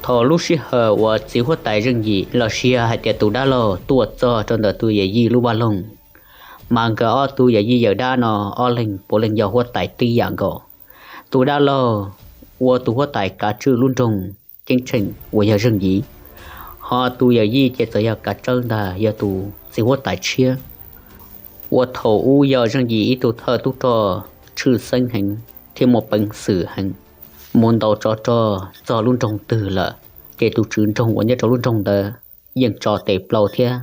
Thaum lub sij hawm uas txiv huab tais Zeej Yim los sis hais tias tus dab laug tuaj txog rau ntawm tus yawm yij lub vaj loog, mas nkawd ob tug yawm yij yawm dab no ob leeg puav leej yog huab tais tib yam nkaus. Tus dab laug ua tus huab tais kav tswj lub nroog Ceeb Tsheej uas yog Zeej Yim, ho tus yawm yij ces txawm yog Kav Tsawb ntag, yog tus txiv huab tais tshiab. Uas thaum ub yog Zeej Yim ib tug thawj tub rog tshwj xeeb heev thiab muaj peev xwm heev, mus ntaus tsov rog txog lub nroog twg lawm, ces tus tswv nroog uas nyob rau lub nroog ntawd yeej tso tes plaws thiab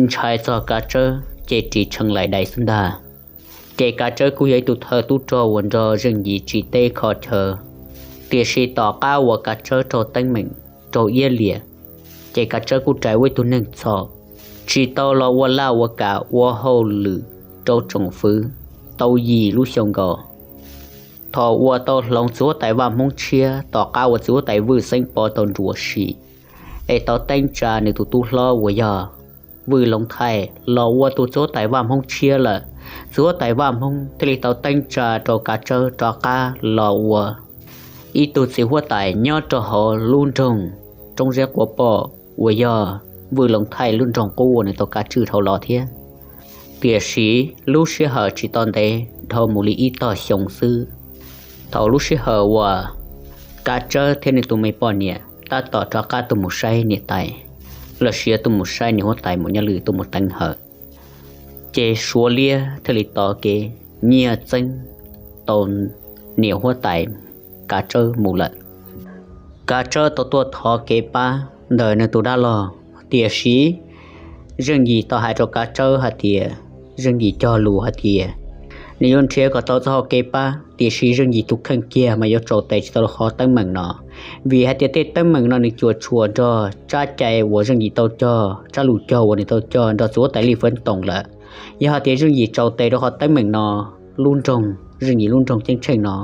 ntshai txog Kav Tsawb ces ris tshee laim dais xwb ntag. Ces Kav Tsawb kuj yog ib tug thawj tub rog uas nrog Zeej Yim tsim teb kho chaw, tiam sis tom qab uas Kav Tsawb raug teeb meem, raug iab liam, ces Kav Tsawb kuj rais ua ib tug neeg txhaum, tsis tau los ua laj ua kam ua hauj lwm rau tsoom fwv tau yim lub xyoo nkaus. Thaum uas tau hloov txiv huab tais vaj Hmoob tshiab tom qab uas txiv huab tais Vwj Xeeb Pov tau nruam sim, es tau teeb tsa nws tus tub hlob uas yog Vwj Loov Thaij los ua tus txiv huab tais vaj Hmoob tshiab lawm, txiv huab tais vaj Hmoob thiaj li tau teeb tsa rau Kav Tsawb rov qab los ua ib tug txiv huab tais nyob rau hauv lub nroog Roob Zeb Quav Poj uas yog Vwj Loov Thaij lub nroog qub uas nws tau kav tswj dhau los thiab. Tiam sis lub sij hawm tsis tau ntev dhau mus li ib tog xyoo xwb, thaum lub sij hawm uas Kav Tsawb thiab nws tus me poj niam tab tom rov qab tuaj mus saib niam tais, los sis tuaj mus saib niam huab tais Maum Nyaj Lwm tuaj mus teev hawm, ces Suav liab thiaj li tos kev nyiag txeeb tau niam huab tais Kav Tsawb mus lawm. Kav Tsawb tau tuaj thov kev pab ntawm nws tus dab laug, tiam sis Zeej Yim tau hais rau Kav Tsawb hais tias, Zeej Yim cog lus hais tias nws yuav nrhiav kom tau txoj hau kev pab, tiam sis Zeej Yim tus kheej kiag mas yuav tsaus tes tsis tau rau qhov teeb meem no, vim hais tias tej teeb meem no nws cuam tshuam nrog tsab cai uas Zeej Yim tau cog, tsab lus cog uas nws tau cog nrog txiv huab tais Lij Fwv Toom lawm. Yog hais tias Zeej Yim tsaus tes rau qhov teeb meem no, lub nroog, Zeej Yim lub nroog Ceeb Tsheej no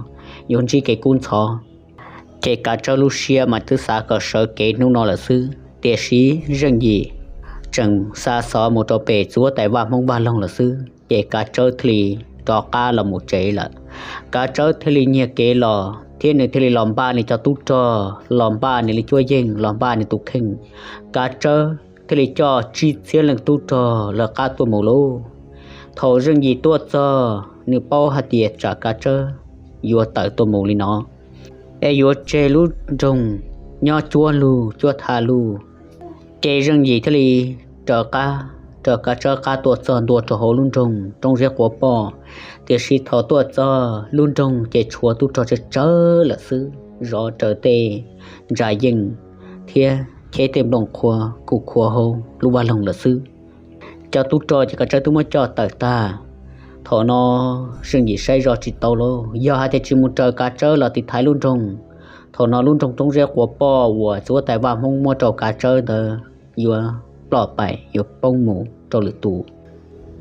yuav ntsib kev kub ntxhov. Ces Kav Tsawb lub siab mas twb xav kom sawv kev hnub no lawm xwb, tiam sis Zeej Yim tseem xa xov mus rau pem txiv huab tais vaj Hmoob vaj loog lawm xwb, ces Kav Tsawb thiaj li rov qab los mus tsev lawm. Kav Tsawb thiaj li nyiag kev los thiab nws thiaj li los npaj nws cov tub rog, los npaj nws li cuab yeej, los npaj nws tus kheej. Kav Tsawb thiaj li coj tsib txhiab leej tub rog lawv qab tuaj mus lauj. Thaum Zeej Yim tuaj txog, nws paub hais tias tsam Kav Tsawb yuav tawm tuaj mus li no, es yuav tseg lub nroog nyob cuaj lug cuaj tha lug. Ces Zeej Yim thiaj li raws qab, raws Kav Tsawb qab tuaj txog ntua rau hauv lub nroog Roob Zeb Quav Poj. Tiam sis thaum tuaj txog lub nroog ces tshuav tub rog tsawg tsawg lawm xwb, zov raws tej ntsa yeej thiab cheb tej nplooj qhuav kuj khuav hauv lub vaj loog lawm xwb. Cov tub rog ces Kav Tsawb twb muab coj tawm tag. Thaum no Zeej Yim saib zoj tsis tau lauj, yog hais tias tsis mus raws Kav Tsawb los tiv thaiv lub nroog, thaum no lub nroog Roob Zeb Quav Poj uas txiv huab tais vaj Hmoob muab rau Kav Tsawb ntawd yuav ploj paim, yuav poob mus rau lwm tus.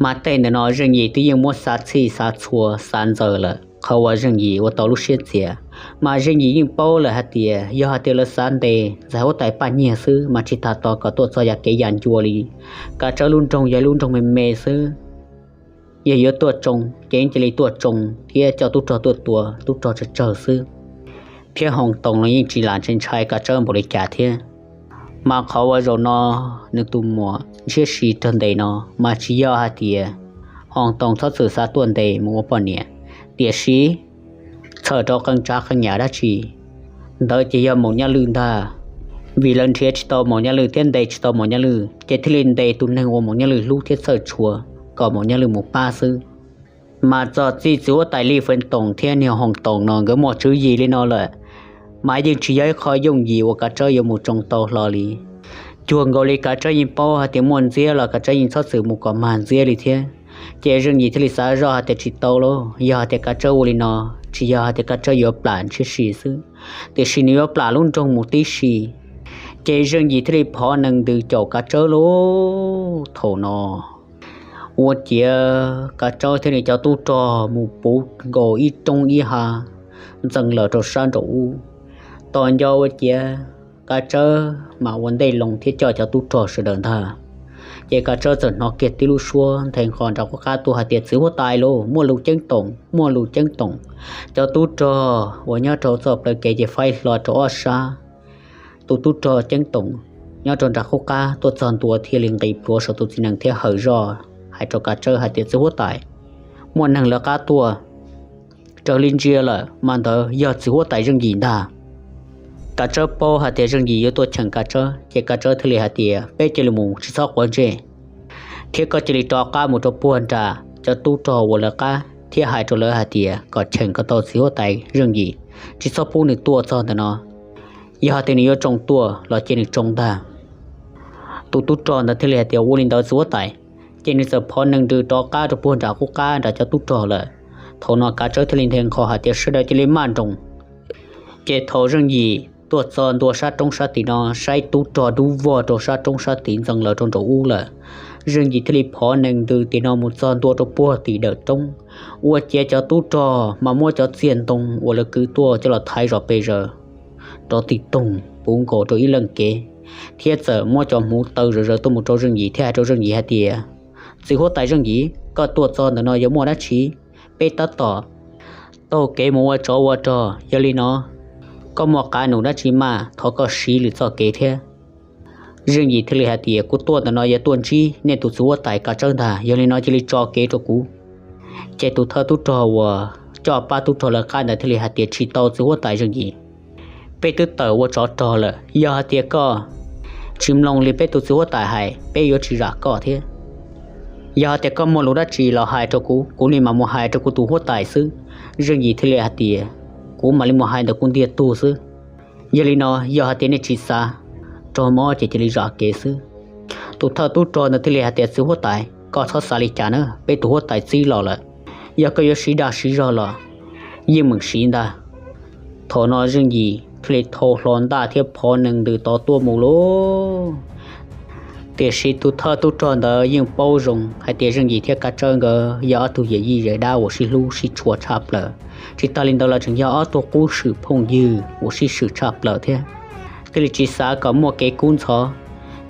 Mas tej ntawm no Zeej Yim twb yeej muab xav txhij xav txhua xav ntxaws lawm, qhov uas Zeej Yim ua tau lub siab txias. Mas Zeej Yim yeej paub lawm hais tias yog hais tias lawv xav ntes ntxhais huab tais Paj Nyiag xwb mas tsis tas tos kom tuaj txog yam kev yam ncua li. Kav Tsawb lub nroog yog lub nroog me me xwb, yog yuav tuaj tsoo ces cia li tuaj tsoo thiab coj tub rog tuaj tua tub rog tsawg tsawg xwb. Thiab Hoos Toos los yeej tsis lam ntshai ntshai Kav Tsawb npaum li cas thiab. Mas qhov uas zaum no nws tus muam ntshiab si rag ntes no mas tsis yog hais tias Hoos Toos txhob txwm xav tuaj ntes mus ua poj niam, tiam sis txhawm rau qee tsav qee yam dab tsi ntawd ces yog Maum Nyaj Lwj ntag. Vim lawv nrhiav tsis tau Maum Nyaj Lwj thiab ntes tsis tau Maum Nyaj Lwj ces thiaj li ntes tus neeg uas Maum Nyaj Lwj hlub thiab txhawj tshua kom Maum Nyaj Lwj mus pab xwb. Mas txog txij txiv huab tais Lij Fwv Toos thiab niag Hoos Toos no nkawd muaj tswv yim li no lawm, mas yeej tsis yog ib qho yooj yim uas Kav Tsawb yuav mus tsoo tau hlo li. Cuag nkaus li Kav Tsawb yeej paub hais tias muaj ntxiab los Kav Tsawb yeej txhob txwm mus kom mag ntxiab li thiab. Ces Zeej Yim thiaj li xav zoj hais tias tsis tau lauj, yog hais tias Kav Tsawb ua li no, tsis yog hais tias Kav Tsawb yuav plam ntshiab si xwb, tiam sis nws yuav plam lub nroog mus tib si. Ces Zeej Yim thiaj li phov nees ntws caum Kav Tsawb lauj. Thaum no ua ciav Kav Tsawb thiab nws cov tub rog mus puv nkaus ib roob ib hav ntxeev lawm rau sab nraum ub. Tos nco ua ciav Kav Tsawb mam ua ntej loo thiab coj cov tub rog sawv daws ntag. Ces Kav Tsawb txawm hnov kiag tib lub suab nthe nqos nram qab tuaj hais tias, txiv huab tais lauj, muaj lus ceeb toom, muaj lus ceeb toom. Cov tub rog uas nyob rau txoj plawv kev ces faib hlo rau ob sab. tus tub rog ceeb toom nyob rau nram qub qab tuaj txog ntua thiaj li nqis plhuav saum tus txiv nees thiab hawm zoj hais rau Kav Tsawb hais tias, Txiv huab tais, muaj neeg lawv qab tuaj raws li ntsia lawm mas ntawd yog txiv huab tais Zeej Yim ntag. Kav Tsawb paub hais tias Zeej Yim yuav tuaj cheem Kav Tsawb ces Kav Tsawb thiaj li hais tias, Peb cia li mus tsis txhob quav ntsej. Thiab koj cia li rov qab mus rau puag nram cov tub rog uas lawv qab thiab hais rau lawv hais tias kom cheem kom tau txiv huab tais Zeej Yim, tsis txhob pub nws tuaj txog ntawm no. Yog hais tias nws yuav tsoo tuaj los cia nws tsoo ntag. Tus tub rog ntawd thiaj li hais tias, Ua li ntawd txiv huab tais. Ces nws txawm phov nees ntws rov qab rau puag nram qub qab nram cov tub rog lawm. Thaum no Kav Tsawb thiaj li nthe nqho hais tias, Sawv daws cia li maj nroos. Ces thaum Zeej Yim tuaj txog ntua sab roob sab tid no saib tub rog dub vog rau sab roob sab tid ntxeev lawv rau nraum ub lawm, Zeej Yim thiaj li phov nees ntws tim no mus txog ntua rau puag tim dawm roob, ua ciav cov tub rog mas muab cov txiag ntoo uas lawv kwv tuaj coj los thaiv zom pes zaws rov tim toog puv nkaus rau ib leej kev, thiab txawm muab cov hmuv taw zom zaws tuaj mus rau Zeej Yim thiab hais rau Zeej Yim hais tias, Txiv huab tais Zeej Yim, koj tuaj txog ntawm no yuav muaj dab tsi? Peb tab tom taug kev mus ua tsov ua rog, yog li no koj muaj qav num dab tsi mas thov koj siv lwm txoj kev thiab. Zeej Yim thiaj li hais tias, Kuv tuaj ntawm no yuav tuaj ntsib nej tus txiv huab tais Kav Tsawb ntag, yog li no cia li tso kev rau kuv. Ces tus thawj tub rog uas coj pab tub rog lawv qab ntawd thiaj li hais tias, Tsis tau txiv huab tais Zeej Yim, peb twb tawm ua tsov rog lawm, yog hais tias koj tsis mloog li peb tus txiv huab tais hais peb yuav tsis zam koj thiab. Yog hais tias koj muaj lus dab tsi los hais rau kuv, kuv li mam mus hais rau kuv tus huab tais xwb. Zeej Yim thiaj li hais tias, Kuv mam li mus hais ntawm kuv ntiag tug xwb. Yog li no yog hais tias nej tsis xav raug mob ces cia li zam kev xwb. Tus thawj tub rog ntawd thiaj li hais tias, Txiv huab tais, koj txhob xav li cas na, peb tus huab tais txib los lawm, yog koj yuav siv dag siv zog los yeej meem siv ntag. Thaum no Zeej Yim thiaj li thau hlo ntaj thiab phov nees ntws tod tuaj mus lauj. Tiam sis tus thawj tub rog ntawd yeej paub zoo hais tias Zeej Yim thiab Kav Tsawb nkawd yog ob tug yawm yij yawm dab uas sib hlub sib tshua tshaj plaws, tsis tas li ntawd los tseem yog ob tug qub swm phooj ywg uas sib swm tshaj plaws thiab, thiaj li tsis xav kom muaj kev kub ntxhov.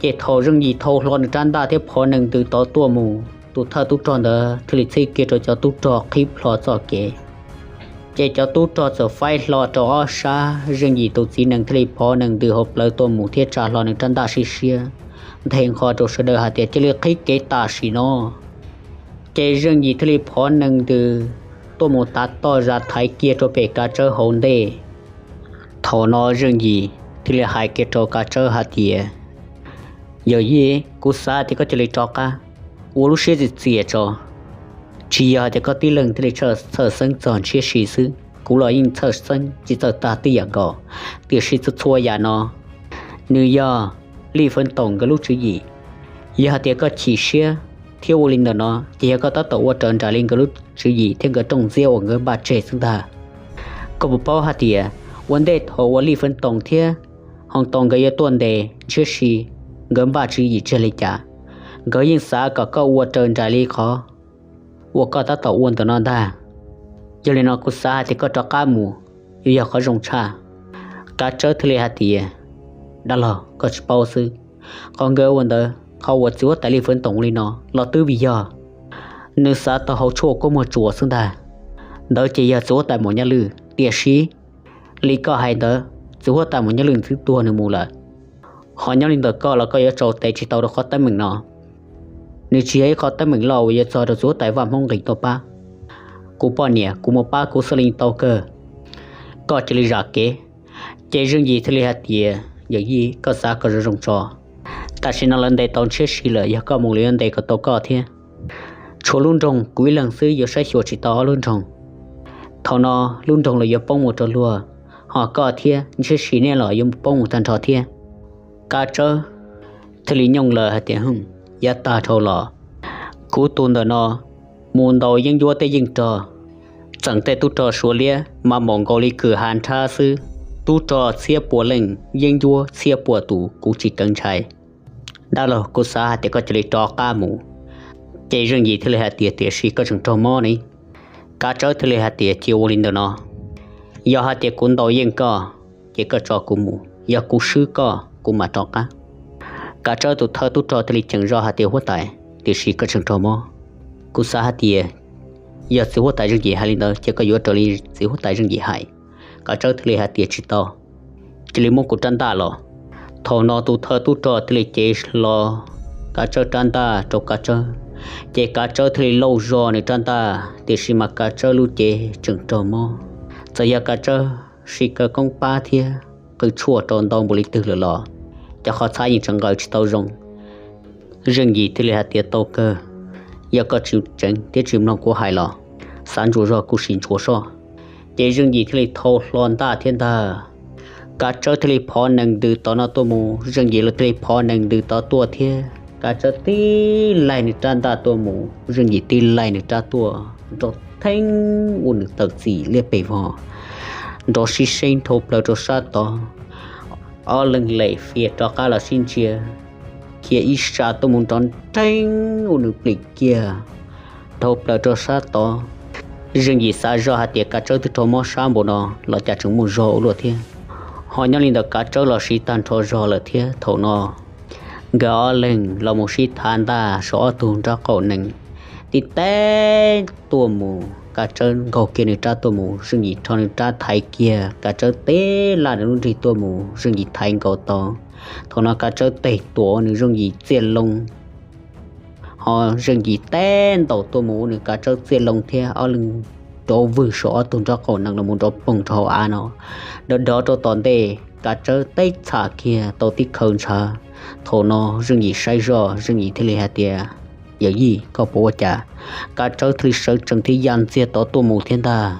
Ces thaum Zeej Yim thau hlo nws rab ntaj thiab phov nees ntws tod tuaj mus, tus thawj tub rog ntawd thiaj li txhib kiag rau cov tub rog qhib plho txoj kev. Ces cov tub rog txawm faib hlo rau ob sab, Zeej Yim tus txiv nees thiaj li phov nees ntws hauv plawv tuaj mus thiab tsa hlo nws rab ntaj siab siab, nthe nqho rau sawv daws hais tias, Cia li qhib kev tam sim no. Ces Zeej Yim thiaj li phov nees ntws tuaj mus tav toj zam thaiv kiag rau pem Kav Tsawb hauv ntej. Thaum no Zeej Yim thiaj li hais kiag rau Kav Tsawb hais tias, Yawm yij, kuv xav tias koj cia li rov qab, ua lub siab txias txias tso. Tsis yog hais tias koj tib leeg thiaj li txhawj xeeb txog Ntshiab Si xwb, kuv los yeej txhawj xeeb tsis txawj tag tib yam nkaus. Tiam sis txhua txhua yam no nws yog Lij Feev Toom nkawd lub tswv yim. Yog hais tias koj chim siab thiab ua li ntawm no ces yog koj tab tom ua raws nraim li nkawd lub tswv yim thiab nkawd rooj ntxiab uas nkawd npaj tseg xwb ntag. Koj puas paub hais tias ua ntej thaum uas Lij Feev Toom thiab Hoo Toom nkawd yuav tuaj ntes Ntshiab Si, nkawd npaj tswv yim tseg li cas? Nkawd yeej xav kom koj ua raws nraim li qhov uas koj tab tom ua ntawm no ntag. Yog li no kuv xav hais tias koj rov qab mus yuav yog qhov zoo tshaj. Kav Tsawb thiaj li hais tias, Dab laug, koj tsis paub xwb. Qhov nkawd ua ntawd, qhov uas txiv huab tais Lij Feev Toom li no los twb vim yog nws xav tau hauv tshuaj kua muag tsuas xwb ntag. Ntawd ces yog txiv huab tais Maum Nyaj Lwj, tiam sis li koj hais ntawd, txiv huab tais Maum Nyaj Lwj twb tuag nws mus lawm. Ho nyob li ntawm koj los koj yuav tsaus tes tsis tau rau qhov teeb meem no. Nws tsis yog ib qho teeb meem loj uas yuav txog rau txiv huab tais Vaj Hmoob nqis tuaj pab. Kuv poj niam, kuv mus pab kuv xwb li tau kawg. Koj cia li zam kev. Ces Zeej Yim thiaj li hais tias, Yawm yij, koj xav kom zoo zoo tso. Tam sim no lawv ntes tau Ntshiab Si lawm, yog koj mus lawv yuav ntes kom tau koj thiab. Tshuav lub nroog kuv ib leeg xwb yuav saib xyuas tsis tau ob lub nroog. Thaum no lub nroog los yuav poob mus rau luag, ho koj thiab Ntshiab Si nej los yuav poob mus tag nrho thiab. Kav Tsawb thiaj li nyooj lawm hais tias, Hwm, yav tag dhau los kuv tus ntawm no mus ntaus yeeb ncuab tej yeej rog, txeem tej tub rog Suav liab mas npaum nkaus li kws hav nrhab xwb. Tub rog txhiab puas leej, yeeb ncuab txhiab puas tus, kuv tsis keev ntshai. Dab laug, kuv xav hais tias koj cia li rov qab mus. Ces Zeej Yim thiaj li hais tias, Tiam sis koj tseem raug mob ne. Kav Tsawb thiaj li hais tias, Cia ua li ntawm no, yog hais tias kuv ntaus yeej koj, ces koj tso kuv mus, yog kuv swb koj kuv mam rov qab. Kav Tsawb tus thawj tub rog thiaj li ceem zog hais tias, Huab tais, tiam sis koj tseem raug mob. Kuv xav hais tias yog txiv huab tais Zeej Yim hais li ntawd ces koj yuav raws li txiv huab tais Zeej Yim hais. Kav Tsawb thiaj li hais tias, Tsis tau, cia li muab kuv rab ntaj los. Thaum no tus thawj tub rog thiaj li cev hlo Kav Tsawb rab ntaj rau Kav Tsawb, ces Kav Tsawb thiaj li lauj zog nws rab ntaj, tiam sis mas Kav Tsawb lub cev tseem raug mob. Txawm yog Kav Tsawb siv khawv koob pab thiab qw tshuaj rau ntau npaum li twg lawm los cov qhov txhab yeej tseem nqaws tsis tau zoo. Zeej Yim thiaj li hais tias, Tau kawg, yog koj tsis tseev thiab tsis mloog kuv hais los xav ntsuas zog kuj sim ntsuas soj. Ces Zeej Yim thiaj li thau hlo ntaj thiab ntag. Kav Tsawb thiaj li phov nees ntws tod no tuaj mus, Zeej Yim los thiaj li phov nees ntws tod tuaj thiab. Kav Tsawb tib laig nws rab ntaj tuaj mus, Zeej Yim tib laig nws rab tuaj, nrov theeb ua nws tawm txim liab pes vog, nrov sib seeb dhau plaws rau sab tod. Ob leeg lem fias rov qab los sib ntsia, khiav ib sab tuaj mus nrov nrheeb ua nws plim kiag dhau plaws rau sab tod. Zeej Yim xav zog hais tias Kav Tsawb twb raug mob sab npaum no los cas tseem muaj zog ua luaj thiab. Ho nyob li ntawd Kav Tsawb los siv tag nrho zog lawm thiab. Thaum no nkawd ob leeg los mus sib thav ntaj saum ob tug nraub qaum nees, tib teb tuaj mus, Kav Tsawb nkaug kiag nws rab tuaj mus, Zeej Yim rho nws rab thaiv kiag, Kav Tsawb tib laj nws lub nrig tuaj mus, Zeej Yim thaiv nkaus tod. Thaum no Kav Tsawb tes tuam ua nws Zeej Yim txiaj loo, ho Zeej Yim teb ntaus tuaj mus ua nws Kav Tsawb txiaj loo thiab, ob leeg rov vwg saum ob tug nraub qaum nees los mus nrov poog rau hauv av no. Dov dov rau tom ntej Kav Tsawb teb txham kiag tau tib khawv ntshav. Thaum no Zeej Yim saib zoj, Zeej Yim thiaj li hais tias, Yawm yij, koj puas ua cas? Kav Tsawb thiaj li sawv tsees thiab ya ntxiag tod tuaj mus thiab ntag.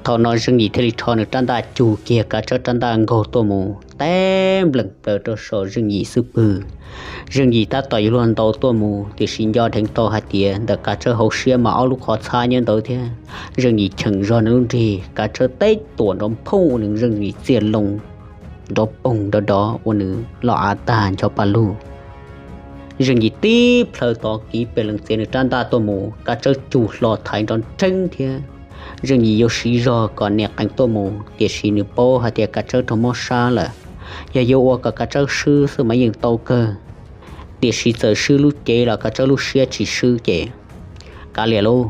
Thaum no Zeej Yim thiaj li rho nws rab ntaj cug kiag Kav Tsawb rab ntaj nkaug tuaj mus, teb nplees plaws rau saum Zeej Yim xub pwg. Zeej Yim tab tom yuav luag ntaus tuaj mus, tiam sis nco dheev tau hais tias ntawm Kav Tsawb hauv siab mas ob lub qhov txhab nyob ntawd thiab. Zeej Yim cheem zog nws lub nrig, Kav Tsawb teb tuam nrov phooj ua nws Zeej Yim txiaj loo, nrov poog nrov dov ua nws loj av tag ncho pa lug. Zeej Yim tib plhaw tod kiv pes lees txiav nws rab ntaj tuaj mus, Kav Tsawb cug hlo thaiv nrov nrheeb thiab. Zeej Yim yuav siv zog kom nias qees tuaj mus, tiam sis nws paub hais tias Kav Tsawb raug mob sab lawm. Yog yuav ua kom Kav Tsawb swb xwb mas yeej tau kawg, tiam sis txawm swb lub cev los Kav Tsawb lub siab tsis swb ces kav liam lauj.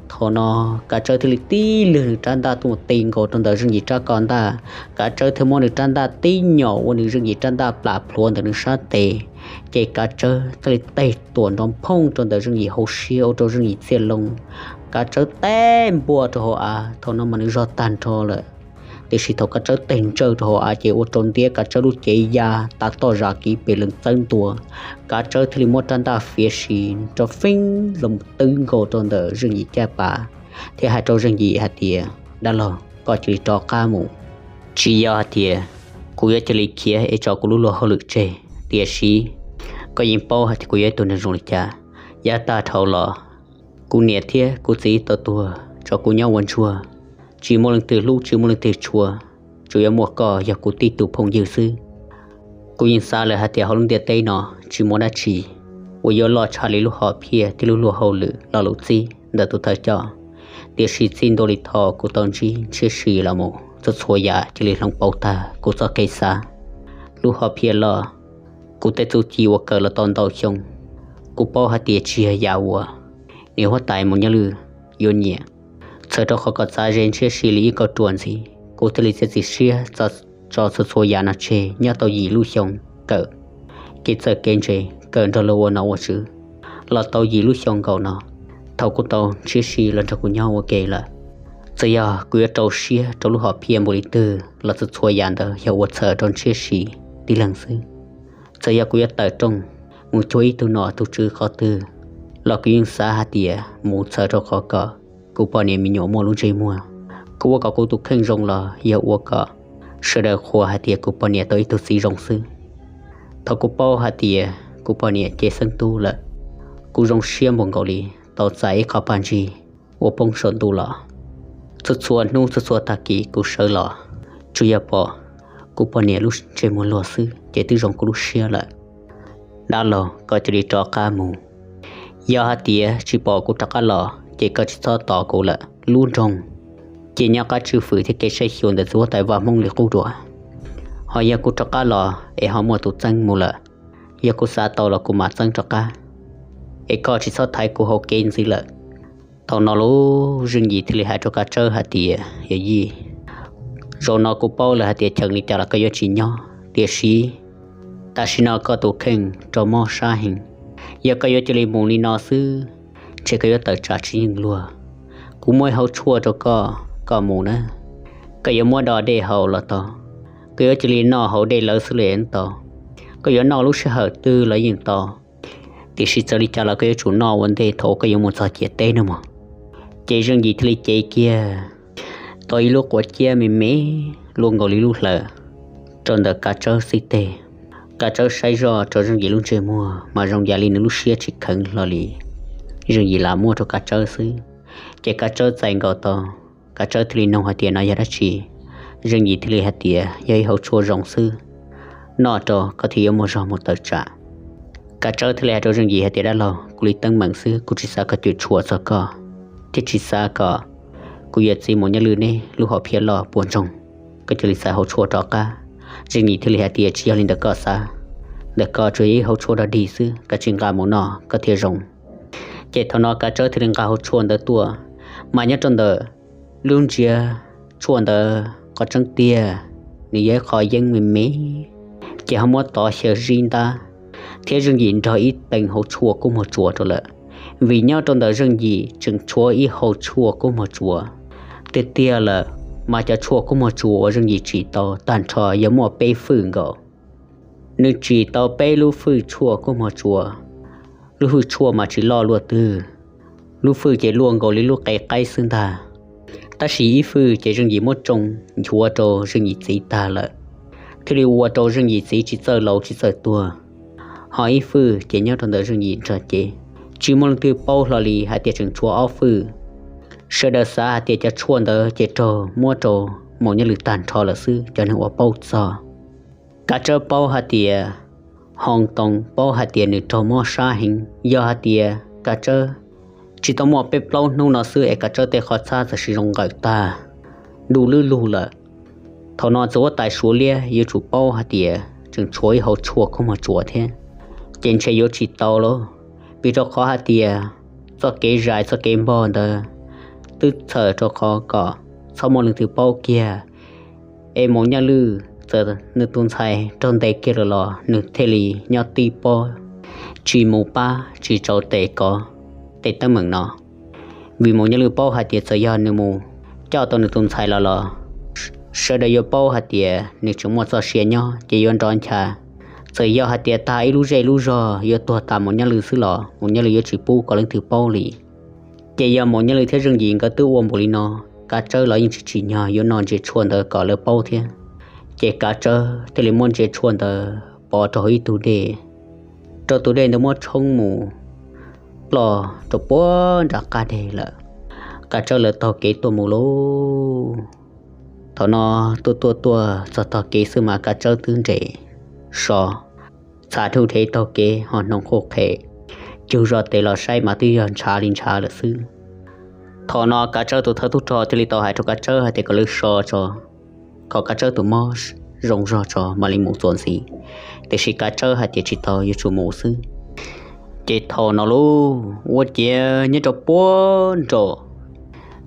Thaum no Kav Tsawb thiaj li tib lwg nws rab ntaj tuaj mus ti nkaus rau ntawm Zeej Yim rab ko ntaj. Kav Tsawb thiaj muab nws rab ntaj tib nyom ua nws Zeej Yim rab ntaj plam plhuav ntawm nws sab tes, ces Kav Tsawb thiaj li teb tuam nrov phooj rau ntawm Zeej Yim hauv siab ua rau Zeej Yim txiaj loo. Kav Tsawb teb npuaj rau hauv av, thaum no mas nws zog tag nrho lawm. Tiam sis thaum Kav Tsawb teb ntsawj rau hauv av ces ua rau ntiab Kav Tsawb lub cev ya tav toj zam kiv pes lees txawb ntua. Kav Tsawb thiaj li muab rab ntaj fiav sis rau feeb los twb nkaus rau ntawm Zeej Yim caj pas, thiab hais rau Zeej Yim hais tias, Dab laug, koj cia li rov qab mus, tsis yog hais tias kuv yuav cia li khiav es tso kuv lub luag hauj lwm tseg. Tiam sis koj yeej paub hais tias kuv yog ib tug neeg zoo li cas. Yav tag dhau los kuv niam thiab kuv txiv tau tuag tso kuv nyob ua ntsuag, tsis muaj leej twg hlub tsis muaj leej twg tshua, tsuas yuav muaj koj yog kuv tib tug phooj ywg xwb. Kuv yeej xav lawm hais tias hauv lub ntiaj teb no tsis muaj dab tsi uas yuav loj tshaj li lub hom phiaj thiab lub luag hauj lwm lo lus txib ntawm tus thawj coj. Tiam sis txij ntua li thaum kuv tau ntsib Ntshiab Si los mus txhua txhua yam cia li hloov pauv tag kuv txoj kev xav. Lub hom phiaj loj, kuv tej txuj ci uas kawm los tau ntau xyoo, kuv paub hais tias tsis yog yam uas niam huab tais Mus Nyob Lwj yuav nyiam. Txhawm rau qhov kom txav ze Ntshiab Si li ib kauj ruam ntxiv, kuv thiaj li txiav txim siab tso txhua txhua yam no tseg nyob tau yim lub xyoo kawm kev txawj kev ntse, kawm nrog luag ua nom ua tswv los tau yim lub xyoo nkaus no. Thaum kuv tau Ntshiab Si los nrog kuv nyob ua ke lawm, txawm yog kuv yuav rau siab rau lub hom phiaj npaum li twg los txhua txhua yam ntawd yog ua txhawm rau Ntshiab Si tib leeg xwb. Txawm yog kuv yuav tawm rooj mus cuag ib tug nom tug tswv qhov twg los kuv yeej xav hais tias mus txhawm rau qhov kom kuv poj niam me nyuam muaj lub ntsej muag. Kuv ua kom kuv tus kheej zoo los yog ua kom sawv daws qhuas hais tias kuv poj niam tau ib tug txiv zoo xwb. Thaum kuv paub hais tias kuv poj niam cev xeeb tub lawm, kuv zoo siab npaum nkaus li tau txais ib qho paj ntsig uas poob saum ntuj los. Txhua txhua hnub txhua txhua tag kis kuv sawv los, tsuas yog pom kuv poj niam lub ntsej muag luag xwb ces twb zoo kuv lub siab lawm. Dab laug, koj cia li rov qab mus. Yog hais tias tsis pom kuv rov qab los ces koj tsis txhob tos kuv lawm. Lub nroog ces nyob qab tswj fwm thiab kev saib xyuas ntawm txiv huab tais vaj Hmoob li qub dua. Ho yog kuv rov qab los es ho muaj tus txeeb mus lawm, yog kuv xav tau los kuv mam txeeb rov qab, es koj tsis txhob thaiv kuv hauv kev ntxiv lawm. Thaum no lub Zeej Yim thiaj li hais rau Kav Tsawb hais tias, Yawm yij, zaum no kuv paub lawm hais tias cheem li cas los koj yuav tsis nyob, tiam sis Tam sim no koj tus kheej raug mob sab heev. Yog koj yuav cia li mus li no xwb, ntshe koj yuav tawm tsam tsis yeej luag. Kuv muaj ib hauv tshuaj rau koj, koj mus na. Koj yuav muab do dej haus los tau, koj yuav cia li noj hauv dej lawv xwb los yeej tau, koj yuav noj lub sij hawm twg los yeej tau. Tiam sis txawm li cas los koj yuav tsum noj ua ntej thaum koj yuav mus txog ciam teb no mog. Ces Zeej Yim thiaj li cev kiag tau ib lub quav ciab me me luaj nkaus li lub hlawv rau ntawm Kav Tsawb xib teg. Kav Tsawb saib zoj rau Zeej Yim lub ntsej muag mas zoo yam li nws lub siab tsis kheev hlo li. Zeej Yim lam muab rau Kav Tsawb xwb, ces Kav Tsawb txais nkaus tau. Kav Tsawb thiaj li nug hais tias no yog dab tsi. Zeej Yim thiaj li hais tias yog ib hauv tshuaj zoo xwb, noj rau koj thiaj yuav muaj zog mus tawm tsam. Kav Tsawb thiaj li hais rau Zeej Yim hais tias dab laug, kuv li teeb meem xwb, kuv tsis xav kom cwm tshuaj txog koj, thiab tsis xav kom kuv yawm txiv Maum Nyaj Lwj neb lub hom phiaj loj puas ntsoog. Koj cia li txais hauv tshuaj rov qab. Zeej Yim thiaj li hais tias tsis yog li ntawd koj xav, ntawm koj tsuas yog ib hauv tshuaj dog dig xwb, koj cia li nqa mus noj koj thiaj zoo. Ces thaum no Kav Tsawb thiaj li nqa hauv tshuaj ntawd tuaj, mas nyob rau ntawm lub ntsiav tshuaj ntawd qhov tseeb tiag nws yog ib qho yeeb me me, ces ho muab tov xyaw zib ntab, thiab Zeej Yim nrog ib teev hauv tshuaj kub muag tsuas rau lawm. Vim nyob rau ntawm Zeej Yim tseem tshuav ib hauv tshuaj kub muag tsuas tiag tiag lawm, mas cov tshuaj kub muag tsuas uas Zeej Yim tsim tau tag nrho yog muaj peb fwj nkaus. Nws tsim tau peb lub fwj tshuaj kub muag tsuas, lub fwj tshuaj mas tsis loj luaj twg, lub fwj ces luaj nkaus li lub qe qaib xwb ntag. Tab sis ib fwj ces Zeej Yim muab tsoo nchuav rau Zeej Yim txiv tag lawm, thiaj li ua rau Zeej Yim txiv tsis txawj laus tsis txawj tuag. Ho ib fwj ces nyob rau ntawm Zeej Yim nram cev, tsis muaj leej twg paub hlo li hais tias tseem tshuav ob fwj. Sawv daws xav hais tias cov tshuaj ntawd ces raug muab rau Maum Nyaj Lwj tag nrho lawm xwb, cov neeg uas paub txog. Kav Tsawb paub hais tias, Hoo Toos paub hais tias nws raug mob sab heev, yog hais tias Kav Tsawb tsis tau muaj peb plaub hnub no xwb es Kav Tsawb tej qhov txhab txawm sis zoo nqawm tag, du lwb lug lawm. Thaum no txiv huab tais Suav Liab yuav tsum paub hais tias tseem tshuav ib hauv tshuaj kub muag tsuas thiab, ces ntshe yuav tsis tau lauj, vim rau qhov hais tias txoj kev zais txoj kev npog ntawd twb txhawm rau qhov kom txhob muaj leej twg paub kiag. Es Maum Nyaj Lwj txawm nws tus ntxhais raug ntes kiag lawm los nws thiaj li nyob tib pob, tsis mus pab tsis tau tes kov tej teeb meem no. Vim Maum Nyaj Lwj paub hais tias txawm yog nws mus coj tau nws tus ntxhais los los sawv daws yuav paub hais tias nws tseem muaj txoj sia nyob ces yuav nrov ncha. Txawm yog hais tias tag ib lub zej lub zog yuav tuag tas Maum Nyaj Lwj xwb los Maum Nyaj Lwj yuav tsis pub kom leej twg paub li. Ces yog Maum Nyaj Lwj thiab Zeej Yim nkawd twb ua npaum li no, Kav Tsawb los yeej tsis tsim nyog yuav noj ntsiav tshuaj ntawd kom lawv paub thiab. Ces Kav Tsawb thiaj li muab ntsiav tshuaj ntawd pov rau hauv ib tug dej, rau tus dej ntawd muab tshoob mus ploj rau puag nram qab deg lawm. Kav Tsawb lawv taug kev tuaj mus lauj. Thaum no tuaj tuaj tuaj txog tog kev xwb mas Kav Tsawb twb nres so, txhaj dhuj dhev taug kev ho hnoos qhuj qhem, cug zog tes los saib mas twb yog ntshav li ntshav lawm xwb. Thaum no Kav Tsawb tus thawj tub rog thiaj li tau hais rau Kav Tsawb hais tias kom lawv so tso, kom Kav Tsawb tus mob zoo zog tso mam li mus txuas ntxiv. Tiam sis Kav Tsawb hais tias tsis tau, yuav tsum mus xwb. Ces thaum no lauj, ua ciav nyob rau puag nraum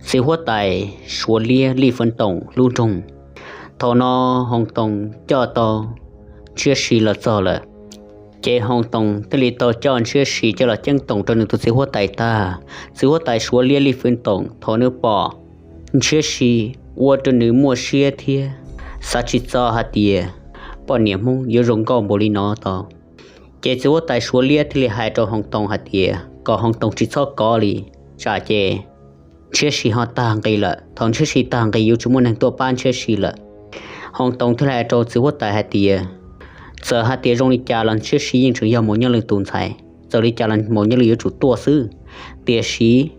txiv huab tais Suav Liab Lij Feev Toom lub nroog, thaum no Hoo Toos coj tau Ntshiab Si los txog lawm. Ces Hoo Toos thiaj li tau coj Ntshiab Si coj los ceeb toom rau nws tus txiv huab tais tag. Txiv huab tais Suav Liab Lij Feev Toom thaum nws pom Ntshiab Si ua rau nws muaj siab thiab xav tsis txog hais tias poj niam Hmoob yuav zoo nkauj npaum li no tau. Ces txiv huab tais Suav Liab thiaj li hais rau Hoo Toos hais tias kom Hoo Toos tsis txhob kov li, tsam ces Ntshiab Si ho tag nqi lawm. Thaum Ntshiab Si tag nqi yuav tsis muaj neeg tuaj pab Ntshiab Si lawm. Hoo Toos thiaj li hais rau txiv huab tais hais tias, txawm hais tias zoo li cas los Ntshiab Si yeej tseem yog Maum Nyaj Lwj tus ntxhais, txawm li cas los Maum Nyaj Lwj yuav tsum tuaj xwb. Tiam sis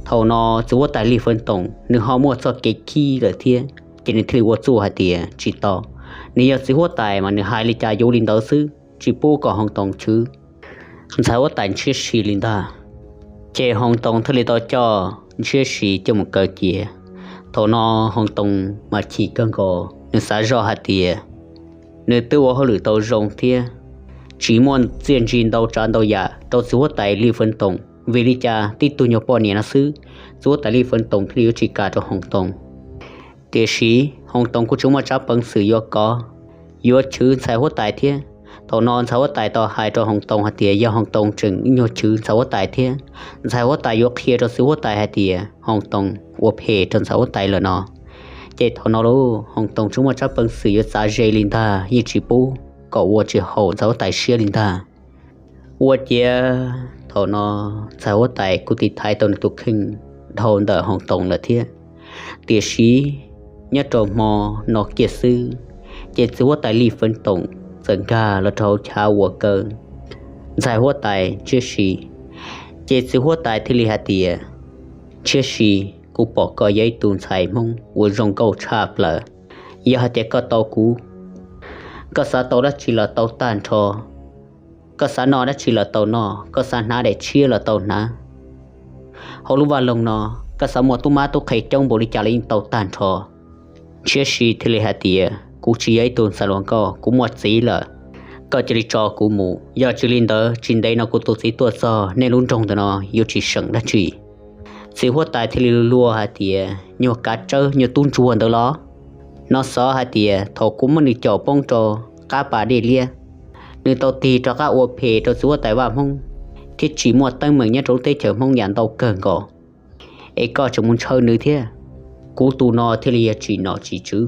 thaum no txiv huab tais Lij Feev Toom nws ho muaj txoj kev khib lawm thiab, ces nws thiaj li ua txuj hais tias tsis tau. Nws yog txiv huab tais mas nws hais li cas yuav li ntawd xwb, tsis pub kom Hoo Toos chwv ntxhais huab tais Ntshiab Si li ntag. Ces Hoo Toos thiaj li tau coj Ntshiab Si coj mus kaw cia. Thaum no Hoo Toos mas chim kawg nkaus, nws xav zoj hais tias nws twb ua hauj lwm tau zoo thiab tsis muaj txiaj ntsig ntau tsav ntau yam rau txiv huab tais Lij Feev Toom, vim li cas tib tug nyuag poj niam no xwb, txiv huab tais Lij Feev Toom thiaj li yuav tsis kam rau Hoo Toos. Tiam sis Hoo Toos kuj tsis muaj tsab peev xwm yuav kov, yuav chwv ntxhais huab tais thiab. Thaum no ntxhais huab tais tau hais rau Hoos Toos hais tias yog Hoos Toos tseem ib nyuag chwv ntxhais huab tais thiab, ntxhais huab tais yuav qhia rau txiv huab tais hais tias Hoos Toos ua phem rau ntxhais huab tais lawm no. Ces thaum no lauj Hoos Toos tsis muaj tsab peev xwm yuav txav ze li ntag, yeej tsis pub kom ua tsis haum ntxhais huab tais siab li ntag. Ua ciav thaum no ntxhais huab tais kuj tiv thaiv tau nws tus kheej dhau ntawm Hoos Toos lawm thiab. Tiam sis nyob rau hmo no kiag xwb, ces txiv huab tais Lis Feev Toom txawm nkag los rau hauv chav uas kaw ntxhais huab tais Ntshiab Si. Ces txiv huab tais thiaj li hais tias, Ntshiab Si, kuv pom koj yog ib tug ntxhais Hmoob uas zoo nkauj tshaj plaws. Yog hais tias koj tau kuv, koj xav tau dab tsi los tau tag nrho. Koj xav noj dab tsi los tau noj, koj xav hnav daim tshiab los tau hnav. Hauv lub vaj loog no, koj xav muaj tub mab tub qhe coob npaum li cas los yeej tau tag nrho. Ntshiab Si thiaj li hais tias, Kuv tsis yog ib tug ntxhais hluas nkauj, kuv muaj txiv lawm. Koj cia li tso kuv mus, yog tsis li ntawd tsis ntev no kuv tus txiv tuaj txog, nej lub nroog ntawm no yuav tsis seem dab tsi. Txiv huab tais thiaj li luag hais tias, Nyuag kav tsawb, nyuag tub ntsuag ntawd los? No xov hais tias thaum kuv muab nws caum poob rau qab pas dej liab, nws tau tig rov qab ua phem rau txiv huab tais Vaj Hmoob, thiab tsis muaj teeb meem nyob rau lub teb chaws Hmoob yam ntau kawg nkaus, es koj tseem mus ntshaw nws thiab. Kuv tus no thiaj li yog tsim nom tsim tswv.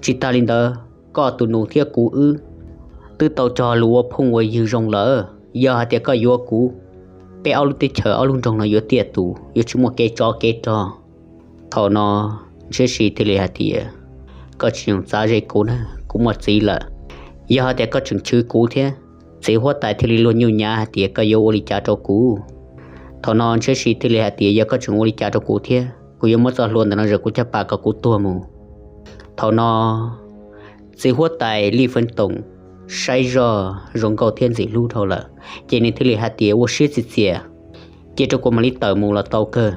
Tsis tas li ntawd, koj tus nus thiab kuv wb twb tau cog lus ua phooj ua ywg zoo lawm. Yog hais tias koj yuav kuv, peb ob lub teb chaws ob lub nroog no yuav tiaj tus, yuav tsis muaj kev tsov kev rog. Thaum no Ntshiab Si thiaj li hais tias, Koj tsis txav ze kuv na, kuv muaj txiv lawm. Yog hais tias koj tseem chwv kuv thiab. Txiv huab tais thiaj li luag nyuj nyav hais tias, Koj yuav ua li cas rau kuv? Thaum no Ntshiab Si thiaj li hais tias, Yog koj tseem ua li cas rau kuv thiab, kuv yuav muab txoj hlua ntawm no zam kuv caj pas kom kuv tuag mus. Thaum no txiv huab tais Lij Feev Toom saib zoj zoo nkauj thiab ntxim hlub dhau lawm, ces nws thiaj li hais tias, Ua siab txias txias, cia rau kuv mam li tawm mus los tau kawg.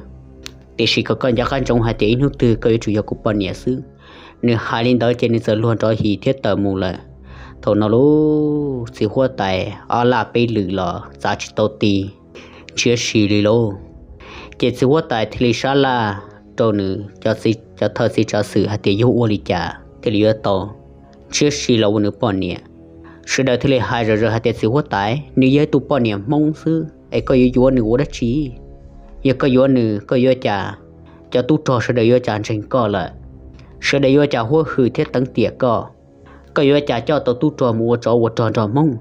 Tiam sis kom koj nco qab ntsoov hais tias ib hnub twg koj yuav tsum yog kuv poj niam xwb. Nws hais li ntawd ces nws txawm luag nrov his thiab tawm mus lawm. Thaum no lub txiv huab tais ob laj peb lwm los txav tsis tau ti Ntshiab Si li lauj. Ces txiv huab tais thiaj li sab laj rau nws cov thawj txiv tsav xwm hais tias yuav ua li cas thiaj li yuav tau Ntshiab Si los ua nws poj niam. Sawv daws thiaj li hais zom zaws hais tias, Txiv huab tais, nws yog ib tug poj niam Hmoob xwb es koj yuav yuav nws ua dab tsi? Yog koj yuav nws, koj yuav cas cov tub rog sawv daws yuav cas ntseeg koj lawm? Sawv daws yuav cas huab hwm thiab teev tiam koj? Koj yuav cas coj tau tub rog mus ua tsov ua rog nrog Hmoob?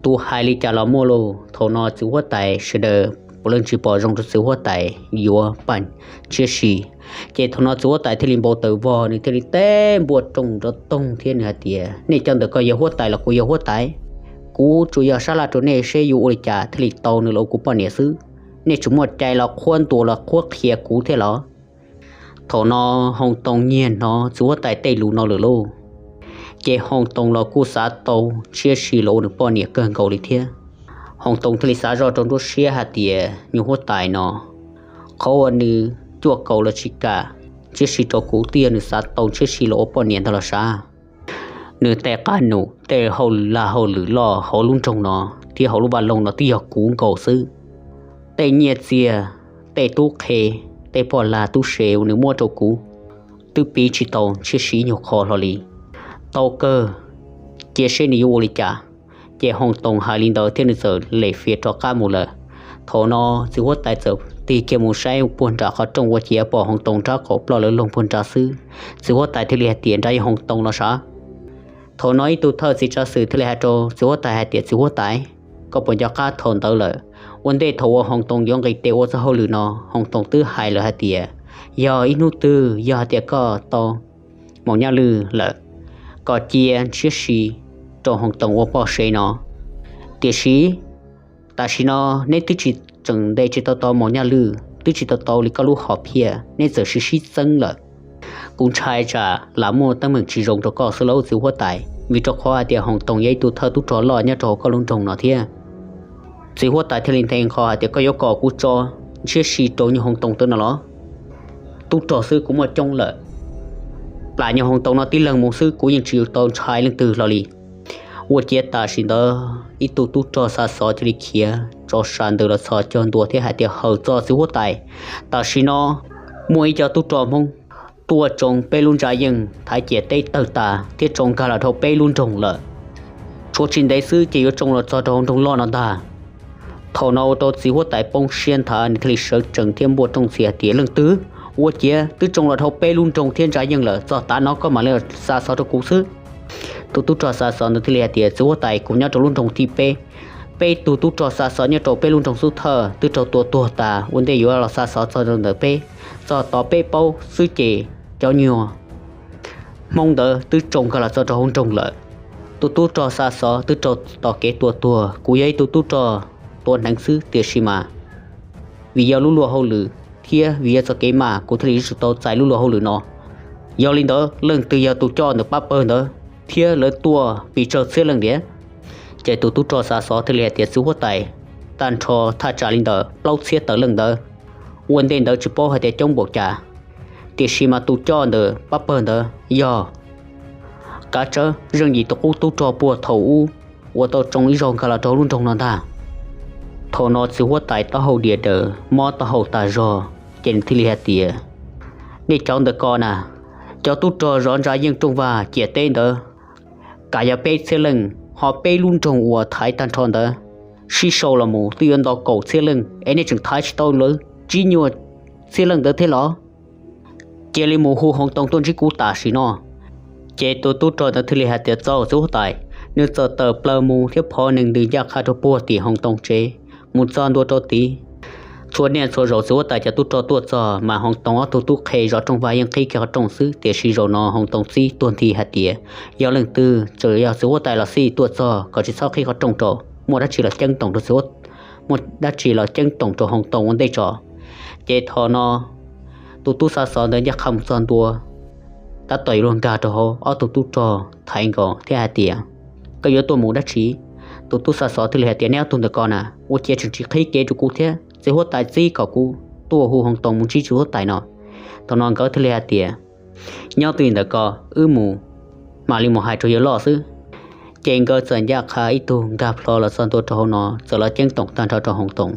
Tus hais li cas los muaj lauj. Thaum no txiv huab tais sawv daws puav leej tsis pom zoo rau txiv huab tais yuav Paj Ntshiab Si. Ces thaum no txiv huab tais thiaj li npau taws vog, nws thiaj li teb npua rooj nrov toog thiab nws hais tias, Nej cov ntawm koj yog huab tais los kuv yog huab tais, kuv tsuas yog sab laj rau nej seb yuav ua li cas thiaj li tau nws los ua kuv poj niam xwb. Nej tseem muaj cai los qhuab ntuas los qhuab qhia kuv thiab los? Thaum no Hoo Toos nyiag hnov txiv huab tais tej lus no lawm lauj, ces Hoo Toos los kuj xav tau Ntshiab Si los ua nws poj niam kawg nkaus li thiab. Hoo Toos thiaj li xav zoj rau nruab siab hais tias, Nyuag huab tais no, qhov uas nws cuaj kaus los tsis kam Ntshiab Si rau kuv twb yog nws xav tau Ntshiab Si los ua poj niam ntag los sav. Nws tej qab num, tej hauj lag hauj lwm loj hauv lub nroog no thiab hauv lub vaj loog no twb yog kuv nkaus xwb. Tej nyiaj txiag, tej tub qhe, tej poj lag tub se uas nws muab rau kuv twb piv tsis tau Ntshiab Si ib nyuag qho hlo li. Tau kawg, cia seb nws yuav ua li cas. Ces Hoo Toos hais li ntawd thiab nws txawm lem fiav rov qab mus lawm. Thaum no txiv huab tais txawm tig kiag mus saib puag nram qhov rooj ua ciav pom Hoo Toos nrab qaum ploj lawv loog puag nrad xwb. Txiv huab tais thiaj li hais tias, Nrad yog Hoo Toos los sav? Thaum no ib tug thawj txiv tsav xwm thiaj li hais rau txiv huab tais hais tias, Txiv huab tais, koj puas nco qab thaum ntawd lawm? Ua ntej thaum uas Hoo Toos yuav nqis tes ua txoj hauj lwm no, Hoo Toos twb hais lawm hais tias, yog ib hnub twg yog hais tias koj tau Maum Nyaj Lwj lawm, kom cia Ntshiab Si rau Hoo Toos ua poj sev no. Tiam sis tam sim no neb twb tsis tseem ntes tsis tau tau Maum Nyaj Lwj, twb tsis tau tau li koj lub hom phiaj, neb txawm sib sib txeeb lawm. Kuv ntshai tsam lam muaj teeb meem tsis zoo rau koj xwb lauj txiv huab tais, vim rau qhov hais tias Hoo Toos yog ib tug thawj tub rog loj nyob rau hauv koj lub nroog no thiab. Txiv huab tais thiaj li nthe nqho hais tias, Koj yuav kom kuv tso Ntshiab Si rau nyuag Hoo Toos tawm no los? Tub rog xwb kuv muaj coob lawm, plam nyuag Hoo Toos no tib leeg mus xwb kuv yeej tsis tau ntshai leej twg hlo li. Ua ciav tam sim ntawd ib tug tub rog xa xov cia li khiav tso sa ntws los txhos caug ntua thiab hais tias, Hawm txog txiv huab tais, tam sim no muaj ib co tub rog Hmoob tuaj tsoo peb lub ntsa yeej thaiv ciam teb tawg tas thiab tsoo nkag los dhau peb lub nroog lawm. Tuaj tsis ntev xwb ces yuav tsoo los txog rau hauv nroog loj no ntag. Thaum no ua rau txiv huab tais poob siab nthav, nws thiaj li sawv tsees thiab npuaj rooj ntxhias hais tias, Leej twg, ua ciav twb tsoo los dhau peb lub nroog thiab ntsa yeej lawm, txog tav no koj mam li xa xov rau kuv xwb. Tus tub rog xa xov ntawd thiaj li hais tias, Txiv huab tais, kuv nyob rau lub nroog thib peb. Peb tug tub rog xa xov nyob rau peb lub nroog xub thawj twb raug tua tuag tas, ua ntej yuav los xa xov txog rau ntawm peb. Txog tod peb paub xwb ces cov nyuag Hmoob ntawd twb tsoo nkag los txog rau hauv nroog lawm. Tus tub rog xa xov twb raug tom kev tua tuag. Kuv yog ib tug tub rog tuav hneev xwb, tiam sis mas vim yog lub luag hauj lwm thiab vim yog txoj kev maj, kuv thiaj li yuav tsum tau txais lub luag hauj lwm no. Yog li ntawd, leej twg yog tus coj ntawm pab pawg ntawd thiab lawv tuaj pes tsawg txhiab leej tiag? Ces tus tub rog xa xov thiaj li hais tias, Txiv huab tais, tag nrho thaj tsam li ntawm plaub txhiab tawm leej ntawd. Ua ntej ntawd tsis paub hais tias coob npaum cas, tiam sis mas tus coj ntawm pab pawg ntawd yog Kav Tsawb, Zeej Yim tus qub tub rog puag thaum ub uas tau tsoo ib zaug nkag los rau lub nroog no ntag. Thaum no txiv huab tais taub hau diam daws, mob taub hau tas zog, ces nws thiaj li hais tias, Nej cov ntawm ko na, cov tub rog zov ntsa yeej rooj vag ciam teb ntawd, kav yog peb txhiab leej, ho peb lub nroog uas thaiv tag nrho ntawd sib sau los mus twb yuav nto kaum txhiab leej, es nej tseem thaiv tsis tau lawv tsib nyuag txhiab leej ntawd thiab los? Cia li mus hu Hoos Toos tuaj ntsib kuv tam sim no. Ces tus tub rog ntawd thiaj li hais tias, Txaus txiv huab tais. Nws txawm tawm plaws mus thiab phov nees ntws ncaj qha rau puag tim Hoos Toos tsev, mus txog ntua rau tid. Txhua niaj txhua zaus txiv huab tais cov tub rog tuaj txog mas Hoos Toos ob tug tub qhe zov rooj vag yeej qhib kiag qhov rooj xwb, tiam sis zaum no Hoos Toos txib tuag nthi hais tias, Yog leej twg, txawm yog txiv huab tais los xij, tuaj txog kom tsis txhob qhib qhov rooj rau, muaj dab tsi los ceeb toom rau txiv huab, muaj dab tsi los ceeb toom rau Hoos Toos ua ntej tso. Ces thaum no tus tub xa xov ntawd ncaj qha mus txog ntua, tab tom yuav luag nkag rau hauv, ob tug tub rog thaiv nkaus thiab hais tias, Koj yuav tuaj mus dab tsi? Tus tub xa xov thiaj li hais tias, Neb ob tug ntawm ko na, ua ciav tseem tsis qhib kev rau kuv thiab. Txiv huab tais txib kom kuv tuaj hu Hoos Toos mus ntsib txiv huab tais no. Thaum no nkawd thiaj li hais tias, Nyob twj ywm ntawm ko, wb mus, mam li mus hais rau yawg loj xwb. Ces nkawd txawm ncaj qha ib tug nkag plho los txog ntua rau hauv no, txawm los ceeb toom tag nrho rau Hoos Toos.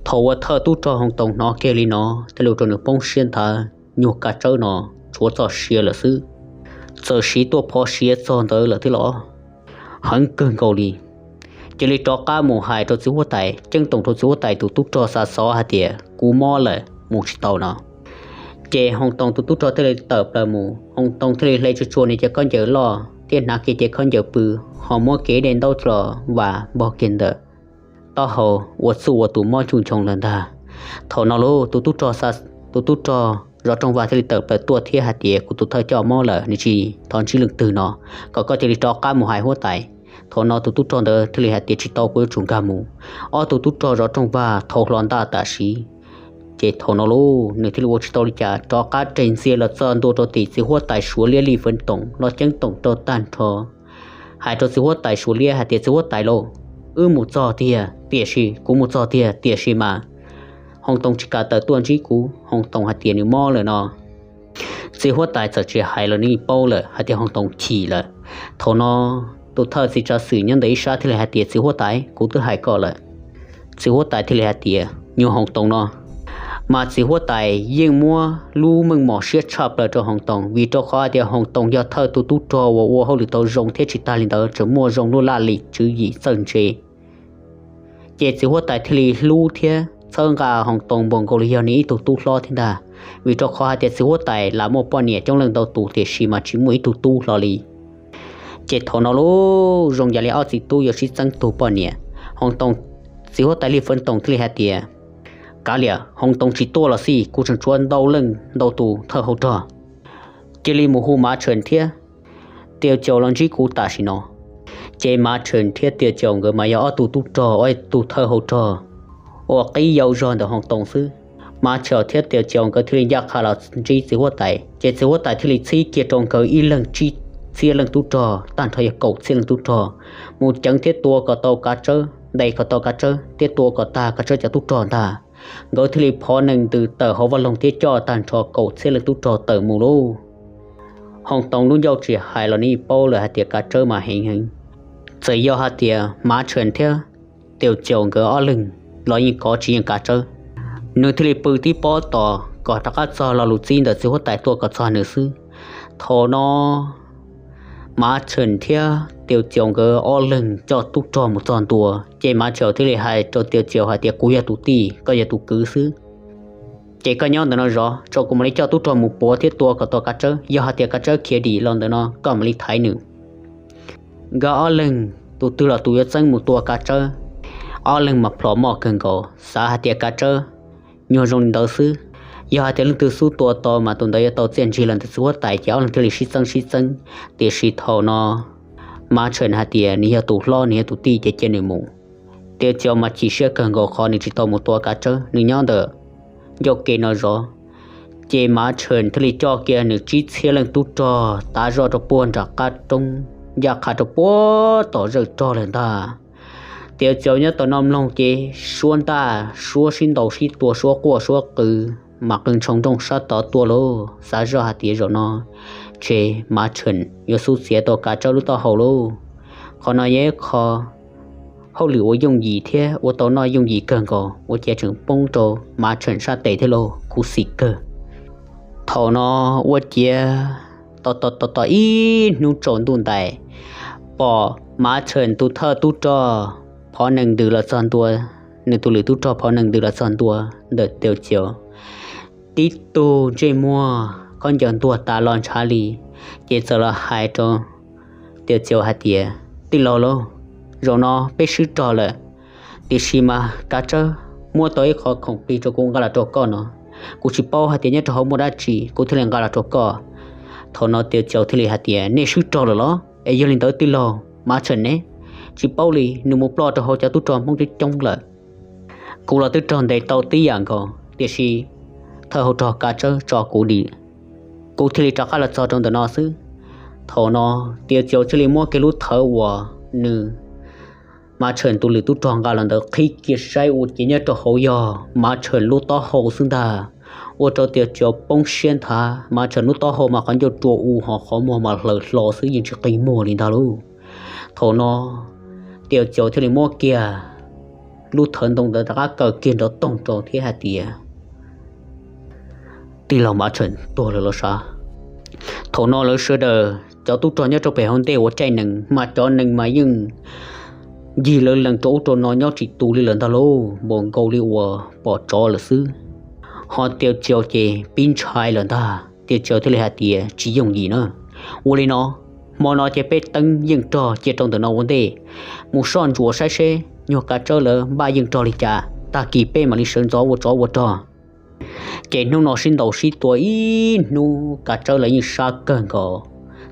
Thaum uas thawj tub rog Hoos Toos hnov kiag li no, thiaj li ua rau nws poob siab nthav, nyuag Kav Tsawb no tshuav txoj sia lawm xwb, txawm siv tuaj phov siav txog ntawd lawm thiab los. Heev kawg nkaus li. Cia li rov qab mus hais rau txiv huab tais, ceeb toom rau txiv huab tais tus tub rog xa xov hais tias, Kuv mob lawm, mus tsis tau no. Ces Hoos Toos tus tub rog thiaj li tawm plaws mus, Hoos Toos thiaj li hle tsuag tsuag nws cov khaub ncaws loj thiab hnav kiag cev khaub ncaws pw, ho muab kev dej ntaub los vas npog kiag ntawm taub hau, ua txuj ua tus mob cuj nchoo lawm ntag. Thaum no lauj, tus tub rog, tus tub rog zov rooj vag thiaj li tawm plaws tuaj thiab hais tias, Kuv tus thawj coj mob lawm, nws tsis thov ntsib leej twg no, kom koj cia li rov qab mus hais huab tais. Thaum no tus tub rog ntawd thiaj li hais tias, Tsis tau, kuv yuav tsum nkag mus. Ob tug tub rog zov rooj vag thau hlo ntaj tam sim. Ces thaum no lauj, nws thiaj li ua tsis tau li cas, rov qab res ntxiag los txog ntua rau tim txiv huab tais Suav Liab Lij Feev Toom los ceeb toom rau tag nrho, hais rau txiv huab tais Suav Liab hais tias, Txiv huab tais lauj, wb mus txog tiag tiam sis, kuv mus txog tiag tiam sis mas Hoos Toos tsis kam tawm tuaj ntsib kuv, Hoos Toos hais tias nws mob lawm no. Txiv huab tais txawm tsis hais los nws paub lawm hais tias Hoos Toos chim lawm. Thaum no tus thawj txiv tsav xwm nyob ntawm ib sab thiaj li hais tias, Txiv huab tais, kuv twb hais koj lawm. Txiv huab tais thiaj li hais tias, Nyuag Hoos Toos no. Mas txiv huab tais yeej muab lub meej mom siab tshaj plaws rau Hoos Toos, vim rau qhov hais tias Hoos Toos yog thawj tus tub rog uas ua hauj lwm tau zoo thiab tsis tag li ntawd tseem muaj zoo lub laj lim tswv yim txawj ntse. Ces txiv huab tais thiaj li hlub thiab txhawb nqa Hoos Toos npaum nkaus li yog nws ib tug tub hlob thiab ntag, vim rau qhov hais tias txiv huab tais lam muaj poj niam coob leej ntau tus tiam sis mas tsis muaj ib tug tub hlo li. Ces thaum no lauj, zoo yam li ob txiv tub yuav sib txeeb tug poj niam. Hoos Toos, txiv huab tais Lij Feev Toom thiaj li hais tias, Kav liam, Hoos Toos tsis tuaj los xij, kuv tseem tshuav ntau leej ntau tus thawj hauv rog. Cia li mus hu Mav Tshee thiab Tias Caum los ntsib kuv tam sim no. Ces Mav Tshee thiab Tias Caum nkawd mas yog ob tug tub rog, ob tug thawj hauv rog uas qib yau zog ntawm Hoos Toos xwb. Mav Tshee thiab Tias Caum nkawd thiaj li ncaj qha los ntsib txiv huab tais, ces txiv huab tais thiaj li txhib kiag rau nkawd ib leeg tsib txhiab leej tub rog, tag nrho yog kaum txhiab leej tub rog, mus ceev thiab tua kom tau Kav Tsawb, ntes kom tau Kav Tsawb thiab tua kom tag Kav Tsawb cov tub rog ntag. Nkawd thiaj li phov nees ntws tawm hauv vaj loog thiab coj tag nrho kaum txhiab leej tub rog tawm mus lauj. Hoos Toos lub ncauj tsis hais los nws yeej paub lawm hais tias Kav Tsawb mas heev heev. Txawm yog hais tias Mav Tshee thiab Tias Caum nkawd ob leeg los yeej kov tsis yeej Kav Tsawb. Nws thiaj li pw tib pob tos kom rov qab txog lo lus txib ntawm txiv huab tais tuaj kom txog nws xwb. Thaum no Mav Tshawm thiab Tiav Txiaus nkawd ob leeg coj tub rog mus txog ntua, ces Mav Tshawm thiaj li hais rau Tiav Txiaus hais tias, kuv yog tus tij, koj yog tus kwv xwb, ces koj nyob ntawm no zov, tso kuv mam li coj tub rog mus puav thiab tua kom tau Kav Tsawb. Yog hais tias Kav Tsawb khiav dim los ntawm no, koj mam li thaiv nws. Nkawd ob leeg tus twg los tus yuav txeeb mus tua Kav Tsawb. Ob leeg mas plhom moj kawg nkaus, xav hais tias Kav Tsawb nyuag zoo li ntawd xwb, yog hais tias leej twg xub tua tau mas tus ntawd yuav tau txiaj ntsig los ntawm txiv huab tais, ces ob leeg thiaj li sib txeeb sib txeeb. Tiam sis thaum no Mav Tshawm hais tias nws yog tus hlob, nws yog tus tij, ces cia nws mus. Tiav Txiaus mas chim siab kawg nkaus qhov nws tsis tau mus tua Kav Tsawb, nws nyob ntawm ncauj ke no zov. Ces Mav Tshawm thiaj li coj kiag nws tsib txhiab leej tub rog tav zoj rau puag nram qab roob, ncaj qha rau puag tom zawm rog lawm ntag. Tiav Txiaus nyob tom no mloog ces suab ntaj, suab sib ntaus sib tua, suab quaj suab qw, mas qw ntshoo nrooj sab tod tuaj lauj. Xav zoj hais tias zaum no ces Mav Tshawm yuav xub txiav tau Kav Tsawb lub taub hau lauj. Qhov no yog ib qho hauj lwm uas yooj yim thiab ua tau noj yooj yim kawg nkaus, ua cas tseem poob rau Mav Tshawm sab tes thiab lauj, khuv xim kawg. Thaum no ua ciav tos tos tos ib hnub tsaus ntuj ntais, pom Mav Tshawm tus thawj tub rog Phov Nees ntws los txog ntua, nws tus lwm tub rog Phov Nees ntws los txog ntua ntawm Tiav Txiaus, tib tug ntsej muag khaub ncaws ntuag tas los ntshav li, ces txawm los hais rau Tiav Txiaus hais tias, tij laug lauj, zaum no peb swb rog lawm, tiam sis mas Kav Tsawb muab tau ib qho khoom plig rau kuv nqa los rau koj no, kuv tsis paub hais tias nyob rau hauv muaj dab tsi, kuv thiaj li nqa los rau koj. Thaum no Tiav Txiaus thiaj li hais tias, nej swb rog lawm los? Es yog li ntawd tij laug Mav Tshawm ne? Tsis paub li, nws mus ploj rau hauv cov tub rog Hmoob coob coob lawm. Kuv los twb raug ntes tau tib yam nkaus, tiam sis thawj hauv rog Kav Tsawb tso kuv dim, kuv thiaj li rov qab los txog rau ntawm no xwb. Thaum no Tiav Txiaus thiaj li muab kiag lub thawv uas nws Mav Tshawm tus lwm tub rog nqa los ntawd qhib kiag saib ua ciav nyob rau hauv yog Mav Tshawm lub taub hau xwb ntag. Ua rau Tiav Txiaus poob siab nthav, Mav Tshawm lub taub hau mas qhov ncauj rua u ho qhov muag mas hlaws hlo xwb, yeej tsis qi muag li ntag lauj. Thaum no Tiav Txiaus thiaj li muab kiag lub thawv ntoo ntawd rov qab kaw kiag nrov toog rau thiab hais tias, tij laug Mav Tshawm tuag lawm los sav. Thaum no lawv sawv daws cov tub rog nyob rau pem hauv ntej ua caij nees mas cov nees mas yeej ncig lawv lees rau ub rau no nyob tsis tus li lawm ntag lauj, npaum nkaus li uas pom tsov lawm xwb. Ho Tiav Txiaus ces pib ntshai lawm ntag. Tiav Txiaus thiaj li hais tias, tsis yooj yim na. Ua li no, hmo no ces peb teeb yeej rog cia rau ntawm no ua ntej, mus soj ntsuam saib seb nyuag Kav Tsawb lawv npaj yeej rog li cas, tag kis peb mam li sawv ntxov ua tsov ua rog. Ces hnub no sib ntaus sib tua ib hnub, Kav Tsawb lawv yeej sab kawg nkaus.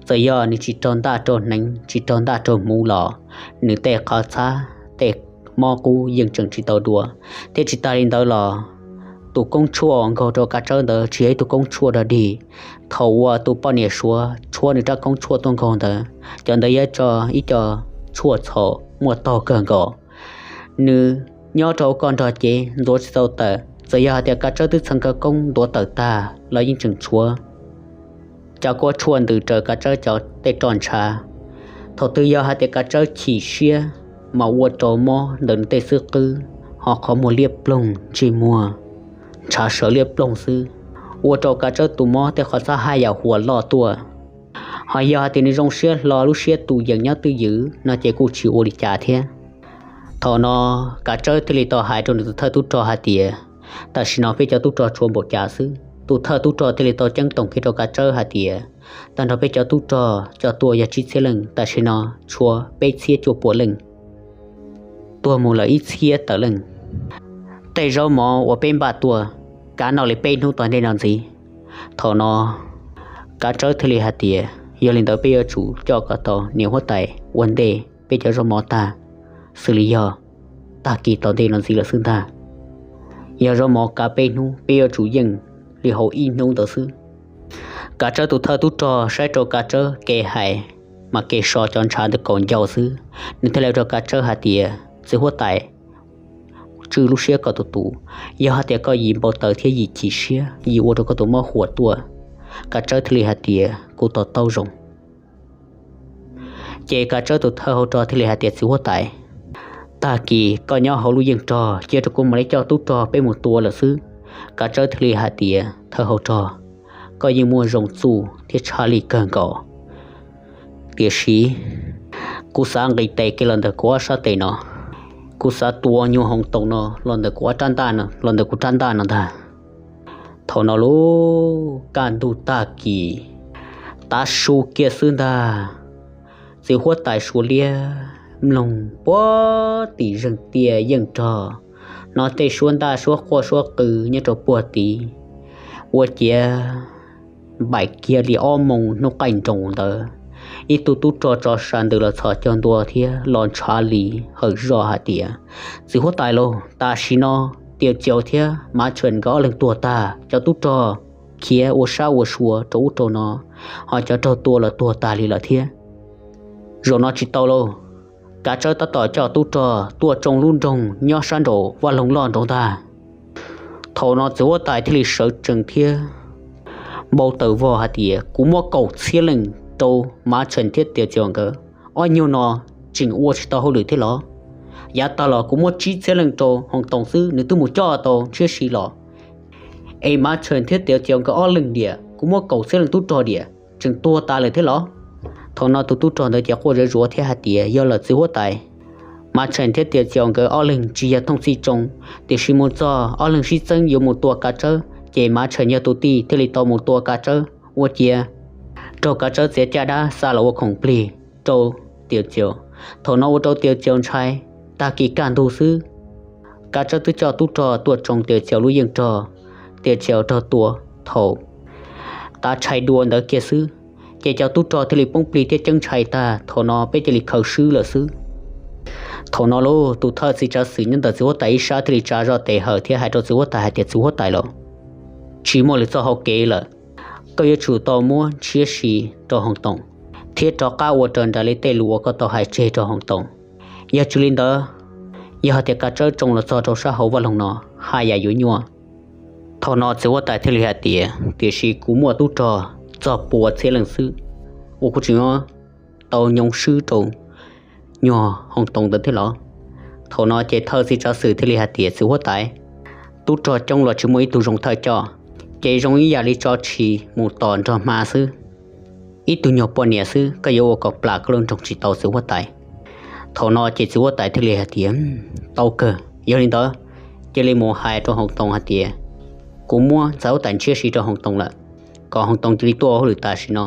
Txawm yog nws tsis raug ntaj raug hneev, tsis raug ntaj raug hmuv los nws tej qhov txhab tej mob qub yeej tseem tsis tau dua. Thiab tsis tas li ntawd los tus koob tshuaj uas nkaug rau Kav Tsawb ntawd tsis yog ib tug koob tshuaj dog dig. Thaum uas tus poj niam Suav tshuab nws rab koob tshuaj tuaj nkaug ntawd, cov ntawd yog ib co tshuaj txhaum muaj taug kawg nkaus. Nws nyob rau hauv ko nrog cev ntxuav tsis tau tawm, txawm yog hais tias Kav Tsawb twb txheev khawv koob ntuav tawm tag los yeej tseem tshuav cov kuab tshuaj ntws raws Kav Tsawb cov tej roj ntshav. Thaum twg yog hais tias Kav Tsawb chim siab mas ua rau mob ntawm nws tej xwb qwb, ho qhov muag liab ploog, ntsej muag ntshav sawv liab ploog xwb, ua rau Kav Tsawb tus mob tej qhov txhab haj yam huam loj tuaj. Ho yog hais tias nws zoo siab hlo lub siab tus yees nyob twj ywm no ces kuj tsis ua li cas thiab. Thaum no Kav Tsawb thiaj li tau hais rau nws tus thawj tub rog hais tias, tam sim no peb cov tub rog tshuav npaum cas xwb. Tus thawj tub rog thiaj li tau ceeb toom kiag rau Kav Tsawb hais tias, tag nrho peb cov tub rog coj tuaj yog tsib txhiab leej, tam sim no tshuav peb txhiab cuaj puas leej, tuag mus lawm ib txhiab tawm leej. Tej zaub mov uas peb npaj tuaj, kav noj li peb hnub tom ntej no ntxiv. Thaum no Kav Tsawb thiaj li hais tias, yog li ntawd peb yuav tsum coj kom tau niam huab tais ua ntej peb cov zaub mov tag, xws li yog tag kis tom ntej no ntxiv lawm xwb ntag. Yog zaub mov kav peb hnub, peb yuav tsum yeej li hauv ib hnub ntawd xwb. Kav Tsawb tus thawj tub rog saib rau Kav Tsawb kev hais, mas kev so cov ntshav ntawd kaum ncau xwb. Nws thiaj li rau Kav Tsawb hais tias, txiv huab tais, tswj lub siab koj tus tus, yog hais tias koj yim npau taws thiab yim chim siab, yim ua rau koj tus mob huam tuaj. Kav Tsawb thiaj li hais tias, kuv to taub zoo. Ces Kav Tsawb tus thawj hauv rog thiaj li hais tias, txiv huab tais, tag kis koj nyob hauv lub yeej rog, cia rau kuv mam li coj tub rog peb mus tua lawm xwb. Kav Tsawb thiaj li hais tias, thawj hauv rog, koj yeej muaj zoo txuj thiab tshaj lij kawg nkaus. Tiam sis kuv xav nqis tes kiag los ntawm kuv ob sab tes no, kuv xav tua nyuag Hoos Toos no los ntawm kuv ob rab ntaj no, los ntawm kuv rab ntaj no ntag. Thaum no lub kaj ntug tag kis, tav su kiag xwb ntag, txiv huab tais Suav liab mloog puag tim zeeg tiaj yeej rog, hnov tej suab ntaj suab quaj suab qw nyob rau puag tid. Ua ciav npaim kiag li ob moos hnub qaij nroos ntawd, ib tug tub rog tso sa ntws los txhos caug ntua thiab los ntshav li hawm zoj hais tias, Txiv huab tais lauj, tam sim no Tiav Txiaus thiab Mav Tshawm nkawd ob leeg tuag tag, cov tub rog khiav ua sab ua sua rau ub rau no, ho cov raug tua los tuag tag li lawm thiab. Zaum no tsis tau lauj, Kav Tsawb tab tom coj tub rog tuaj tsoo lub nroog nyob sab nraum vaj loog loj nraud ntag. Thaum no txiv huab tais thiaj li sawv tsees thiab npau taws vog hais tias, Kuv muab kaum txhiab leej rau Mav Tshawm thiab Tiav Txiaus nkawd, ob nyuag no tseem ua tsis tau hauj lwm thiab los? Yav tag los kuv muab tsib txhiab leej rau Hoos Toos xwb, nws twb mus coj tau Ntshiab Si los, es Mav Tshawm thiab Tiav Txiaus nkawd ob leeg diam, kuv muab kaum txhiab leej tub rog diam, tseem tuag tas lawm thiab los? Thaum no tus tub rog ntawd ces quaj zuav zuav thiab hais tias, Yog lawm txiv huab tais, Mav Tshawm thiab Tiav Txiaus nkawd ob leeg tsis yog thooj txhij tsoo, tiam sis mus txog ob leeg sib txeeb yuav mus tua Kav Tsawb, ces Mav Tshawm yog tus tij thiaj li tau mus tua Kav Tsawb, ua ciav raug Kav Tsawb txiav caj dab xa los ua khoom plig rau Tiav Txiaus. Thaum no ua rau Tiav Txiaus ntshai, tag kis kaj ntug xwb, Kav Tsawb twb coj tub rog tuaj tsoo Tiav Txiaus lub yeej rog, Tiav Txiaus raug tua thaum tav tshais dua ntawd kiag xwb, ces cov tub rog thiaj li poob plig thiab ceeb ntshai tag. Thaum no peb cia li khaws swb lawm xwb. Thaum no lauj, tus thawj txiv tsav xwm nyob ntawm txiv huab tais ib sab thiaj li tsa zoj tes hawm thiab hais rau txiv huab tais hais tias, Txiv huab tais lauj, tsis muaj lwm txoj hau kev lawm. Koj yuav tsum tau muab Ntshiab Si rau Hoos Toos, thiab rov qab ua raws nraim li tej lus uas koj tau hais tseg rau Hoos Toos. Yog tsis li ntawd, yog hais tias Kav Tsawb tsoo los txog rau sab hauv vaj loog no, haj yam yuav nyuaj. Thaum no txiv huab tais thiaj li hais tias, Tiam sis kuv muaj tub rog txog pua txhiab leej xwb, ua kuv tseem tau nyob swb rau nyuag Hoos Toos ntawd thiab los? Thaum no ces thawj txiv tsav xwm thiaj li hais tias, Txiv huab tais, tub rog coob los tsis muaj ib tug zoo thawj coj, ces zoo ib yam li tso tshis mus tom nrog hma xwb. Ib tug nyuag poj niam xwb, koj yuav ua kom plam koj lub nroog tsis tau txiv huab tais. Thaum no ces txiv huab tais thiaj li hais tias, Tau kawg, yog li ntawd, cia li mus hais rau Hoos Toos hais tias, kuv muab ntxhais huab tais Ntshiab Si rau Hoos Toos lawm, kom Hoos Toos cia li tuaj ua hauj lwm tam sim no.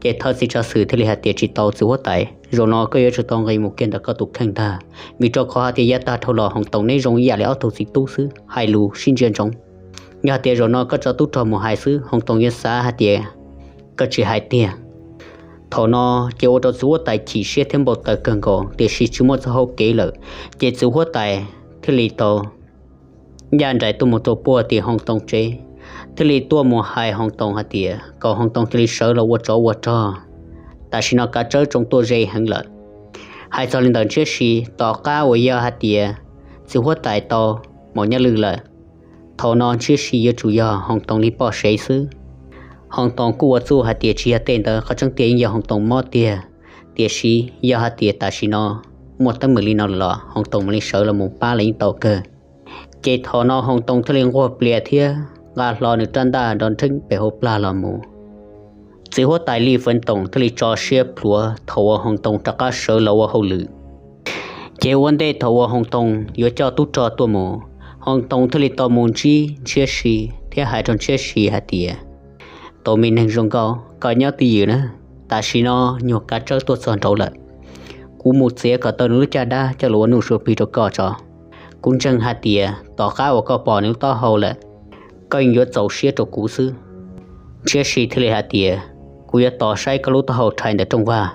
Ces thawj txiv tsav xwm thiaj li hais tias, Tsis tau txiv huab tais, zaum no koj yuav tsum tau nqis mus kiag ntawm koj tus kheej ntag, vim rau qhov hais tias yav tag dhau los Hoos Toos neb zoo ib yam li ob tug txiv tub xwb, hais lus sib ntsia ntsoov. Yog hais tias zaum no koj tso tub rog mus hais xwb, Hoos Toos yuav xav hais tias koj tsis hais tiag. Thaum no ces ua rau txiv huab tais chim siab thiab npau taws kawg nkaus, tiam sis tsis muaj txoj hau kev lawm, ces txiv huab tais thiaj li tau ncaj nraim tuaj mus rau puag tim Hoos Toos tsev, thiaj li tuaj mus hais Hoos Toos hais tias kom Hoos Toos cia li sawv los ua tsov ua rog, tam sim no Kav Tsawb tsoo tuaj ze heev lawm. Hais txog li ntawm Ntshiab Si, tom qab uas yog hais tias txiv huab tais tau maum nyaj lwj lawm, thaum no Ntshiab Si yuav tsum yog Hoos Toos li poj sev xwb. Hoos Toos kuj ua txuj hais tias tsis yog tej ntawd, qhov tseeb tiag yeej yog Hoos Toos mob tiag, tiam sis yog hais tias tam sim no muaj teeb meem li no lawm los Hoos Toos mam li sawv los mus pab los yeej tau kawg. Ces thaum no Hoos Toos thiaj li nquag plias thiab nqa hlo nws rab ntaj nrov nrheeb pem hauv plag los mus. Txiv huab tais Lis Feev Toom thiaj li tso siab plhuav thaum uas Hoos Toos rov qab sawv los ua hauj lwm. Ces ua ntej thaum uas Hoos Toos yuav coj tub rog tuaj mus, Hoos Toos thiaj li tau mus ntsib Ntshiab Si thiab hais rau Ntshiab Si hais tias, Tus me neeg zoo nkauj, koj nyob twj ywm na, tam sim no nyuag Kav Tsawb tuaj txog nraud lawm. Kuv mus txiav kom tau nws lub caj dab coj los ua nuj sua plig rau koj tso. Kuv ntseeg hais tias tom qab uas koj pom nws lub taub hau lawm, koj yeej yuav txaus siab rau kuv xwb. Ntshiab Si thiaj li hais tias, Kuv yuav tos saib koj lub taub hau rhais ntawm rooj vag,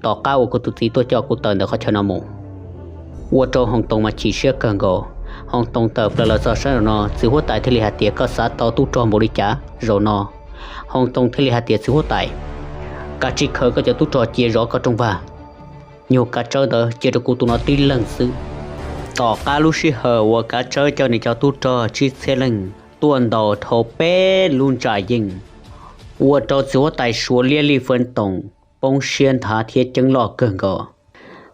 tom qab uas kuv tus txiv tuaj coj kuv tawm ntawm qhov chaw no mus. Ua rau Hoos Toos mas chim siab kawg nkaus. Hoos Toos tawm plaws los txog sab nraum no, txiv huab tais thiaj li hais tias, Koj xav tau tub rog npaum li cas zaum no? Hoos Toos thiaj li hais tias, Txiv huab tais, kav tsij khaws koj cov tub rog cia zov koj rooj vag. Nyuag Kav Tsawb ntawd cia rau kuv tus no tib leeg xwb. Tom qab lub sij hawm uas Kav Tsawb coj nws cov tub rog tsib txhiab leej tuaj ntaus dhau peb lub ntsa yeej, ua rau txiv huab tais Suav liab Lis Feev Toom poob siab nthav thiab ceeb loj kawg nkaus.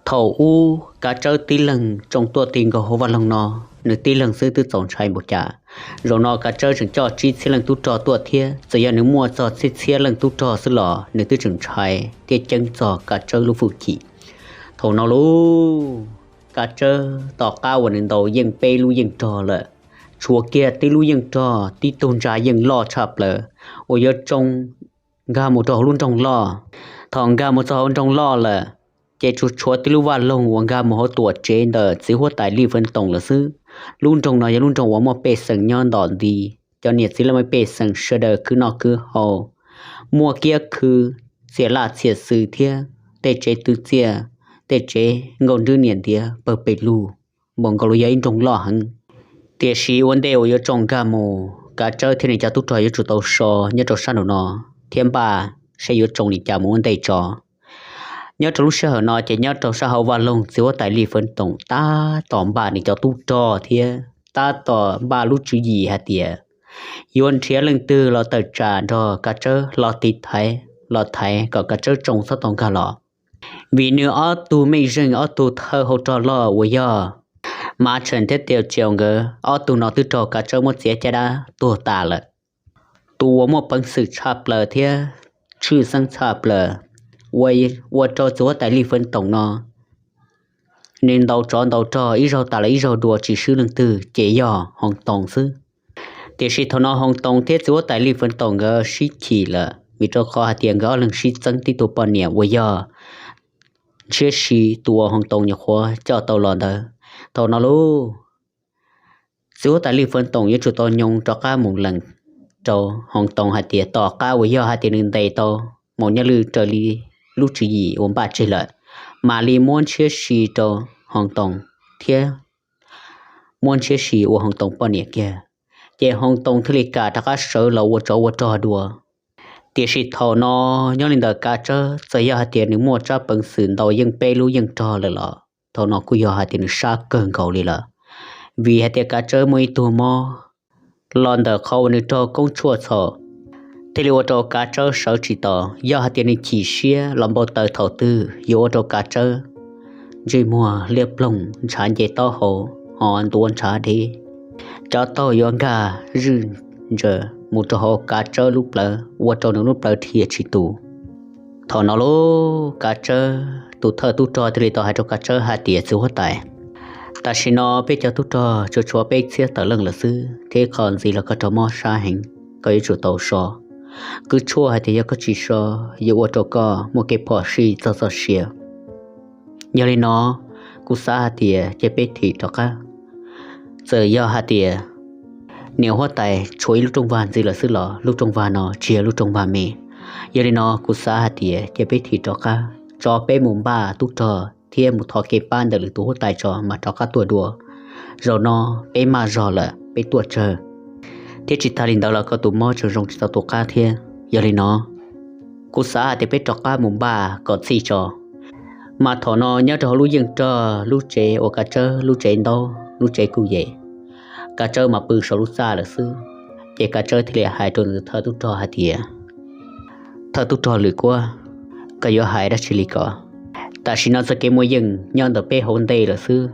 Thaum ub Kav Tsawb tib leeg tsoo tuaj ti nkaus hauv vaj loog no, nws tib leeg xwb twb txaus ntshai npaum cas. Zaum no Kav Tsawb tseem coj tsib txhiab leej tub rog tuaj thiab, txawm yog nws muaj txog txhiab txhiab leej tub rog xwb los nws twb tseem ntshai thiab ceeb txog Kav Tsawb lub hwj chim. Thaum no lauj, Kav Tsawb tom qab uas nws ntaus yeej peb lub yeej rog lawm, tshuav kiag tib lub yeej rog tib tug ntsa yeej loj tshaj plaws uas yuav tsoo nkag mus rau hauv lub nroog loj. Thaum nkag mus txog hauv nroog loj lawm, ces tsuas tshuav tib lub vaj loog uas nkag mus hauv tuam tsev ntawm txiv huab tais Lij Feev Toom lawm xwb. Lub nroog no yog lub nroog uas muaj pej xeem nyob ntom nti, cov niam txiv laj mej pej xeem sawv daws khwv noj khwv haus, muaj kiab khw, txias laj txias xwm thiab tej tsev twv txiaj, tej tsev nkauj nrwb niam ntiav pawg pes lug, npaum nkaus li yog ib nroog loj heev. Tiam sis ua ntej uas yuav tsoo nkag mus, Kav Tsawb thiab nws cov tub rog yuav tsum tau so nyob rau sab nraum no thiab npaj saib yuav tsoo li cas mus ua ntej tso. Nyob rau lub sij hawm no ces nyob rau sab hauv vaj loog txiv huab tais Lij Feev Toom tab tom npaj nws cov tub rog thiab tab tom npaj lub tswv yim hais tias yuav nrhiav leej twg los tawm tsam nrog Kav Tsawb los tiv thaiv, los thaiv kom Kav Tsawb tsoo txhob tau nkag los. Vim nws ob tug mej zeej ob tug thawj hau rog loj uas yog Mav Tseem thiab Tiaus Tsiaus nkawd ob tug no twb raug Kav Tsawb muab txiav caj dab tuag tas lawm. Tus uas muaj peev xwm tshaj plaws thiab tshwj xeeb tshaj plaws ua rau txiv huab tais Lij Feev Toom no, nws ntaus tsov ntaus rog ib zaug tas los ib zaug dua tsis swb leej twg ces yog Hoos Toos xwb. Tiam sis thaum no Hoos Toos thiab txiv huab tais Lij Feev Toom nkawd sib chim lawm vim rau qhov hais tias nkawd ob leeg sib txeeb tib tug poj niam uas yog Ntshiab Si, tus uas Hoos Toos nyuam qhuav coj tau los ntawd. Thaum no lauj, txiv huab tais Lij Feev Toom yuav tsum tau nyoo rov qab mus lees rau Hoos Toos hais tias tom qab uas yog hais tias nws ntes tau Maum Nyaj Lwj raws li lub tswv yim uas npaj tseg lawm, mam li muab Ntshiab Si rau Hoos Toos thiab muab Ntshiab Si ua Hoos Toos poj niam kiag, ces Hoos Toos thiaj li kam rov qab sawv los ua tsov ua rog dua. Tiam sis thaum no nyob li ntawm Kav Tsawb txawm yog hais tias nws muaj tsab peev xwm ntaus yeej peb lub yeej rog lawm los thaum no kuj yog hais tias nws sab kawg nkaus li lawm, vim hais tias Kav Tsawb muaj ib tug mob los ntawm qhov uas nws raug koob tshuaj txhaum, thiaj li ua rau Kav Tsawb sawv tsis tau. Yog hais tias nws chim siab los npau taws thaum twg yuav ua rau Kav Tsawb ntsej muag liab ploog, ntshav nce taub hau, ho ntuav ntshav deb, cov taug yuav nkag zwj ntsaws mus rau hauv Kav Tsawb lub plawv ua rau nws lub plawv dhia tsis tus. Thaum no lauj, Kav Tsawb tus thawj tub rog thiaj li tau hais rau Kav Tsawb hais tias, txiv huab tais, tam sim no peb cov tub rog tsuas tshuav peb txhiab tawm leej lawm xwb thiab qhov ntxiv los koj raug mob sab heev, koj yuav tsum tau so. Kuv tshuaj hais tias yog koj tsis so yuav ua rau koj muaj kev phom sij txog txoj sia. Yog li no, kuv xav hais tias cia peb thim rov qab. Txawm yog hais tias niam huab tais tshuav ib lub rooj vag ntxiv lawm xwb los lub rooj vag no tsis yog lub rooj vag me. Yog li no kuv xav hais tias cia peb thim rov qab tso peb mus npaj tub rog thiab mus thov kev pab ntawm lwm tus huab tais tso mas rov qab tuaj dua. Zaum no peb maj zog lawm peb tuaj tsawg, thiab tsis tas li ntawd los koj tus mob tseem zoo tsis tau tu qab thiab. Yog li no kuv xav hais tias peb rov qab mus npaj kom txhij tso. Mas thaum no nyob rau hauv lub yeej rog lub tsev uas Kav Tsawb lub tsev ntaub lub tsev kuj yem, Kav Tsawb mas pw saum lub txaj lawm xwb. Ces Kav Tsawb thiaj li hais rau nws thawj tub rog hais tias, thawj tub rog Lwm Kuab, koj yuav hais dab tsi li ko? Tam sim no txoj kev muaj yeej nyob ntawm peb hauv ntej lawm xwb,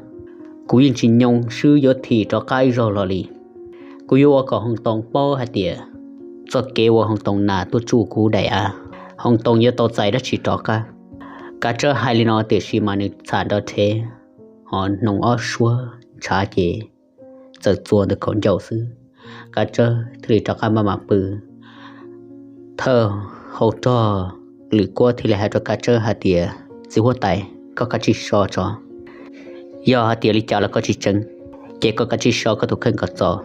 kuv yeej tsis nyoo swb yuav thim rov qab ib zaug los li. Kuv yuav ua kom Hoos Toos paub hais tias txoj kev uas Hoos Toos nas tuaj tsuj kuv daim av, Hoos Toos yuav tau txais dab tsi rov qab. Kav Tsawb hais li no tiam sis mas nws txham nrov rhev, ho hnoos ob suab ntshav ces txawm txua ntawm kaum ncauj xwb. Kav Tsawb thiaj li rov qab maj mam pw. Thawj hau rog Lwm Kuab thiaj li hais rau Kav Tsawb hais tias, txiv huab tais, koj kav tsij so tso. Yog hais tias li cas los koj tsis tseev, ces koj kav tsij so koj tus kheej kom txaus.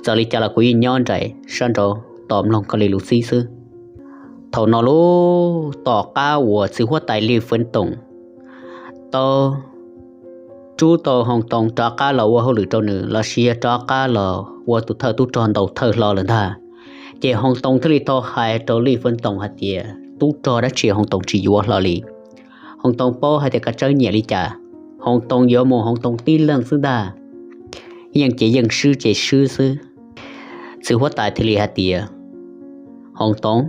Txawm li cas los kuv yeej nyob nraim sab nraud tos mloog koj li lus txib xwb. Thaum no lauj, tom qab uas txiv huab tais Lij Feev Toom tau rub tau Hoos Toos rov qab los ua hauj lwm rau nws lossis yog rov qab los ua tus thawj tub rog ntaus thawj hlo lawm ntag, ces Hoos Toos thiaj li tau hais rau Lij Feev Toom hais tias tub rog dab tsi Hoos Toos tsis yuav hlo li. Hoos Toos paub hais tias Kav Tsawb nyiam li cas, Hoos Toos yuav mus Hoos Toos tib leeg xwb ntag. Yeej ces yeej swb ces swb xwb. Txiv huab tais thiaj li hais tias, Hoos Toos,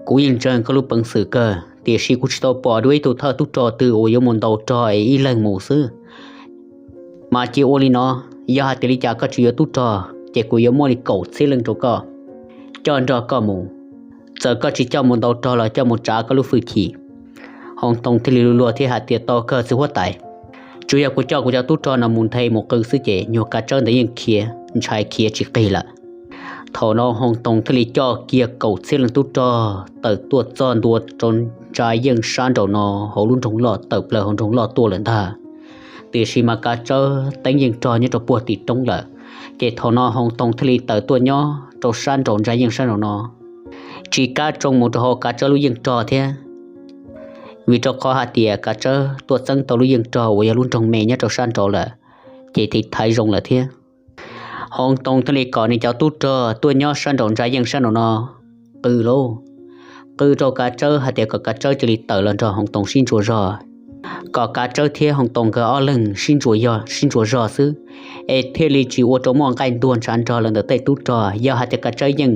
kuv yeej ntseeg koj lub peev xwm kawg, tiam sis kuv tsis tau pom dua ib tug thawj tub rog twg uas yuav mus ntaus rog es ib leeg mus xwb. Mas cia ua li no, yog hais tias li cas koj tsis yuav tub rog ces kuv yuav muab li kaum txhiab leej rau koj coj nrog koj mus. Txawm koj tsis coj mus ntaus rog los coj mus tsav koj lub hwj chim. Hoo Too thiaj li luag luag thiab hais tias, tau kawg txiv huab tais, tsuas yog kuv coj kuv cov tub rog no mus nthe mus qw xwb ces nyuag kav tsawb ntawd yeej khiav ntshai khiav tsis qig lawm. Thaum no Hoo Too thiaj li coj kiag kaum txhiab leej tub rog tawm tuaj txog ntua rau ntsa yeej sab nraum no, hauv lub nroog loj tawm plaws hauv nroog loj tuaj lawm ntag. Tiam sis mas kav tsawb teeb yeej rog nyob rau puag tim roob lawm. Ces thaum no Hoo Too thiaj li tawm tuaj nyob rau sab nraum ntsa yeej sab nraum no, tsis kam tsoo mus rau hauv kav tsawb lub yeej rog thiab. Vim rau qhov hais tias kav tsawb tuaj txeeb tau lub yeej rog uas yog lub nroog me nyob rau sab nraud lawm, ces tiv thaiv zoo lawm thiab. Hoo Too thiaj li kom nws cov tub rog tuaj nyob sab nraum ntsa yeej sab nraum no qw lauj, qw rau kav tsawb hais tias kom kav tsawb cia li tawm los nrog Hoo Too sib ntsuas zog, kom kav tsawb thiab Hoo Too nkawd ob leeg sib ntsuas zog xwb, es thiaj li tsis ua rau muaj nqaij ntuag ntshav nrog lawv ntawm tej tub rog. Yog hais tias kav tsawb yeej,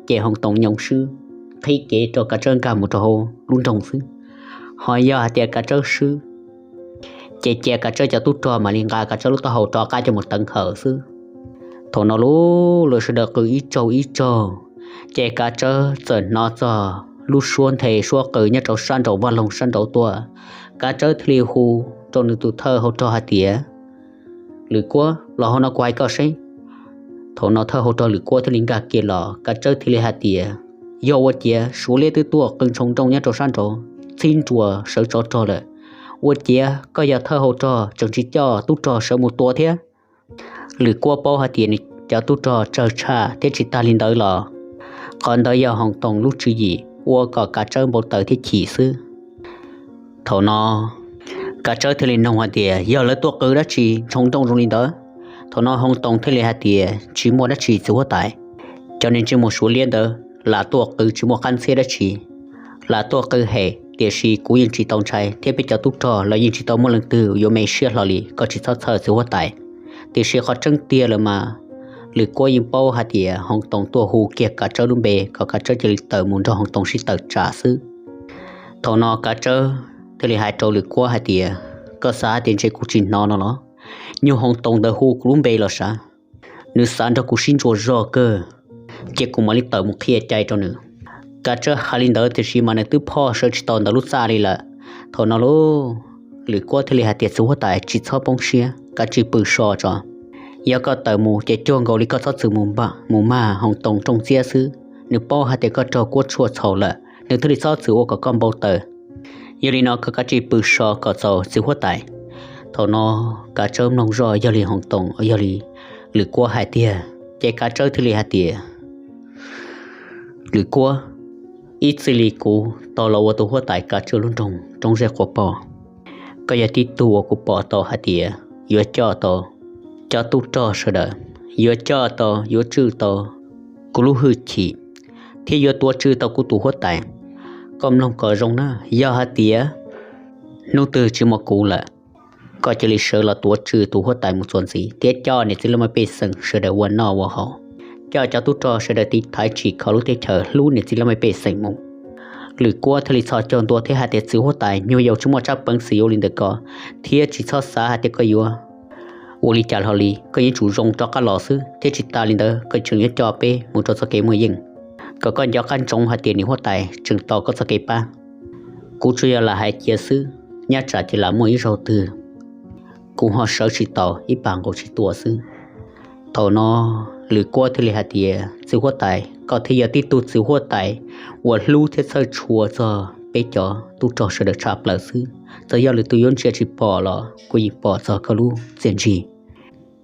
ces Hoo Too nyoo swb, qhib kev rau kav tsawb nkag mus rau hauv lub nroog xwb. Ho yog hais tias kav tsawb swb, ces cia kav tsawb cov tub rog mam li nqa kav tsawb lub taub hau rov qab coj mus teev hawm xwb. Thaum no lub lawv sawv daws qw ib tsaug ib tsaug, ces kav tsawb txawm hnov txog lub suab nthe suab qw nyob rau sab nraum vaj loog sab nraud tuaj. Kav tsawb thiaj li hu rau nws tus thawj hau rog hais tias, Lwm Kuab, los hauv no kuv hais koj seb. Thaum no thawj hau rog Lwm Kuab thiaj li nkag kiag los, kav tsawb thiaj li hais tias, Yog ua ciav Suav liab twb tuaj qw ntshoo nrooj nyob rau sab nraud txhib ntsuas sawv tsov rog lawm, ua ciav koj yog thawj hau rog tseem tsis coj tub rog sawv mus tua thiab? Lwm Kuab paub hais tias nws cov tub rog tsawg tshaj thiab tsis tag li ntawd los qhov ntawd yog Hoo Too lub tswv yim ua kom kav tsawb npau taws thiab chim xwb. Thaum no kav tsawb thiaj li nug hais tias, Yog lawv tuaj qw dab tsi ntshoo nrooj zoo li ntawd? Thaum no Hoo Too thiaj li hais tias, Tsis muaj dab tsi txiv huab tais, cov niag ntsej muag Suav liab ntawd lam tuaj qw tsis muaj qab ntxhiab dab tsi, lam tuaj qw hem, tiam sis kuv yeej tsis tau ntshai thiab peb cov tub rog los yeej tsis tau muaj leej twg yuav me siab hlo li, koj tsis txhob txhawj txiv huab tais. Tiam sis qhov tseeb tiag lawm mas Lwm Kuab yeej paub hais tias Hoo Too tuaj hu kiag kav tsawb lub npe kom kav tsawb cia li tawm mus nrog Hoo Too sib tawm tsam xwb. Thaum no kav tsawb thiaj li hais rau Lwm Kuab hais tias, Koj xav hais tias ntshe kuv tsis hnov no los? Nyuag Hoo Too ntawd hu kuv lub npe los sav, nws xav nrog kuv sib ntsuas zog kawg, cia kuv mam li tawm mus qhia cai rau nws. Kav tsawb hais li ntawd tiam sis mas nws twb phoj sawv tsis tau ntawm lub txaj li lawm. Thaum no lub Lwm Kuab thiaj li hais tias, Txiv huab tais, tsis txhob poob siab, kav tsij pw so tso. Yog koj tawm mus ces cuag nkaus li koj txhob txwm mus mag Hoo Too rooj txiab xwb. Nws paub hais tias koj raug Kuab tshuaj txhaum lawm, nws thiaj li txhob txwm ua kom koj npau taws. Yog li no koj kav tsij pw so kom txaus txiv huab tais. Thaum no kav tsawb mloog zoj yog li Hoo Too, yog li Lwm Kuab hais tiag, ces kav tsawb thiaj li hais tias, Lwm Kuab, ib txij li kuv tau los ua tus huab tais kav tsawb lub nroog roob zeb quas pom, koj yog tib tug uas kuv pom tau hais tias yuav coj tau cov tub rog sawv daws, yuav coj tau, yuav tswj tau kuv lub hwj chim, thiab yuav tuav tswj tau kuv tus huab tais. Koj mloog kom zoo na, yog hais tias hnub twg tsis muaj kuv lawm, koj cia li sawv los tuav tswj tus huab tais mus txuas ntxiv thiab coj niam txiv laj mej pej xeem sawv daws ua noj ua haus, coj cov tub rog sawv daws tiv thaiv tsim kho lub teb chaws hlub niam txiv laj mej pej xeem mus. Lwm Kuab thiaj li txhos caug ntua thiab hais tias, Txiv huab tais, nyuag yaus tsis muaj tsab peev xwm yuav ua li ntawd ko, thiab tsis txhob xav hais tias koj yuav ua li cas hlo li, koj yeej tsum zoo rov qab los xwb, thiab tsis tas li ntawd koj tseem yuav coj peb mus rau txoj kev muaj yeej, kom koj nco qab ntsoov hais tias niam huab tais tseem tos koj txoj kev pab. Kuv tsuas yog lam hais cia xwb, nyob tsam ces lam muaj ib zaug twg kuv ho sawv tsis taus ib pam nqus tsis tua xwb. Thaum no Lwm Kuab thiaj li hais tias, Txiv huab tais, koj thiaj yog tib tug txiv huab tais uas hlub thiab txhawj tshua txog peb cov tub rog sawv daws tshaj plaws xwb. Txawm yog lwm tus yuav ntsia tsis pom los kuv yeej pom txog koj lub txiaj ntsig.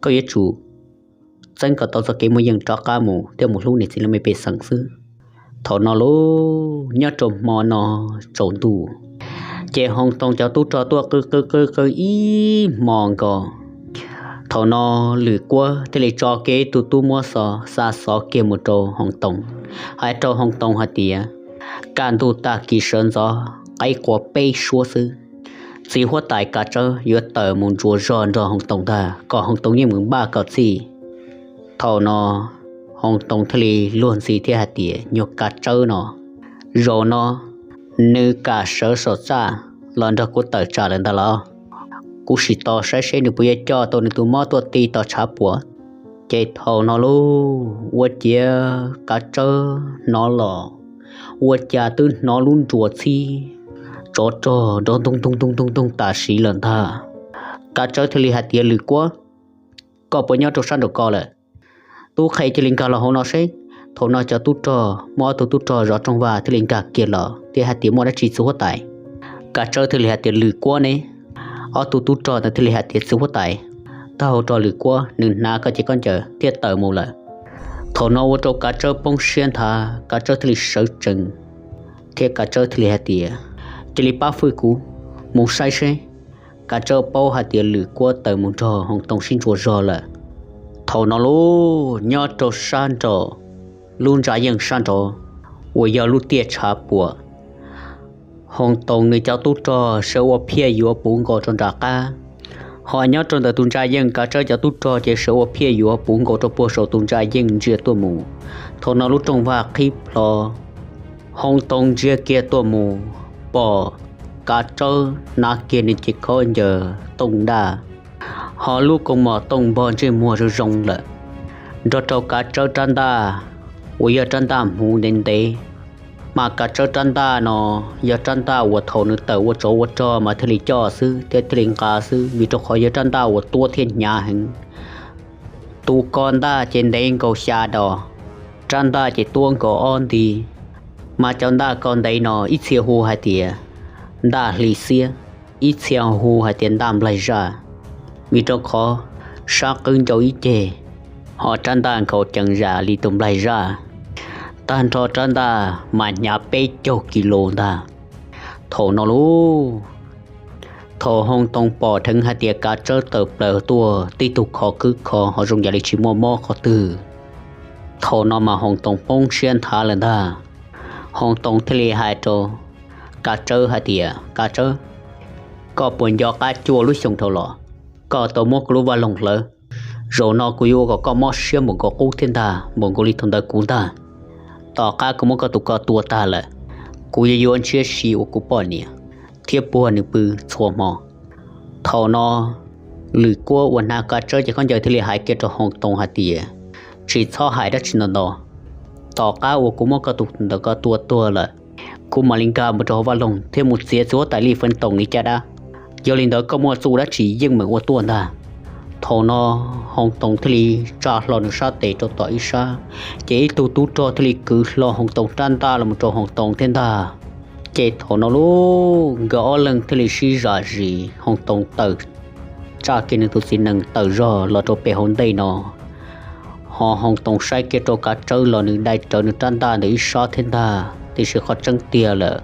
Koj yuav tsum txeeb kom tau txoj kev muaj yeej rov qab mus thiab mus hlub niam txiv laj mej pej xeem xwb. Thaum no lub nyob rau hmo no tsaus ntuj, ces Hoo Too cov tub rog tuaj qw qw qw qw ib hmo nkaus. Thaum no Lwm Kuab thiaj li tso kiag ib tug tub muab xov xa xov kiag mus rau Hoo Too, hais rau Hoo Too hais tias, kaj ntug tag kis sawv ntxov qaib qua peb suab xwb, txiv huab tais Kav Tsawb yuav tawm mus ntsuas zog nrog Hoo Too ntag, kom Hoo Too yeej mus npaj kom txhij. Thaum no Hoo Too thiaj li luag ntxhi thiab hais tias, nyuag Kav Tsawb no, zaum no Nws kam sawv saum txaj los nrog kuv tawm tsam lawm ntag los? Kuv sim tos saib seb nws puas yuav coj tau nws tus mob tuaj ti tos tshav puam. Ces thaum no lauj, ua ciav Kav Tsawb hnov los, ua cas twb hnov lub nruas txhib tsov rog nrov ntoog ntoog ntoog ntoog tam sim lawm ntag. Kav Tsawb thiaj li hais tias, Lwm Kuab, koj puas nyob rau sab nraum ko lawm? Tub qhe cia li nkag los hauv no seb. Thaum no cov tub rog, muaj ob tug tub rog zov rooj vag thiaj li nkag kiag los thiab hais tias, Muaj dab tsi txiv huab tais? Kav Tsawb thiaj li hais tias, Lwm Kuab ne. Ob tug tub rog ntawd thiaj li hais tias, Txiv huab tais, taub hau rau Lwm Kuab, nws hnav koj cev khaub ncaws thiab tawm mus lawm. Thaum no ua rau Kav Tsawb poob siab nthav, Kav Tsawb thiaj li sawv tsees thiab Kav Tsawb thiaj li hais tias, Cia li pab fwj kuv mus saib seb. Kav Tsawb paub hais tias Lwm Kuab tawm mus nrog Hoos Toos sib ntsuas zog lawm. Thaum no lauj, nyob rau sab nraum lub ntsa yeej sab nraud uas yog lub tiaj tshav puam, Hoos Toos nws cov tub rog sawv ua phiaj yuav puv nkaus rau nram qab, ho nyob rau ntawm tus ntsa yeej Kav Tsawb cov tub rog ces sawv ua phiaj yuav puv nkaus rau puag saum tus ntsa yeej ntsia tuaj mus. Thaum no lub rooj vag qhib plho, Hoos Toos ntsia kiag tuaj mus, pom Kav Tsawb hnav kiag nws cev khaub ncaws tooj ntaj, ho lub koos mom tooj npog ntsej muag zoo zoo lawm, nrog rau Kav Tsawb rab ntaj uas yog rab ntaj hmuv ntev ntev. Mas Kav Tsawb rab ntaj no yog rab ntaj uas thaum nws tawm ua tsov ua rog mas thiaj li coj xwb thiab thiaj li nqa xwb, vim rau qhov yog rab ntaj uas tuab thiab hnyav heev. Tus ko ntaj ces ntev nkaus xya dos, rab ntaj ces tuab nkaus ob nti. Mas cov ntaj ko ntev no ib txhia hu hais tias ntaj hli xiab, ib txhia hu hais tias ntaj nplaig zaj, vim rau qhov sab qwb ncau ib ceg, ho rab ntaj nkaus ceev zam li tus nplaig zaj. Tag nrho rab ntaj mas hnyav peb caug kis lus ntag. Thaum no lauj, thaum Hoos Toos pom dheev hais tias Kav Tsawb tawm plaws tuaj tib tug khov kwb khov ho zoo yam li tsis muaj mob qhov twg, thaum no mas Hoos Toos poob siab nthav lawm ntag. Hoos Toos thiaj li hais rau Kav Tsawb hais tias, Kav Tsawb, koj puas nco qab cuaj lub xyoo dhau los koj tau muab kuv lub vaj loog hlawv? Zaum no kuv yuav ua kom koj mob siab npaum nkaus qub thiab ntag, npaum nkaus li thaum ntawd kuv ntag. Tom qab kuv muab koj tus ko tua tag lawm, kuv yuav yuav ntshiab si ua kuv poj niam thiab puag nws pw txhua hmo. Thaum no Lwm Kuab uas hnav Kav Tsawb cev khaub ncaws thiaj li hais kiag rau Hoos Toos hais tias, Tsis txhob hais dab tsi ntau ntau. Tom qab uas kuv muab koj tus ntawm ko tua tuag lawm, kuv mam li nkag mus rau hauv vaj loog thiab mus txiav txiv huab tais Lij Feeb Toom li caj dab. Yog li ntawd koj muaj txuj dab tsi yeej meem ua tuaj ntag. Thaum no Hoos Toos thiaj li tsa hlo nws sab tes rau tom ib sab, ces ib tug tub rog thiaj li kwv hlo Hoos Toos rab ntaj los mus rau Hoos Toos thiab ntag. Ces thaum no lauj, nkawd ob leeg thiaj li sib zam zis, Hoos Toos tawm, tsa kiag nws tus txiv nees tawm zog los rau pem hauv ntej no. Ho Hoos Toos saib kiag rau Kav Tsawb los nws dai rawv nws rab ntaj ntawm ib sab thiab ntag, tiam sis qhov tseeb tiag lawm,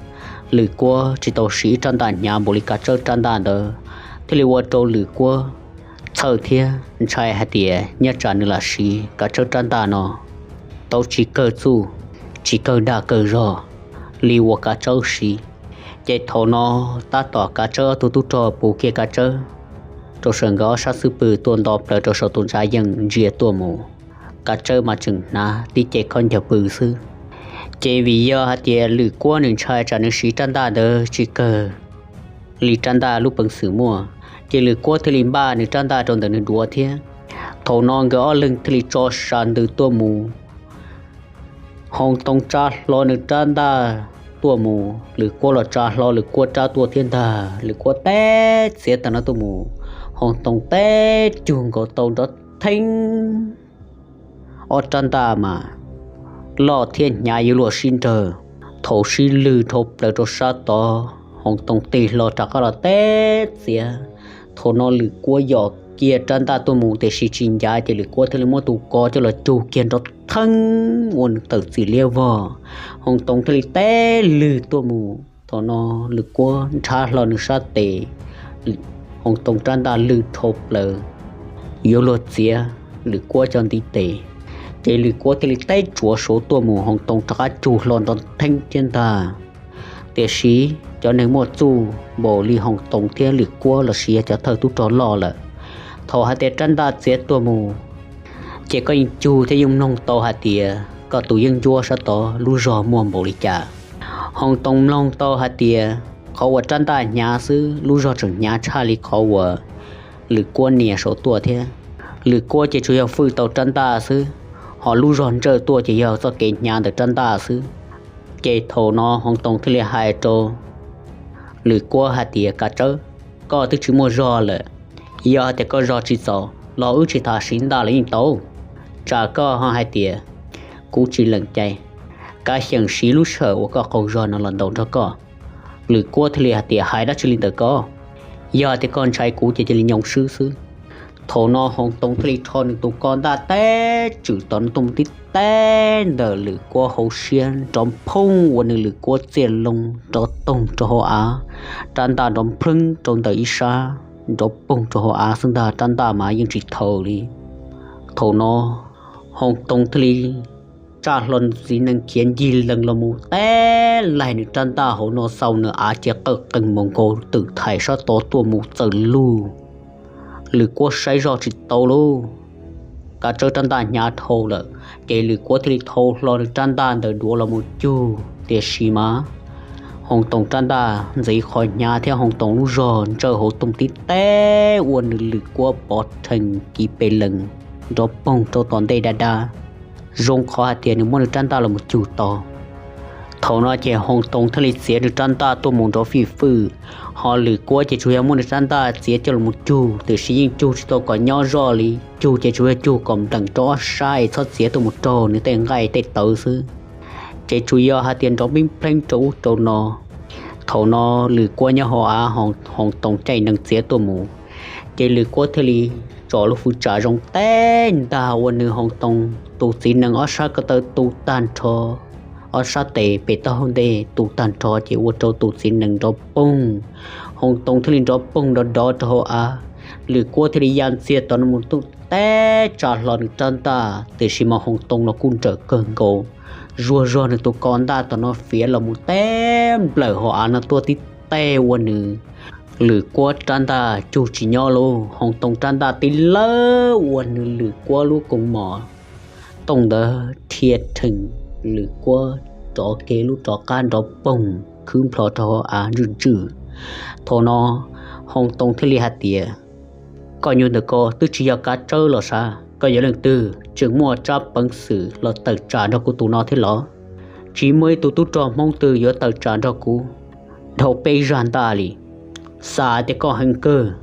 Lwm Kuab tsis tau siv ib rab ntaj hnyav npaum li Kav Tsawb rab ntaj ntawd, thiaj li ua rau Lwm Kuab txhawj thiab ntshai hais tias nyob tsam nws lam siv Kav Tsawb rab ntaj no tau tsis kawg txuj, tsis kawg dag kawg zog li uas Kav Tsawb siv. Ces thaum no tab tom Kav Tsawb ob tug tub rog puv kiag Kav Tsawb rau saum nkawd ob sab xub pwg tuaj nto plaws rau saum tus ntsa yeej ntsia tuaj mus, Kav Tsawb mas tseem hnav tib ce khaub ncaws pw xwb. Ces vim yog hais tias Lwm Kuab nws ntshai tsam nws siv rab ntaj ntawd tsis kawg li rab ntaj lub peev xwm muaj, ces Lwm Kuab thiaj li npaj nws rab ntaj rau ntawm nws duav thiab. Thaum no nkawd ob leeg thiaj li tso sas ntws tuaj mus. Hoos Toos tsa hlo nws rab ntaj tuaj mus, Lwm Kuab los tsa hlo Lwm Kuab rab tuaj thiab ntag. Lwm Kuab teb txiav tag no tuaj mus, Hoos Toos teb cug nkaus tau nrov theeb. Ob rab ntaj mas loj thiab hnyav yuav luag sib nrawg. Thaum sib lwg dhau plaws rau sab tod, Hoos Toos tig hlo rov qab los teb txiav. Thaum no Lwm Kuab yos kiag rab ntaj tuaj mus tiam sis tsis ncav, ces Lwm Kuab thiaj li muab tus ko coj los cug kiag nrov theeb ua nws tawm txim liab vog. Hoos Toos thiaj li teb lwg tuaj mus. Thaum no Lwm Kuab nrhav hlo nws sab tes, Hoos Toos rab ntaj lwg dhau plaws yuav luag txiav Lwm Kuab cov ntiv tes, ces Lwm Kuab thiaj li teb tsuav suav tuaj mus, Hoos Toos rov qab cug hlo nrov theeb thiab ntag. Tiam sis cov neeg muaj txuj npaum li Hoos Toos thiab Lwm Kuab lossis yog cov thawj tub rog loj lawm, thaum hais tias rab ntaj txiav tuaj mus, ces koj yeej cug thiab yeej mloog tau hais tias koj tus yeeb ncuab sab tod lub zog muaj npaum li cas. Hoo Too mloog tau hais tias qhov uas rab ntaj hnyav xwb, lub zog tseem hnyav tshaj li qhov uas Lwm Kuab nias saum tuaj thiab. Lwm Kuab ces tsuas yog fwj tau rab ntaj xwb, ho lub zog ntsawj tuaj ces yog txoj kev hnyav ntawm rab ntaj xwb. Ces thaum no Hoo Too thiaj li hais rau Lwm Kuab hais tias, Kav Tsawb, koj twb tsis muaj zog lawm, yog hais tias koj zog tsis txaus los wb tsis tas siv ntaj los yeej tau. Tsam koj ho hais tias kuv tsis lees cai, kav xyeem siv lub sij hawm uas koj qaug zog no los ntaus nrog koj. Lwm Kuab thiaj li hais tias, Hais dab tsi li ntawm koj? Yog tias koj ntshai kuv ces cia li nyoo swb xwb. Thaum no Hoo Too thiaj li rho nws tus ko ntaj teb tswm tom no tuaj mus tib teb ntawm Lwm Kuab hauv siab nrov phooj ua nws Lwm Kuab txiaj loo nrov toog rau hauv av, rab ntaj nrov nplheeb rau ntawm ib sab, nrov poog rau hauv av xwb ntag, rab ntaj mas yeej tsis thaum li. Thaum no Hoo Too thiaj li tsaj hlo nws txiv nees khiav ncig lees los mus teb laig nws rab ntaj hauv no xaus nws av cia qawj qees mus nkaus twm thaiv sab tod tuaj mus txawm lug. Lwm Kuab saib zog tsis tau lauj, Kav Tsawb rab ntaj hnyav dhau lawm, ces Lwm Kuab thiaj li thau hlo nws rab ntaj ntawm duav los mus cug, tiam sis mas Hoo Too rab ntaj ntxiv qhov hnyav thiab Hoo Too lub zog ntsawj hauv tuaj tib teb ua nws Lwm Kuab pov rhees kiv pes lees nrov poog rau tom ntej dab dab, zoo qhov hais tias nws muab nws rab ntaj los mus cug tau. Thaum no ces Hoo Too thiaj li txiav nws rab ntaj tuaj mus nrov fij fwj, ho Lwm Kuab ces tsuas yog muab nws rab ntaj txiav coj los mus cug, tiam sis yeej cug tsis tau kom nyob zoj li, cug ces tsuas yog cug kom nplees rau ob sab es txhob txiav tuaj mus raug nws tej nqaij tej tawv xwb. Ces tsuas yog hais tias nrov npib npleeb rau ub rau no. Thaum no Lwm Kuab nyob hauv av, Hoo Too caij nees txiav tuaj mus, ces Lwm Kuab thiaj li tso lub fwj tsam zoo teb ntag ua nws Hoo Too tus txiv nees ob sab ko taw tu tag nrho, ob sab tes pem taub hau ntej tu tag nrho ces ua rau tus txiv nees nrov poog. Hoo Too thiaj li nrov poog nrov dov rau hauv av. Lwm Kuab thiaj li ya ntxiag tom no mus tuaj teb tsa hlo nws rab ntaj, tiam sis mas Hoo Too los kuj nrawm kawg nkaus, zuag zog nws tus ko ntaj tom no fiav los mus teb nplawm hauv av no tuaj tib teg ua nws Lwm Kuab rab ntaj cug tsis nyob lauj. Hoo Too rab ntaj tib lawb ua nws Lwm Kuab lub koos mom tooj ntawd dhia rhees, Lwm Kuab rov kiag lub rov qab nrov poog khwb nplho rau hauv av ntswj ntswj. Thaum no Hoo Too thiaj li hais tias, Koj nyuag ntawm ko twb tsis yog Kav Tsawb los sav, koj yog leej twg? Tseem muaj tsab peev xwm los tawm tsam nrog kuv tus no thiab los? Tsis muaj ib tug tub rog Hmoob twg yuav tawm tsam nrog kuv dhau peb zaj ntaj li. Xav tias koj heev kawg,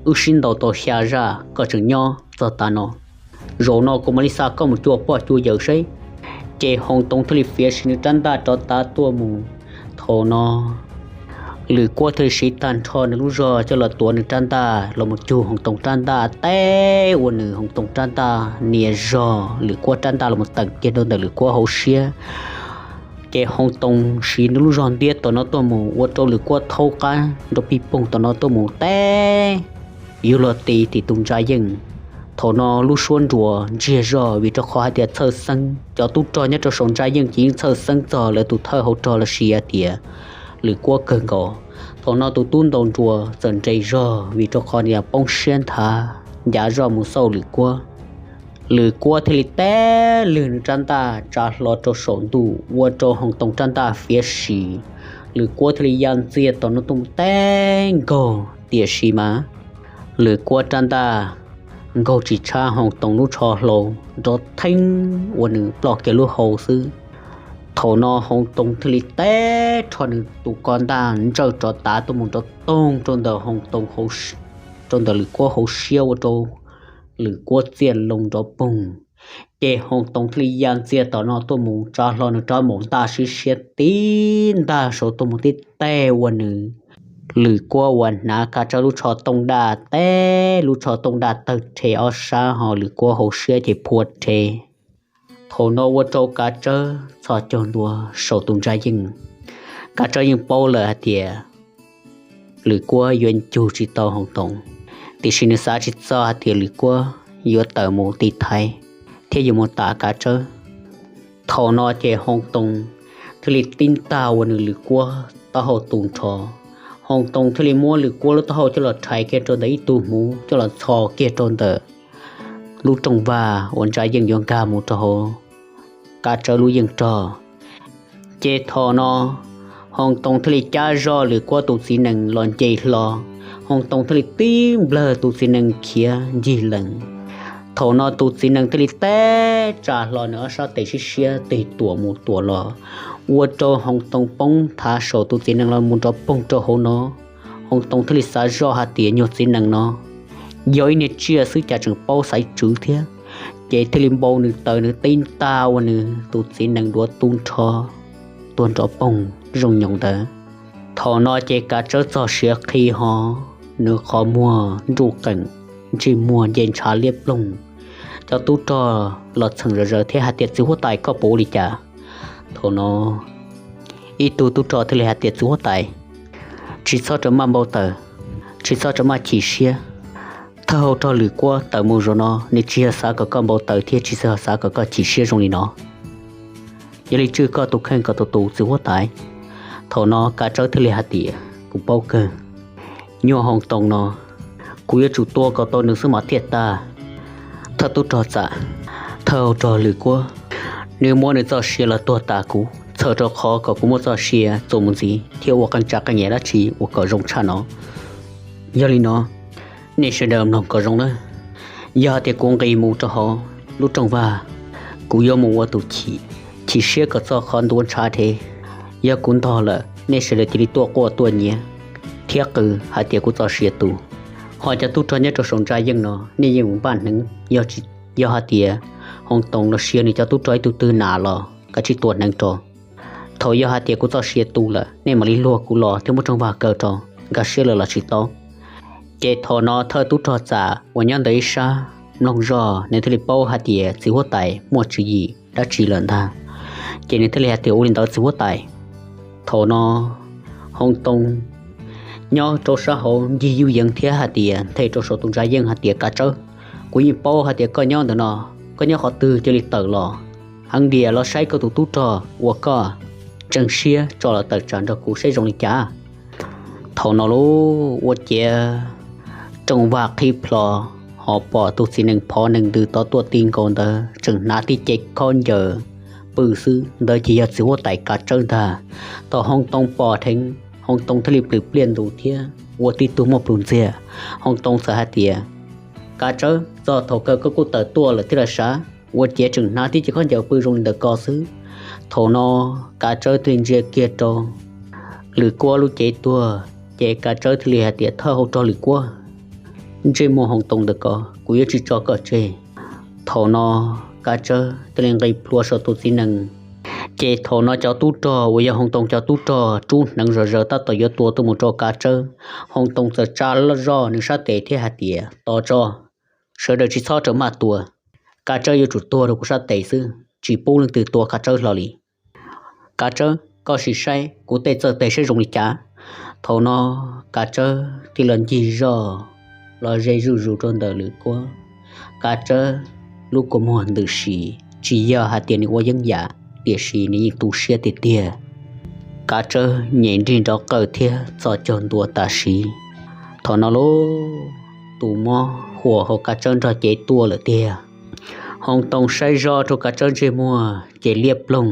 wb sib ntaus tau xya zaj koj tseem nyob txog tav no. Zaum no kuv mam li xa koj mus cuag poj cuag yawm seb. Ces Hoo Too thiaj li fiav siv nws rab ntaj rov tav tuaj mus. Thaum no Lwm Kuab thiaj li siv tag nrho nws lub zog coj los tuav nws rab ntaj los mus cug Hoo Too rab ntaj teb ua nws Hoo Too rab ntaj nias zog Lwm Kuab rab ntaj los mus tawm kiag rau ntawm Lwm Kuab hauv siab. Ces Hoo Too siv nws lub zog ntiab tom no tuaj mus ua rau Lwm Kuab thaub qab nrov pij poog tom no tuaj mus teb yuav luag ti tim tus ntsa yeej. Thaum no lub suab nruas ntsiag zog vim rau qhov hais tias txhawj xeeb, cov tub rog nyob rau saum ntsa yeej ces yeej txhawj xeeb txog lawv tus thawj hauv rog los sis hais tias Lwm Kuab kawg nkaus. Thaum no tus tub ntaus nruas txawm nres zog vim rau qhov niag poob siab nthav ncav zoj mus xauj Lwm Kuab. Lwm Kuab thiaj li teb lwg nws rab ntaj tsa hlo rau saum ntuj ua rau Hoo Too rab ntaj fiav sim. Lwm Kuab thiaj li ya ntxiag tom no tuaj mus teb nkaug, tiam sis mas Lwm Kuab rab ntaj nkaug tsis tshab Hoo Too lub tsho hlau, nrov theeb ua nws ploj kiag lub hau xwb. Thaum no Hoo Too thiaj li teb rho nws tus ko ntaj ntsawj rov tav tuaj mus nrov toog rau ntawm Hoo Too, rau ntawm Lwm Kuab hauv siab ua rau Lwm Kuab txiaj loo nrov poog. Ces Hoo Too thiaj li ya ntxiag tom no tuaj mus tsa hlo nws rab maum ntaj siab siab tib ntag saud tuaj mus tib teg ua nws Lwm Kuab uas hnav Kav Tsawb lub tsho tooj daj teb, lub tsho tooj daj tawg rhe ob sab ho Lwm Kuab hauv siab ces phua rhe. Thaum no ua rau Kav Tsawb txhos caug ntua saum tus ntsa yeej. Kav Tsawb yeej paub lawm hais tias Lwm Kuab yuav cug tsis tau Hoo Too, tiam sis nws xav tsis txog hais tias Lwm Kuab yuav tawm mus tiv thaiv thiab yuav mus tas Kav Tsawb. Thaum no ces Hoo Too thiaj li tib ntag ua nws Lwm Kuab taub hau tu nrho. Hoo Too thiaj li muab Lwm Kuab lub taub hau coj los rhais kiag rau ntawm ib tug hmuv coj los ntxhos kiag rau ntawm lub rooj vag uas ntsa yeej yuav nkag mus rau hauv Kav Tsawb lub yeej rog. Ces thaum no Hoo Too thiaj li cab zoj Lwm Kuab tus txiv nees los nce hlo. Hoo Too thiaj li tib nplawg tus txiv nees khiav ncig lees. Thaum no tus txiv nees thiaj li teb tsa hlo nws ob sab tes siab siab tig tuam mus tuam los, ua rau Hoo Too poob thav saum tus txiv nees los mus nrov poog rau hauv no. Hoo Too thiaj li xav zoj hais tias nyuag txiv nees no yog ib niag tsiaj xwb cas tseem paub xaiv tswv thiab, ces thiaj li npau nws taws nws tib ntaj ua nws tus txiv nees duav tu nrho tuag nrov poog zoo nyoos ntawd. Thaum no ces Kav Tsawb txog siav qhi ho, nws qhov muag nruj qeem, ntsej muag nce ntshav liab ploog. Cov tub rog los txheem zom zaws thiab hais tias, Txiv huab tais, koj puas ua li cas? Thaum no ib tug tub rog thiaj li hais tias, Txiv huab tais, tsis txhob rawm maj npau taws, tsis txhob rawm maj chim siab. Thawj hau rog Lwm Kuab tawm mus zaum no nws tsis yog xav kom koj npau taws thiab tsis yog xav kom koj chim siab zoo li no. Yog li tswj koj tus kheej kom tus tus, txiv huab tais. Thaum no Kav Tsawb thiaj li hais tias, Kuv paub kawg, nyuag Hoo Too no kuv yuav tsum tua kom tau nws xwb mas thiaj tag. Thawj tub rog txam, thawj hau rog Lwm Kuab, nws muab nws txoj sia los tuag tas kuv, txhawm rau qhov kom kuv muaj txoj sia txuas mus ntxiv thiab ua qee tsa qee yam dab tsi uas kom zoo tshaj no. Yog li no, nej sawv daws mloog kom zoo nawb. Yog hais tias kuv nqis mus rau hauv lub rooj vag, kuv yuav mus ua tus chim, chim siab kom txog qhov ntuav ntshav dhev. Yog kuv ntog lawm, nej sawv daws cia li tuaj quaj tuaj nyiav thiab qw hais tias kuv txoj sia tu. Ho cov tub rog nyob rau saum ntsa yeej no, nej yeej mus npaj hneev, yog hais tias Hoo Too los sis nws cov tub rog ib tug twg nas los kav tsij tua hneev rau. Thaum yog hais tias kuv txoj sia tu lawm, nej mam li luag kuv los thiab muab rooj vag kaw rau, nkag siab lawm los tsis tau. Ces thaum no thawj tub rog txam uas nyob ntawm ib sab mloog zoj, nws thiaj li paub hais tias txiv huab tais muaj tswv yim dab tsi lawm ntag. Ces nws thiaj li hais tias, Ua li ntawd txiv huab tais. Thaum no Hoo Too nyob rau sab hauv ncig yuj yeev thiab hais tias nthe rau saum tus ntsa yeej hais tias, Kav Tsawb, kuv yeej paub hais tias koj nyob ntawm no, koj nyob qhov twg cia li tawm los, heev diam los saib koj tus tub rog uas koj tseem siab tso los tawm tsam nrog kuv saib zoo li cas. Thaum no lub ua ciav rooj vag qhib plho, ho pom tus txiv nees phov nees ntws tod tuaj ti nkaus ntawd tseem hnav tib ce khaub ncaws pw xwb, ntawd ces yog txiv huab tais Kav Tsawb ntag. Thaum Hoo Too pom dheev, Hoo Too thiaj li plhws pliaj ntus thiab ua tib tug muaj plhus ntxiag. Hoo Too txawm hais tias, Kav Tsawb, txog thaum kawg koj kuj tawm tuaj lawm thiab los sav, ua ciav tseem hnav tib ce khaub ncaws pw zoo li ntawm ko xwb. Thaum no Kav Tsawb thiaj li ntsia kiag rau Lwm Kuab lub cev tuag, ces Kav Tsawb thiaj li hais tias, Thawj hau rog Lwm Kuab, ntsej muag Hoo Too ntawm ko kuv yuav tsis tso koj tseg. Thaum no Kav Tsawb thiaj li nqis plhuav saum tus txiv nees. Ces thaum no cov tub rog uas yog Hoo Too cov tub rog rub hneev zom zaws tab tom yuav tua tuaj mus rau Kav Tsawb. Hoo Too txawm tsa zoj nws sab tes thiab hais tias, Tos tso, sawv daws tsis txhob rawm maj tua, Kav Tsawb yuav tsum tuag rau kuv sab tes xwb, tsis pub leej twg tua Kav Tsawb hlo li. Kav Tsawb, koj sim saib kuv tej txawj tes saib zoo li cas. Thaum no Kav Tsawb thiaj los ncig zoj los ze zuj zus rau ntawm Lwm Kuab. Kav Tsawb lub kua muag ntws si, tsis yog hais tias nws ua yeeb yam, tiam sis nws yeej tu siab tiag tiag. Kav Tsawb nyem nrig nrov qawj thiab txhos caug ntua tam sim. Thaum no lub tus mob huam hauv Kav Tsawb nrog cev tuaj lawm tiag. Hoo Too saib zoj rau Kav Tsawb ntsej muag ces liab ploog,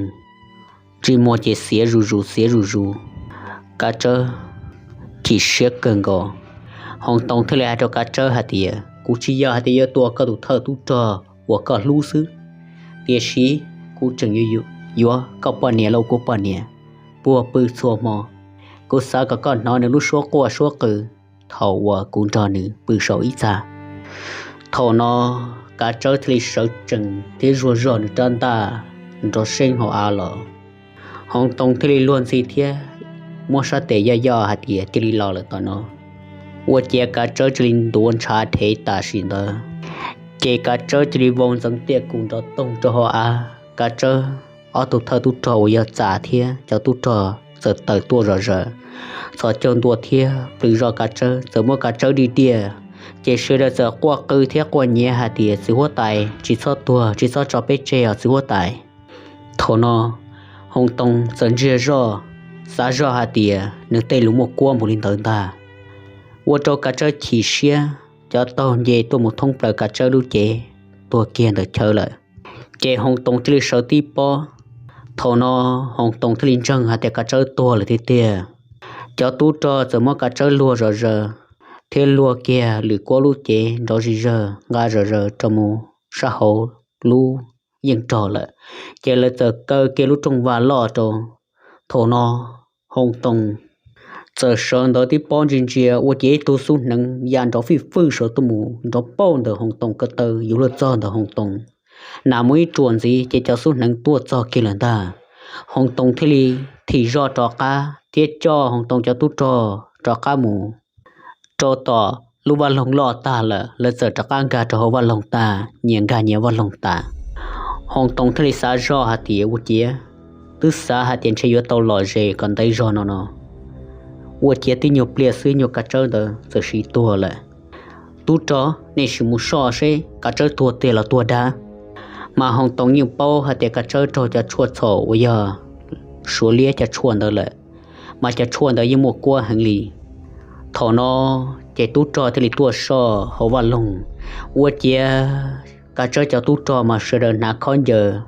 ntsej muag ces xiav zus zus xiav zus zus. Kav Tsawb chim siab kawg nkaus. Hoo Too thiaj li hais rau Kav Tsawb hais tias, Kuv tsis yog hais tias yuav tua koj tus thawj tub rog uas koj hlub xwb, tiam sis kuv tseem yuav koj poj niam lauj, kuv poj niam puag pw txhua hmo. Kuv xav kom koj hnov nws lub suab quaj suab qw thaum uas kuv nrog nws pw saum ib txaj. Thaum no Kav Tsawb thiaj li sawv tsees thiab zuag zog nws rab ntaj nrov seeb hauv av los. Hoo Too thiaj li luag ntxhi thiab muab sab tes yoj yoj hais tias cia li los lawm tom no. Ua ciav Kav Tsawb cia li ntuav ntshav dhev tam sim ntawd, ces Kav Tsawb cia li vau ntxeev tiaj kus nrov toog rau hauv av. Kav Tsawb ob tug thawj tub rog uas yog Txam thiab cov tub rog txawm tawm tuaj zom zaws. Txhos caug ntua thiab plhws zoj Kav Tsawb, txawm muab Kav Tsawb dig tiaj, ces sawv daws txawm quaj qw thiab quaj nyiav hais tias, Txiv huab tais, tsis txhob tuag, tsis txhob tso peb tseg os txiv huab tais. Thaum no Hoo Too txawm ntsiag zoj, xav zoj hais tias nws tej lus muaj kuab npaum li ntawd ntag, ua rau Kav Tsawb chim siab, cov taug nce tuaj mus thoob plaws Kav Tsawb lub cev, tuag kiag ntawm chaw lawm. Ces Hoo Too thiaj li sawv tib pob Thaum no Hoos Toos thiaj li ntseeg hais tias Kav Tsawb tuag lawm tiag tiag. Cov tub rog txawm muab Kav Tsawb luag zom zaws thiab luag kiag Lwm Kuab lub cev nrov zig zawg nqa zom zaws rau mus sab hauv lub yeej rog lawm, ces lawv txawm kaw kiag lub rooj vag loj rau. Thaum no Hoos Toos txawm sawv ntawd tib pob ntsia ntsia ua ciav ib tug xub hneev ya nrov fij fwj saum tuaj mus nrov pauj ntawm Hoos Toos ko taw yuav luag txog ntawm Hoos Toos. Nas muaj ib ruam ntxiv ces cov xub hneev tuaj txog kiag lawm ntag. Hoos Toos thiaj li thim zog rov qab thiab coj Hoos Toos cov tub rog rov qab mus rau tom lub vaj loog loj tag lawm, lawv txawm rov qab nkag rau hauv vaj loog tag, nyias nkag nyias vaj loog tas. Hoos Toos thiaj li xav zog hais tias ua ciav, twb xav hais tias ntshe yuav tau lom zem kom ntev zog no no, ua ciav tib nyuag pliag xwb nyuag Kav Tsawb ntawd txawm sim tuag lawm. Tub rog, nej sim mus soj seb Kav Tsawb tuag tiag los tuag dab. Mas Hoos Toos yeej paub hais tias Kav Tsawb raug cov tshuaj txhaum uas yog Suav liab cov tshuaj ntawd lawm, mas cov tshuaj ntawd yeej muaj kuab heev li. Thaum no ces tub rog thiaj li tuaj soj hauv vaj loog, ua ciav Kav Tsawb cov tub rog mas sawv daws hnav khaub ncaws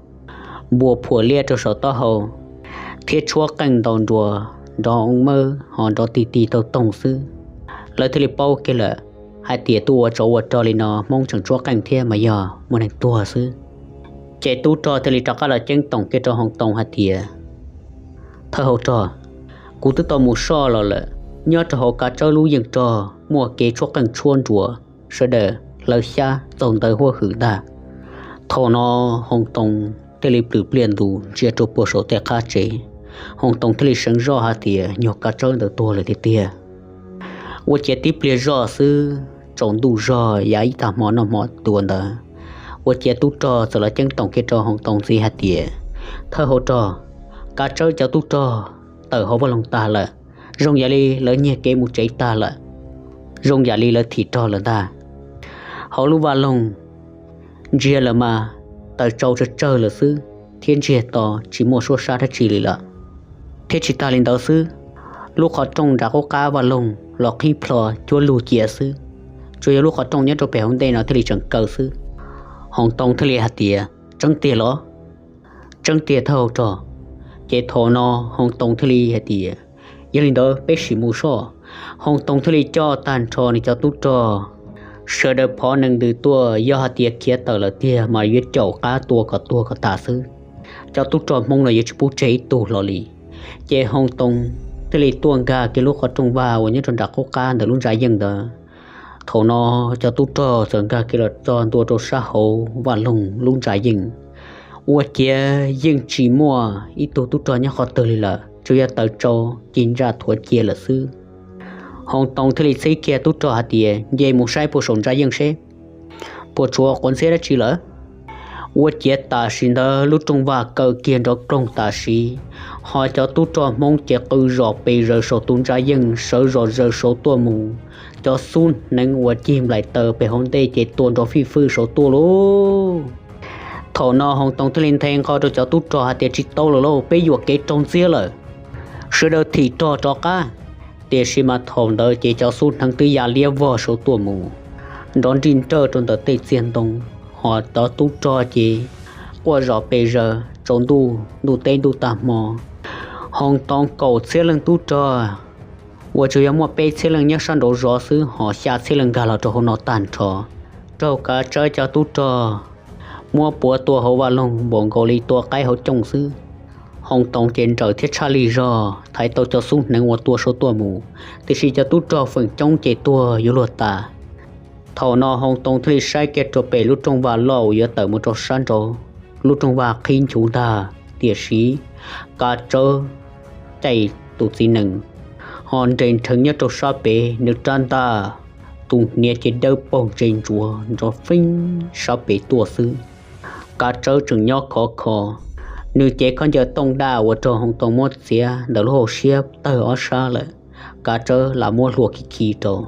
npua phuam liab rau saum taub hau thiab tshuab qeej ntaus nruas nrov mawb ho nrov ti ti taug toog xwb. Lawv thiaj li paub kiag lawm hais tias tuaj ua tsov ua rog li no Hmoob tseem tshuab qeej thiab mas yog muaj neeg tuag xwb. Ces tub rog thiaj li rov qab los ceeb toom kiag rau Hoos Toos hais tias, thawj hauv rog, kuv twb tau mus soj los lawm, nyob rau hauv Kav Tsawb lub yeej rog muaj kev tshuab qeej tshuab nruas, sawv daws hlawv xyab txaug ntawv huab hwm ntag. Thaum no Hoos Toos thiaj li plhws pliaj ntus ntsia rau puag saum tej qab tsev. Hoos Toos thiaj li seev zoj hais tias nyuag Kav Tsawb ntawd tuag lawm tiag tiag. Ua ciav tib pliag zoj xwb tsaus ntuj zog yav ib tag hmo noj hmo tuav ntawd, ua ciav tub rog txawm los ceeb toom kiag rau Hoos Toos ntxiv hais tias, thawj hauv rog, Kav Tsawb cov tub rog tawm hauv vaj loog tag lawm, zoo yam li lawv nyiag kev mus tsev tag lawm, zoo yam li lawv thim rog lawm ntag. Hauv lub vaj loog ntsiag lawm mas taws tsau tsawg tsawg lawm xwb, thiab ntsiag to tsis muaj suab sab dab tsi li lawm. Thiab tsis tas li ntawd xwb, lub qhov rooj nram qub qab vaj loog los qhib plho cuab lug cia xwb, tsuas yog lub qhov rooj nyob rau pem hauv ntej no thiaj li tseem kaw xwb. Hoos Toos thiaj li hais tias, tseeb tiag los? Tseeb tiag thawj hauv rog. Ces thaum no Hoos Toos thiaj li hais tias, yog li ntawd peb sim mus soj. Hoos Toos thiaj li coj tag nrho nws cov tub rog sawv daws phov nees ntws tuaj, yog hais tias khiav tawm lawm tiag mas yuav caum qab tua kom tuag kom tas xwb. Cov tub rog Hmoob no yuav tsis pub tseg ib tug hlo li. Ces Hoos Toos thiaj li tuaj nkag kiag lub qhov rooj vag uas nyob rau nram qub qab ntawm lub ntsa yeej ntawd. Thaum no cov tub rog txawm nkag kiag los txog ntua rau sab hauv vaj loog lub ntsa yeej, ua ciav yeej tsis muaj ib tug tub rog nyob qhov twg li lawm, tsuas yog taws tsau ci ntsa thuav cia lawm xwb. Hoos Toos thiaj li txhib kiag tub rog hais tias, nce mus saib puag saum ntsa yeej seb puas tshuav quav ntxhiab dab tsi lawm. Ua ciav tam sim ntawd lub rooj vag kaw kiag nrov ploog tam sim, ho cov tub rog Hmoob ces qw zom pes zaws saum tus ntsa yeej sawv zom zaws saud tuaj mus. Cov xub hneev uas cig nplaim taws pem hauv ntej ces tua nrov fij fwj saud tuaj lauj. Thaum no Hoos Toos thiaj li nthe nqho rau cov tub rog hais tias, tsis tau lawm lauj, peb yuam kev raug ntxiab lawm, sawv daws thim rog rov qab. Tiam sis mas thaum ntawd ces cov xub hneev twb ya liab vog saud tuaj mus, nrov nrij nrawj rau ntawm tej txiag ntoo, ho cov tub rog ces quaj zom pes zaws tsaus ntuj ntuj teb ntuj tag hmo. Hoos Toos kaum txhiab leej tub rog uas tsuas yog muaj peb txhiab leej nyob sab nraud zov xwb, ho xya txhiab leej nkag los rau hauv no tag nrho, raug Kav Tsawb cov tub rog muab puav tua hauv vaj loog npaum nkaus li tua qaib hauv cooj xwb. Hoos Toos ces nrawm thiab tshaj lij zog thaiv tau cov xub hneev uas tua saud tuaj mus, tiam sis cov tub rog feem coob ces tuag yuav luag tas. Thaum no Hoos Toos thiaj li saib kiag rau pem lub rooj vag loj uas yuav tawm mus rau sab nraud, lub rooj vag qhib nchuv ntag, tiam sis Kav Tsawb caij tus txiv nees ho nres nrheev nyob rau sab pem, nws rab ntaj tus hniav ces dawb paug ntse ntsuav nrov feeb sab pem tuaj xwb. Kav Tsawb tseem nyob khov kho, nws cev khaub ncaws tooj daj uas raug Hoos Toos muab txiav ntawm lub hauv siab tawg ob sab lawm, Kav Tsawb lam muab hlua khi khi rau,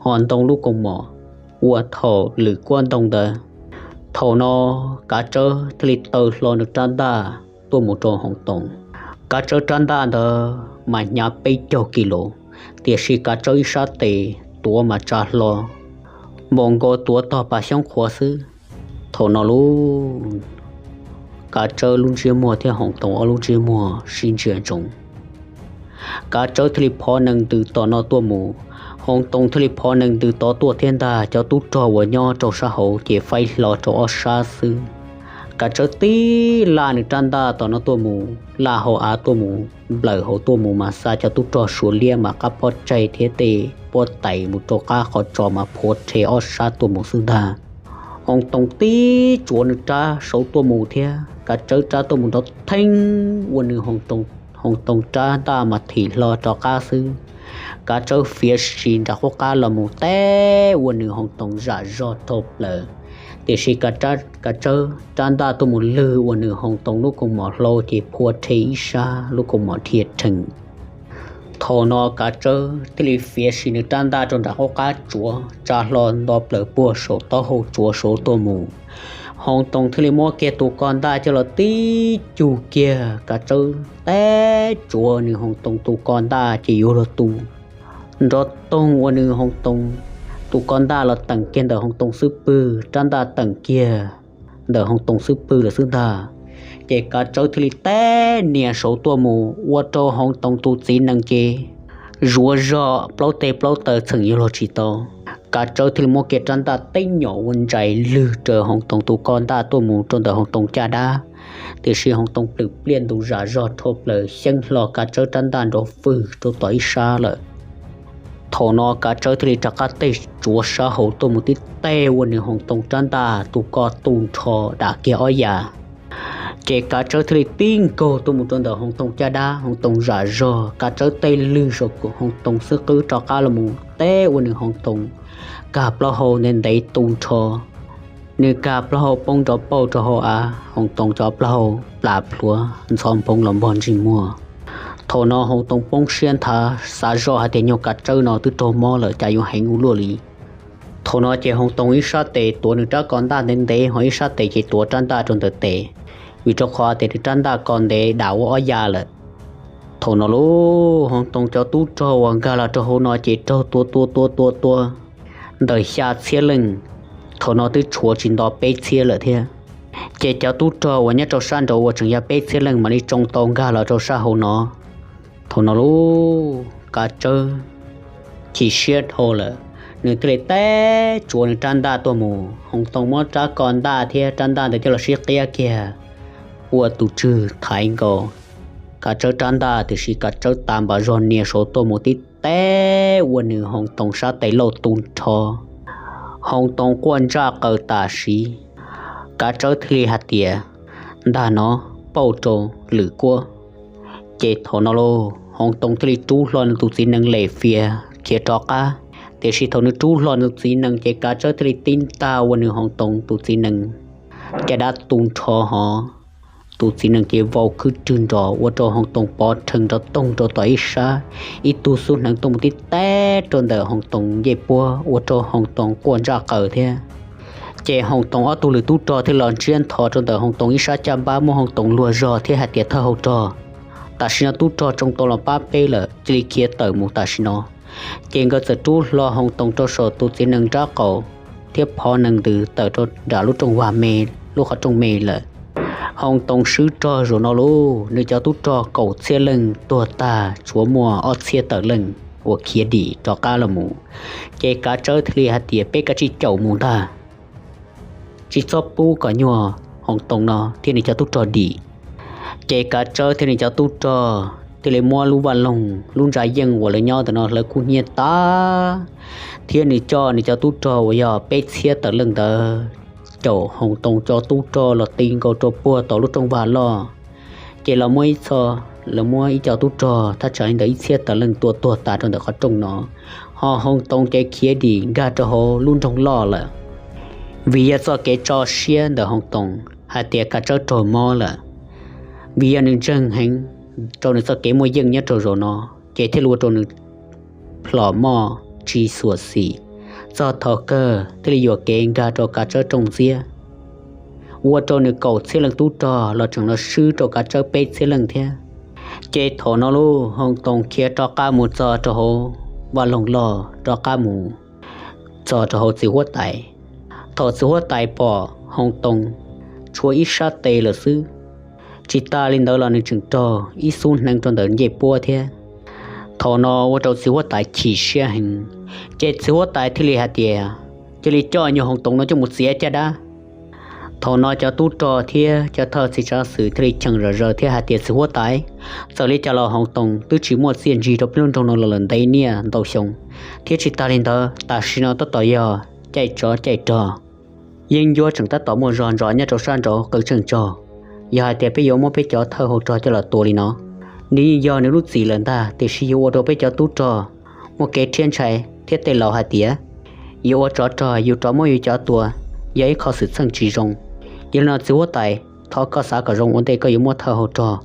ho ntoo lub kaus mom uas thaum lwm kuab ntoo ntawd. Thaum no Kav Tsawb thiaj li taw hlo nws rab ntaj tuaj mus rau Hoos Toos. Kav Tsawb rab ntaj ntawd mas hnyav peb caug kis lus, tiam sis Kav Tsawb ib sab tes tuav mas tsa hlo npaum nkaus tuav tog pas xyoob qhuav xwb. Thaum no lub Kav Tsawb lub ntsiab muag thiab Hoov Toos ob lub ntsiab muag sib ntsia ntsoov. Kav Tsawb thiaj li phov nees ntws tom no tuaj mus, Hoov Toos thiaj li phov nees ntws tod tuaj thiab ntag. Cov tub rog uas nyob rau sab hauv ces faib hlo rau ob sab xwb. Kav Tsawb tib laj nws rab ntaj tom no tuaj mus, laj hauv av tuaj mus, nplawm hauv tuaj mus mas xa cov tub rog Suav liab mas qab pob tsaig thiab tej pob tais mus rau qab qhov tsos mas phua rhe ob sab tuaj mus xwb ntag. Hoov Toos tib tsuav nws rab saud tuaj mus thiab Kav Tsawb rab tuaj mus nrov theeb ua nws Hoov Toos rab ntaj mas thim hlo rov qab xwb. Kav Tsawb fiav sis nram qub qab los mus teb ua nws Hoov Toos zam zog dhau plaws. Tiam sis Kav Tsawb rab ntaj tuaj mus lwg ua nws Hoov Toos lub kaus mom hlau ces phua rhe ib sab lub kaus mom dhia rhees. Thaum no Kav Tsawb thiaj li fiav sim nws rab ntaj rau nram qub qab tsuav tsa hlo nto plaws puag saum taub hau tsuav saud tuaj mus. Hoov Toos thiaj li muab kiag tus ko ntaj coj los tib cug kiag Kav Tsawb teb tsuav nws Hoov Toos tus ko ntaj ces yuav luag tu nrov toog ua nws Hoov Toos tus ko ntaj los teem kiag ntawm Hoov Toos xub pwg, rab ntaj teem kiag ntawm Hoov Toos xub pwg lawm xwb ntag. Ces Kav Tsawb thiaj li teb nias saud tuaj mus ua rau Hoov Toos tus txiv nees ces zuav zog plaub teg plaub taw txheem yuav luag tsis tau. Kav Tsawb thiaj li muab kiag rab ntaj teb nyom ua ntsais lwg raws Hoov Toos tus ko ntaj tuaj mus rau ntawm Hoov Toos caj dab. Tiam sis Hoov Toos plwm pliaj ntus zam zog dhau plaws xyeeb hlo Kav Tsawb rab ntaj nrov fwg rau tom ib sab lawm. Thaum no Kav Tsawb thiaj li rov qab tej tsuav sab hauv tuaj mus tib teg ua nws Hoov Toos rab ntaj tus ko tu nrho dam kiag ob yas. Ces Kav Tsawb thiaj li tib nkaug tuaj mus rau ntawm Hoov Toos caj dab, Hoov Toos zam zog, Kav Tsawb tej lwg saum Hoov Toos xub qwb rov qab los mus teb ua nws Hoov Toos kag plaub hau ntev ntev tu nrho. Nws kag plaub hau poob nrov pauj rau hauv av, Hoov Toos cov plaub hau plas plhuav ntxhov nphoov los npog ntsej muag. Thaum no Hoov Toos poob siab nthav xav zoj hais tias nyuag Kav Tsawb no twb raug mob lawm cas yuav heev ua luaj li. Thaum no ces Hoov Toos ib sab tes tuav nws rab ko ntaj ntev ntev ho ib sab tes ces tuav rab ntaj rau ntawm tes, vim rau qhov tias nws rab ntaj ko ntev dam ua ob ya lawm. Thaum no lauj, Hoov Toos cov tub rog uas nkag los rau hauv no ces raug tua tua tua tua tua ntawm xya txhiab leej. Thaum no twb tshuav tsis nto peb txhiab lawm thiab. Ces cov tub rog uas nyob rau sab nraud uas tseem yog peb txhiab leej mam li tsoo tau nkag los rau sab hauv no. Thaum no lauj, Kav Tsawb chim siab dhau lawm, nws thiaj li teb tsuav nws rab ntaj tuaj mus. Hoov Toos muab rab ko ntaj thiab rab ntaj ntawd coj los sib qiab kiag ua tus tswg thaiv nkaus Kav Tsawb rab ntaj, tiam sis Kav Tsawb tas npam zog nias saud tuaj mus tib teb ua nws Hoov Toos sab tes lauj tu nrho. Hoov Toos quaj ntsaj qaws tam sim, Kav Tsawb thiaj li hais tias, ntag no, pauj rau lwm kuab. Ces thaum no lauj, Hoov Toos thiaj li rub hlo nws tus txiv nees lem fias khiav rov qab. Tiam sis thaum nws rub hlo nws tus txiv nees ces Kav Tsawb thiaj li tib ntag ua nws Hoov Toos tus txiv nees caj dab tu nrho hov. Tus txiv nees ces vau khwb rwg nrov ua rau Hoov Toos pov rhees nrov toog rau tom ib sab, ib tug xub hneev tuaj mus tib teb rau ntawm Hoov Toos ncej puab ua rau Hoov Toos quaj ntsaj qaws thiab. Ces Hoov Toos ob tug lwm tub rog thiaj los ntsiab ntho rau ntawm Hoov Toos ib sab caj npab muab Hoov Toos luag zog thiab hais tias, thawj hauv rog, tam sim no tub rog tsoo tau los pab peb lawm, cia li khiav tawm mus tam sim no. Ces nkawd txawm rub hlo Hoov Toos rau saum tus txiv nees nrab qaum thiab phov nees ntws tawm rau nram lub rooj vag me, lub qhov rooj me lawm. Hoov Toos swb rog zaum no lauj, nws cov tub rog kaum txhiab leej tuag tag, tshuav muaj ob txhiab tawm leej uas khiav dim rov qab los mus. Ces Kav Tsawb thiaj li hais tias, peb kav tsij caum mus ntag, tsis txhob pub kom nyuag Hoov Toos no thiab nws cov tub rog dim. Ces Kav Tsawb thiab nws cov tub rog thiaj li muab lub vaj loog lub ntsa yeej uas lawv nyob ntawm no hlawv kub hnyiab tas, thiab nws coj nws cov tub rog uas yog peb txhiab tawm leej ntawd caum Hoov Toos cov tub rog los ti nkaus rau puag tom lub rooj vag loj. Ces los muaj ib txhia, lawv muab ib co tub rog thaj tsam li ntawm ib txhiab tawm leej tua tuag tas rau ntawm qhov rooj no, ho Hoov Toos ces khiav dim nkag rau hauv lub nroog loj lawm. Vim yog txoj kev tso siab ntawm Hoov Toos hais tias Kav Tsawb raug mob lawm, vim yog nws ntseeg heev rau nws txoj kev muaj yeej nyob rau zaum no, ces thiaj li ua rau nws plhom moj tsis xuam xim, txog thaum kawg thiaj li yuam kev nkag rau Kav Tsawb rooj ntxiab, ua rau nws kaum txhiab leej tub rog los tseem los swb rau Kav Tsawb peb txhiab leej thiab. Ces thaum no lauj, Hoov Toos khiav rov qab mus txog rau hauv vaj loog loj, rov qab mus txog rau hauv txiv huab tais. Thaum txiv huab tais pom Hoov Toos tshuav ib sab tes lawm xwb, Tsis tas li ntawd los nws tseem raug ib xub hneev rau ntawm ncej puab thiab. Thaum no ua rau txiv huab tais chim siab heev, ces txiv huab tais thiaj li hais tias cia li coj nyuag Hoos Toos no coj mus txiav caj dab. Thaum no cov tub rog thiab cov thawj txiv tsav xwm thiaj li cheem zom zaws thiab hais tias txiv huab tais, txawm li cas los Hoos Toos twb tsis muaj txiaj ntsig rau peb lub nroog no los lawm ntev niaj ntau xyoo, thiab tsis tas li ntawd tam sim no tab tom yog caij tsov caij rog, yeeb ncuab tseem tab tom muaj zog ntsos nyob rau sab nraud qw tseej tsaug. Yog hais tias peb yuav muab peb cov thawj hau rog coj los tua li no, nws yeej yog nws lub txim lawm ntag, tiam sis yuav ua rau peb cov tub rog muaj kev rhiab ntshai thiab tej laus hais tias yuav ua tsov rog yus rov muab yus cov tua, yog ib qho xwm txheej tsis zoo. Yog li no txiv huab tais, thov koj xav kom zoo ua ntej koj yuav muab thawj hau rog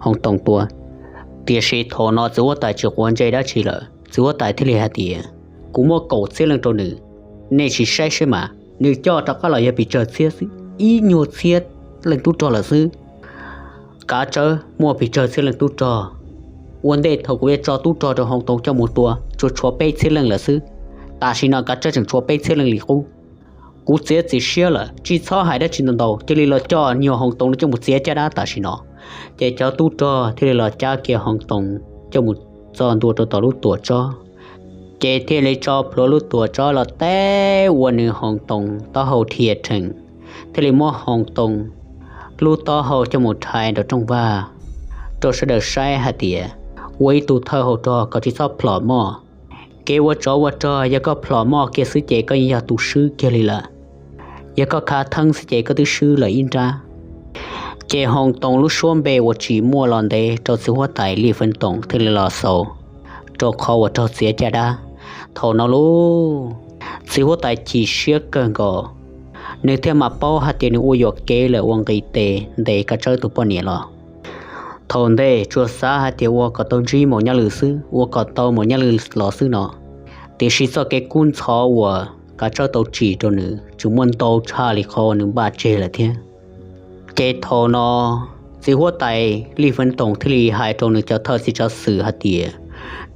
Hoos Toos tua. Tiam sis thaum no txiv huab tais tsis quav ntsej dab tsi lawm, txiv huab tais thiaj li hais tias kuv muab kaum txhiab leej rau nws, nej sim saib seb mas nws coj rov qab los yog pes tsawg txhiab xwb, ib nyuag txhiab leej tub rog lawm xwb. Kav Tsawb muaj pes tsawg txhiab leej tub rog? Ua ntej thaum kuv yuav tso tub rog rau Hoos Toos coj mus tua tsuas tshuav peb txhiab leej lawm xwb, tam sim no Kav Tsawb tseem tshuav peb txhiab leej li qub. Kuv txiav txim siab lawm, tsis txhob hais dab tsi ntau ntau, cia li los coj nyuag Hoos Toos no coj mus txiav caj dab tam sim no. Ces cov tub rog thiaj li los cab kiag Hoos Toos coj mus txog ntua rau tom lub tuam tsob, ces thiaj li tso plhuav lub tuam tsob los teb ua nws Hoos Toos taub hau dhia rhees, thiaj li muab Hoos Toos lub taub hau coj mus rhais nraum rooj vag rau sawv daws saib hais tias ua ib tug thawj hau rog kom tsis txhob plhom moj. Kev ua tsov ua rog yog koj plhom moj kiag xwb ces koj yeej yog tus swb kiag li lawm. Yog koj khav theeb xwb ces koj twb swb lawm ib nrab. Ces Hoos Toos lub suab npe uas tsis muaj los ntev rau txiv huab tais Lij Feev Toom thiaj li los xaus rau qhov uas raug txiav caj dab. Thaum no lauj, txiv huab tais chim siab kawg nkaus, nws thiaj mam paub hais tias nws ua yuam kev lawm uas nqis tes ntes Kav Tsawb tus poj niam los. Thaum ntej tsuas xav hais tias ua kom tau ntsib Maum Nyaj Lwm xwb, ua kom tau Maum Nyaj Lwm los xwb no, tiam sis txoj kev kub ntxhov uas Kav Tsawb tau tsim rau nws tseem muaj ntau tshaj li qhov uas nws npaj tseg lawm thiab. Ces thaum no txiv huab tais Lij Feev Toom thiaj li hais rau nws cov thawj txiv tsav xwm hais tias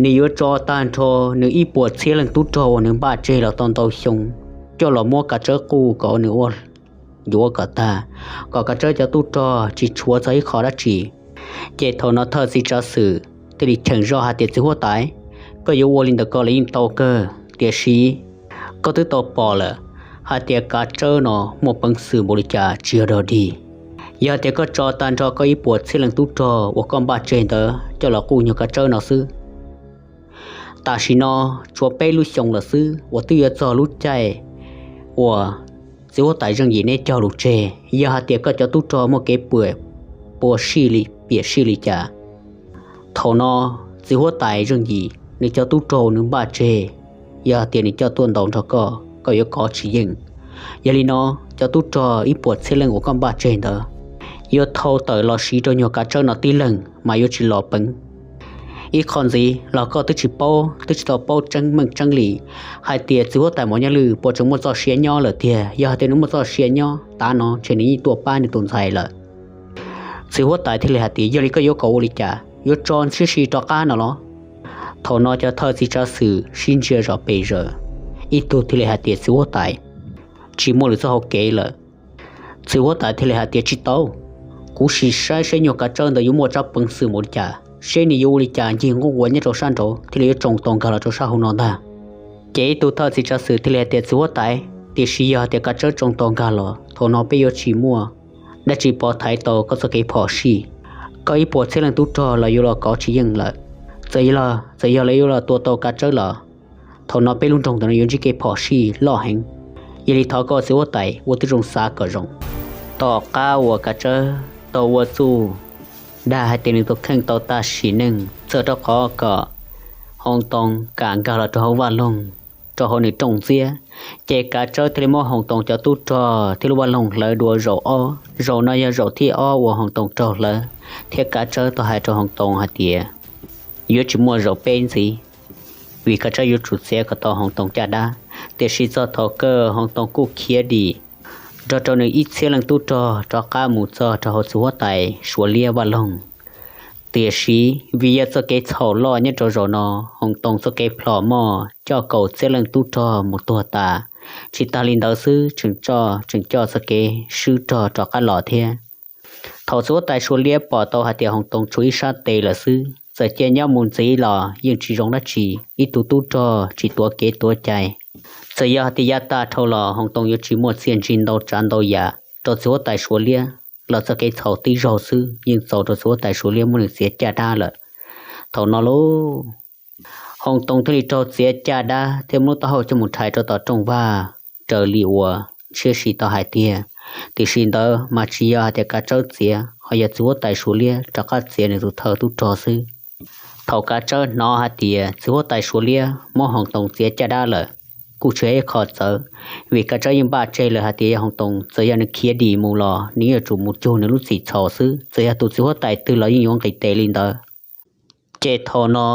nws yuav tso tag nrho nws ib puas txhiab leej tub rog uas nws npaj tseg los tau ntau xyoo coj los muab Kav Tsawb quj kom nws ua yuav kom tag, kom Kav Tsawb cov tub rog tsis tshuav txog ib qho dab tsi. Ces thaum no thawj txiv tsav xwm thiaj li cheem zoj hais tias txiv huab tais, koj yuav ua li ntawd ko los yeej tau kawg, tiam sis koj twb tau pom lawm hais tias Kav Tsawb no muaj peev xwm npaum li cas tsis yog dog dig. Yog tias koj tso tag nrho koj ib puas txhiab leej tub rog uas koj npaj tseg ntawd coj los quj nyuag Kav Tsawb no xwb, tam sim no tshuav peb lub xyoo lawm xwb uas twb yuav txog lub caij uas txiv huab tais Zeej Yim neb cog lus tseg. Yog hais tias koj cov tub rog muaj kev puas sij li piam sij li cas, thaum no txiv huab tais Zeej Yim nws cov tub rog nws npaj tseg, yog hais tias nws coj tuaj ntaus nrog koj, koj yuav kov tsis yeej. Yog li no, cov tub rog ib puas txhiab leej uas koj npaj tseg ntawd yuav thau tawm los siv rau nyuag Kav Tsawb no tib leeg mas yuav tsis los peev. Ib qho ntxiv los koj twb tsis paub, twb tsis tau paub tseeb meej tseeb li hais tias txiv huab tais Maum Nyaj Lwm puas tseem muaj txoj sia nyob lawm tiag. Yog hais tias nws muaj txoj sia nyob tav no ntshe nws yeej tuaj pab nws tus ntxhais lawm. Txiv huab tais thiaj li hais tias yog li koj yuav kom ua li cas, yuav tso ntsib si rov qab no los? Thaum no cov thawj txiv tsav xwm sib ntsia zom pes zaws, ib tug thiaj li hais tias txiv huab tais, tsis muaj lwm txoj hau kev lawm. Txiv huab tais thiaj li hais tias tsis tau, kuv sim saib seb nyuag Kav Tsawb ntawd yuav muaj tsab peev xwm npaum li cas, seb nws yuav ua li cas ncig nquj nquas nyob rau sab nraud thiaj li yuav tsoo tau nkag los rau sab hauv no ntag. Ces ib tug thawj txiv tsav xwm thiaj li hais tias txiv huab tais, tiam sis yog tias Kav Tsawb tsoo tau nkag los thaum no peb yuav tsis muaj dab tsi pov thaiv tau koj txoj kev phom sij. Koj ib puas txhiab leej tub rog los yuav los kov tsis yeej lawm. Txawm yog, txawm yog lawv yuav los tua tau Kav Tsawb los thaum no peb lub nroog ntawm no yuav ntsib kev phom sij loj heev. Yog li thov koj txiv huab tais ua tib zoo xav kom zoo. Tom qab uas Kav Tsawb tau ua txuj dag hais tias nws tus kheej tau tag sim neej txawm rau qhov kom Hoos Toos kam nkag los rau hauv vaj loog, rau hauv nws rooj ntxiab, ces Kav Tsawb thiaj li muab Hoos Toos cov tub rog thiab lub vaj loog hlawv dua zaum ob. Zaum no yog zaum thib ob uas Hoos Toos raug hlawv, thiab Kav Tsawb tau hais rau Hoos Toos hais tias yuav tsis muaj zaum peb ntxiv, vim Kav Tsawb yuav tsum txiav kom tau Hoos Toos caj dab. Tiam sis txog thaum kawg Hoos Toos kuj khiav dim nrog rau nws ib txhiab leej tub rog rov qab mus txog rau hauv txiv huab tais Suav liab vaj loog. Tiam sis vim yog txoj kev txhaum loj nyob rau zaum no, Hoos Toos txoj kev plhom moj coj kaum txhiab leej tub rog mus tuag tas, tsis tas li ntawd xwb tseem tso, tseem coj txoj kev swb rog rov qab los thiab. Thaum txiv huab tais Suav liab pom tau hais tias Hoos Toos tshuav ib sab tes lawm xwb, txawm cia nyob mus ntxiv los yeej tsis zoo dab tsi, ib tug tub rog tsis tuav kev tuav cai. Txawm yog hais tias yav tag dhau los Hoos Toos yuav tsis muaj txiaj ntsig ntau tsav ntau yam rau txiv huab tais Suav liab los txoj kev txhaum tib zaug xwb yeej txaus rau txiv huab tais Suav liab muab nws txiav caj dab lawm. Thaum no lauj, Hoos Toos thiaj li raug txiav caj dab thiab muab lub taub hau coj mus rhais rau tom rooj vag raws li uas Ntshiab Sis tau hais tiag. Tiam sis ntawd mas tsis yog hais tias Kav Tsawb txiav, ho yog txiv huab tais Suav liab rov qab txiav nws tus thawj tub rog xwb. Thaum Kav Tsawb hnov hais tias txiv huab tais Suav liab muab Hoos Toos txiav caj dab lawm, kuj tsis yog ib qho txawv, vim Kav Tsawb yeej npaj tseg lawm hais tias yog Hoos Toos txawm yog nws khiav dim mus los nws yuav tsum mus cuag nws lub txim txhaum xwb, txawm yog tus txiv huab tais twg los yeej yuav nqis tes li ntawd. Ces thaum no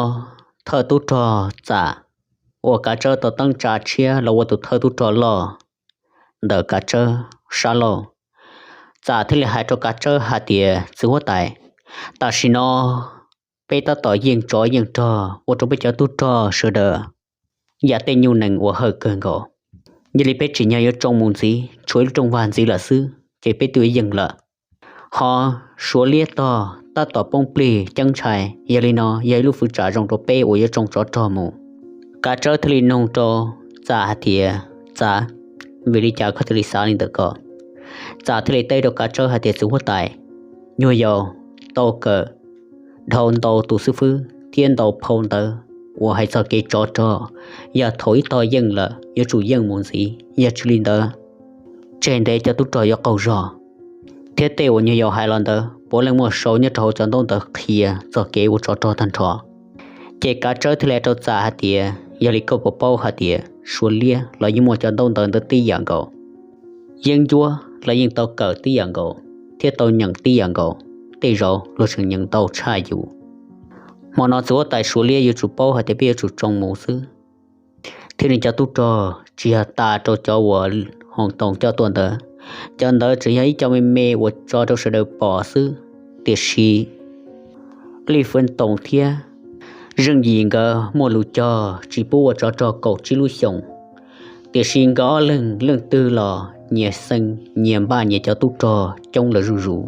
thawj tub rog Txam uas Kav Tsawb tau teeb tsa tshiab los ua tus thawj tub rog loj ntawm Kav Tsawb sab laug, Txam thiaj li hais rau Kav Tsawb hais tias txiv huab tais, tam sim no peb tab tom yeej tsov yeej rog ua rau peb cov tub rog sawv daws yam tej nyuj nees uas hawj kawg nkaus. Yog li peb tsim nyog yuav tsoo mus ntxiv, tshuav ib lub rooj vag ntxiv lawm xwb ces peb twb yeej lawm. Ho Suav liab tog tab tom poob plig ceeb ntshai, yog li no yog ib lub fwv tsam zoo rau peb uas yuav tsoo tsov rog mus. Kav Tsawb thiaj li nug rau Txam hais tias, Txam, vim li cas koj thiaj li xav li ntawm ko? Txam thiaj li teb rau Kav Tsawb hais tias, txiv huab tais, nyuag yaus tau kawm dhau ntau tus xib fwb thiab ntau phau ntawv uas hais txog kev tsov rog, yog thaum ib tog yeej lawm yuav tsum yeej mus ntxiv, yog tsis li ntawd tseg ntev cov tub rog yuav qaug zog. Thiab tej uas nyuag yaus hais los ntawd puav leej muaj sau nyob rau hauv cov ntaub ntawv qhia txog kev ua tsov rog tag nrho. Ces Kav Tsawb thiaj li rau Txam hais tias, yog li koj puas paub hais tias Suav liab los yeej muaj cov ntaub ntawv ntawd tib yam nkaus, yeeb ncuab los yeej tau kawm tib yam nkaus thiab tau nyeem tib yam nkaus, tej zaum luag tseem nyeem ntau tshaj yus. Hmo no txiv huab tais Suav liab yuav tsum paub hais tias peb yuav tsum tsoo mus xwb. Thiab nws cov tub rog tsis yog tas rau cov uas Hoos Toos coj tuaj ntawd, cov ntawd tseem yog ib co me me uas tso rau sawv daws pom xwb. Tiam sis Lij Fwj Toom thiab Zeej Yim nkawd muaj lus cog tsis pub ua tsov rog kaum tsib lub xyoos. Tiam sis nkawd ob leeg leej twg los nyias xeeb nyias npaj nyias cov tub rog coob lawm zuj zus,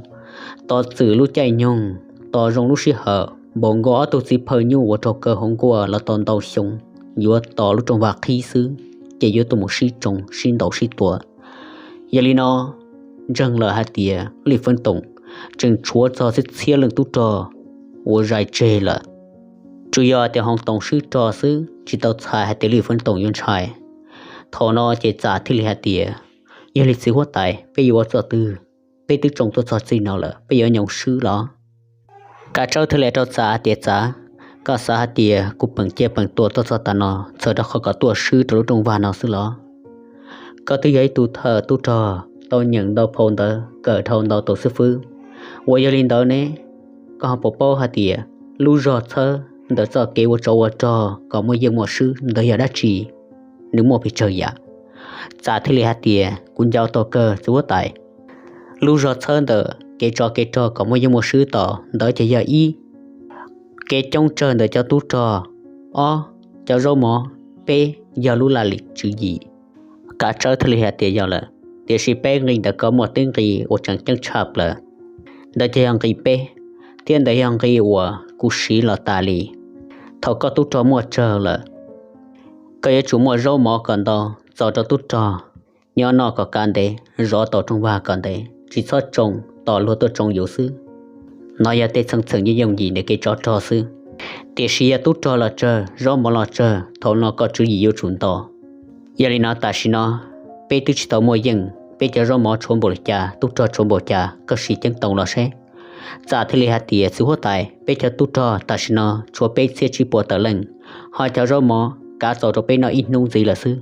tos txwm lub caij nyoog, tos zoo lub sij hawm, npaum nkaus ob tug txiv phawj nyuj uas raug kaw hauv nkuaj los tau ntau xyoo, yuav tos lub rooj vag qhib xwb ces yuav tuaj mus sib tsoo sib ntaus sib tua. Yog li no, ntseeg lawm hais tias Lij Fwj Toom tseem tshuav txog txhiab txhiab leej tub rog uas zais tseg lawm. Tsuas yog tias Hoos Toos swb rog xwb, tsis tau txhais hais tias Lij Fwj Toom yuav ntshai. Thaum no ces Txam thiaj li hais tias, yog li txiv huab tais, peb yuav ua txoj twg? Peb twb tsoo tuaj txog txij no lawm, peb yuav nyoos swb los? Kav Tsawb thiaj li rau Txam hais tias, Txam, koj xav hais tias kuv peem ciaj peem tua tuaj txog tas no txhawm rau qhov kom tuaj swb rau lub rooj vag no xwb los? Koj twb yog ib tug thawj tub rog tau nyeem ntau phau ntawv, kawm dhau ntau tus xib fwb, uas yog li ntawd ne, koj ho puas paub hais tias lub zog txhawb ntawm txoj kev ua tsov ua rog kom muaj yeej muaj swb ntawd yog dab tsi? Nws muaj pes tsawg yam? Txam thiaj li hais tias, kuv nco tau kawg txiv huab tais. Lub zog txhawb ntawm kev tsov kev rog kom muaj yeej muaj swb tom ntawd ces yog ib, kev coob tsawg ntawm cov tub rog, ob, cov zaub mov, peb, yog lub laj lim tswv yim. Kav Tsawb thiaj li hais tias, yog lawm, tiam sis peb nqi ntawm ko muaj tib nqi uas tseem ceeb tshaj plaws. Ntawd ces yog nqi peb, thiab ntawd yog nqi uas kuv siv los tas li. Thaum koj tub rog muaj tsawg lawm, koj yuav tsum muaj zaub mov kom ntau txaus rau tub rog nyob noj kom kav ntev, zov tau rooj vag kom ntev, tsis txhob tsoo tos luag tuaj tsoo yus xwb. No yog tej txheej txheem yooj yooj yim ntawm kev tsov rog xwb. Tiam sis yog tub rog los tsawg, zaub mov los tsawg, thaum no koj tswv yim yuav tsum nto. Yog li no tam sim no peb twb tsis tau muaj yeej, peb cov zaub mov tshuav npaum li cas, tub rog tshuav npaum cas, koj sim ceeb toom los seb. Txam thiaj li hais tias, txiv huab tais, peb cov tub rog tam sim no tshuav peb txhiab tsib puas tawm leej, ho cov zaub mov kav txaus rau peb noj ib hnub ntxiv lawm xwb.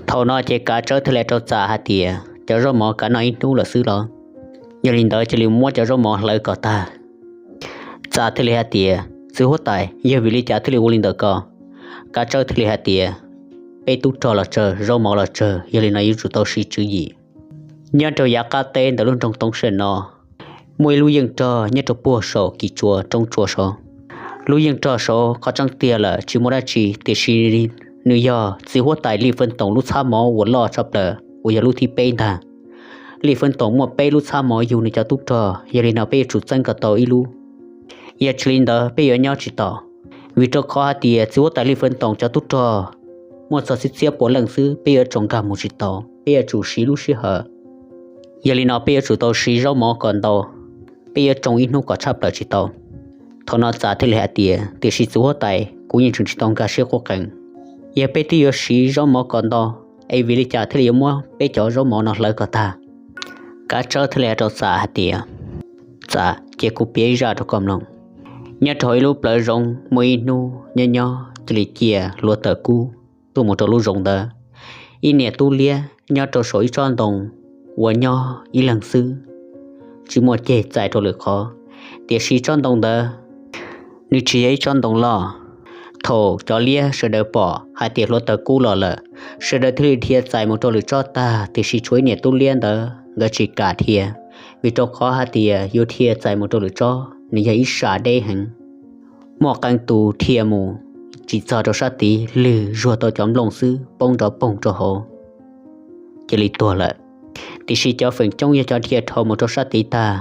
Thaum no ces Kav Tsawb thiaj li rau Txam hais tias, cov zaub mov kav noj ib hnub lawm xwb los? Yog li ntawd cia li muab cov zaub mov hlawv kom tag. Txam thiaj li hais tias, txiv huab tais, yog vim li cas thiaj li ua li ntawm ko? Kav Tsawb thiaj li hais tias, peb tub rog los tsawg, zaub mov los tsawg, yog li no yuav tsum tau siv tswv yim. Nyob rau yav qab teb ntawm lub nroog Toov Sij no, muaj ib lub yeej rog nyob rau puag saum kis tsua roob tsua saud. Lub yeej rog saud qhov tseeb tiag lawm tsis muaj dab tsi, tiam sis nws yog txiv huab tais Lij Fwj Toom lub txhab mov uas loj tshaj plaws uas yog lub thib peb ntag. Lij Feeb Toom muaj peb lub txhab mov yug nws cov tub rog, yog li no peb yuav tsum txeeb kom tau ib lub. Yog tsis li ntawd peb yuav nyob tsis tau, vim rau qhov hais tias txiv huab tais Lij Feeb Toom cov tub rog muaj txog txhiab txhiab pua leej xwb, peb yuav tsoo nkag mus tsis tau, peb yuav tsum siv lub sij hawm. Yog li no peb yuav tsum tau siv zaub mov kom ntau, peb yuav tsoo ib hnub kom tshaj plaws tsis tau. Thaum no Txas thiaj li hais tias, tiam sis txiv huab tais, kuv yeej tseem tsis tau nkag siab quj qees, yog peb twb yuav siv zaub mov kom ntau, es vim li cas thiaj li yuav muab peb cov zaub mov no hlawv kom tag? Kav Tsawb thiaj li hais rau Txas hais tias, Txas, cia kuv piav ib zaj rau koj mloog. Nyob rau hauv ib lub plawv zoov muaj ib hnub nyob nyob cia li cia hluav taws kub tuaj mus rau lub zoov ntawd. Ib niam tub liab nyob rau saum ib tsob ntoo uas nyob ib leeg xwb, tsis muaj ceg txais rau lwm qhov, tiam sis tsob ntoo ntawd nws tsis yog ib tsob ntoo loj. Thaum cov liab sawv daws pom hais tias hluav taws kub los lawm, sawv daws thiaj li dhia txais mus rau lwm tsob tag, tiam sis tshuav ib niam tub liab ntawd nkawd tsis kam dhia, vim rau qhov hais tias yuav dhia txais mus rau lwm tsob nws yog ib sab deb heev, muaj qee tus dhia mus tsis txog rau sab tid lwg zuag tau cov nplooj xwb poob nrov poog rau hauv, cia li tuag lawm. Tiam sis cov feem coob yog cov dhia dhau mus rau sab tid tag.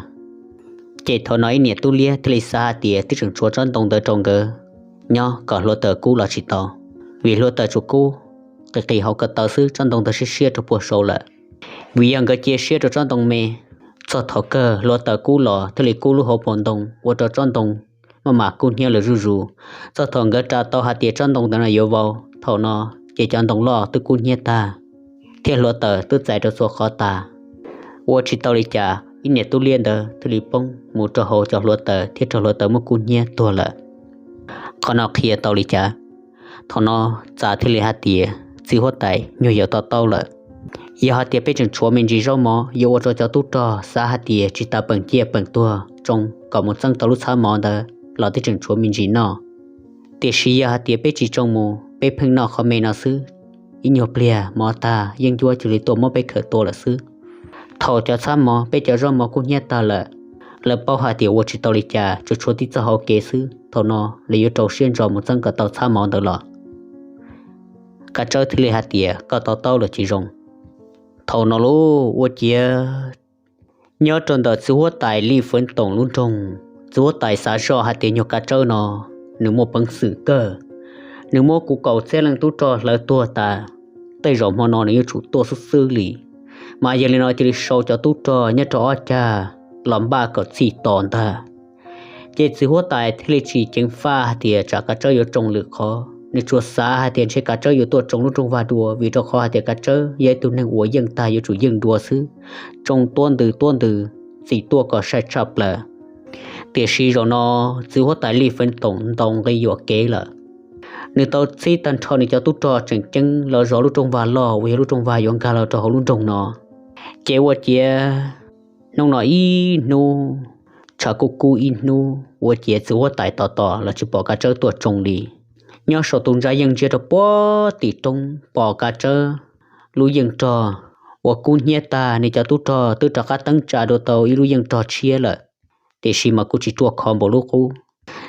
Ces thaum no ib niam tub liab thiaj li xav hais tias twb tseem tshuav tsob ntoo ntawd rau nkawd nyob kom hluav taws kub los tsis tau, vim hluav taws tsuas kub qis qis hauv ko taw xwb, tsob ntoo ntawd siab siab rau puag saud lawm. Vim yog nkawd cia siab rau tsob ntoo me, txog thaum kawg hluav taws kub los thiaj li kub lub hauv paus ntoo ua rau tsob ntoo maj mam kub hnyiab lawm zuj zus. Txog thaum nkawd ras tau hais tias tsob ntoo ntawd no yuav vau, thaum no ces cov ntoo loj twb kub hnyiab tag, thiab hluav taws twb txais rau txhua qhov tas. Ua tsis tau li cas, ib niam tub liab ntawd thiaj li poob mus rau hauv cov hluav taws thiab raug hluav taws muab kub hnyiab tuag lawm. Qhov no qhia tau li cas? Thaum no Txas thiaj li hais tias, txiv huab tais, nyuag yaus to taub lawm. Yog hais tias peb tseem tshuav me ntsis zaub mov yuav ua rau cov tub rog xav hais tias tsis tas peem ciaj peem tuag tsoo kom mus txeeb tau lub txhab mov ntawd los twb tseem tshuav me ntsis noj. Tiam sis yog hais tias peb tsis tsoo mus, peb pheej noj qhov me no xwb, ib nyuag pliag mov tag yeeb ncuab cia li tuaj muab peb khaws tua lawm xwb. Thaum cov txhab mov, peb cov zaub mov kub hnyiab tag lawm, lawv paub hais tias ua tsis tau li cas, tsuas tshuav tib txoj hauv kev xwb, thaum no lawv yuav rau siab ntso mus txeeb kom tau txhab mov ntawd los. Kav Tsawb thiaj li hais tias, koj to taub lawm ces zoo. Thaum no lauj, ua ciav nyob rau ntawm txiv huab tais Lij Feev Toom lub nroog, txiv huab tais xav zoj hais tias nyuag Kav Tsawb no nws muaj peev xwm kawg, nws muab kuv kaum txhiab leej tub rog hlawv tuag tas, tej zaum hmo no nws yuav tsum tuaj xwb xwb li. Mas yog li no cia li sau cov tub rog nyob rau ob cag los npaj kom txhij tos ntag. Ces txiv huab tais thiaj li tsis ceev faj hais tias tsam Kav Tsawb yuav tsoo lwm qhov, nws tsuas xav hais tias ntshe Kav Tsawb yuav tuaj tsoo lub rooj vag dua, vim rau qhov hais tias Kav Tsawb yog ib tug neeg uas yeej tag yuav tsum yeej dua xwb, tsoo tuab ntws tuab ntws, txim tuaj kom sai tshaj plaws. Tiam sis zaum no txiv huab tais Lij Feev Toom ntaus nqi yuam kev lawm. Nws tau txhib tag nrho nws cov tub rog tseem ceeb los zov lub rooj vag loj uas yog lub rooj vag yuav nkag los rau hauv lub nroog no. Ces ua ciav hnub no ib hnub, tshav kub kub ib hnub, ua ciav txiv huab tais tos tos los tsis pom Kav Tsawb tuaj tsoo li. Nyob saum tus ntsa yeej ntsia rau puag tim roob pom Kav Tsawb lub yeej rog uas kub hnyiab tag, nws cov tub rog twb rov qab teeb tsa dua tau ib lub yeej rog tshiab lawm, tiam sis mas kuj tsis ruaj khov npaum lub qub.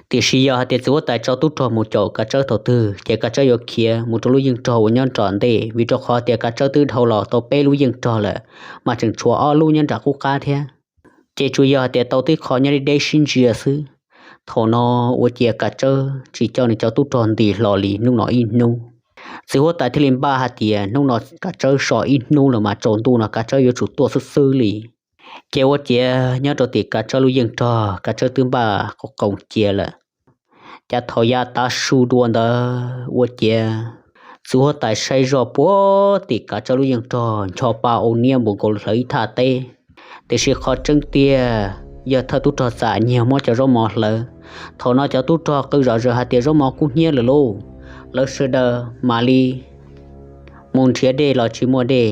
Tiam sis yog hais tias txiv huab tais tso tub rog mus caum Kav Tsawb thaum twg ces Kav Tsawb yuav khiav mus rau lub yeej rog uas nyob nram ntej, vim rau qhov tias Kav Tsawb twb dhau los tau peb lub yeej rog lawm, mas tseem tshuav ob lub nyob nram qub qab thiab. Ces tsuas yog hais tias tau tib qho nyob deb deb sib ntsia xwb. Thaum no ua ciav Kav Tsawb tsis coj nws cov tub rog nti hlo li hnub no ib hnub. Txiv huab tais thiaj li npaj hais tias hnub no Kav Tsawb so ib hnub lawm mas tsaus ntuj no Kav Tsawb yuav tsum tuaj xwb xwb li. Ces ua ciav nyob rau tim Kav Tsawb lub yeej rog, Kav Tsawb twb npaj qo qoos cia lawm. Cas thaum yav tav su dua ntawd ua ciav txiv huab tais saib zoj puag tim Kav Tsawb lub yeej rog ncho pa ua niab npaum nkaus hlawv ib thaj teb. Tiam sis qhov tseeb tiag yog thawj tub rog Txam nyiag muab cov zaub mov hlawv. Thaum no cov tub rog qw zom zaws hais tias zaub mov kub hnyiab lawm lauj. Lawv sawv daws mam li mus nrhiav dej los tsis muaj dej,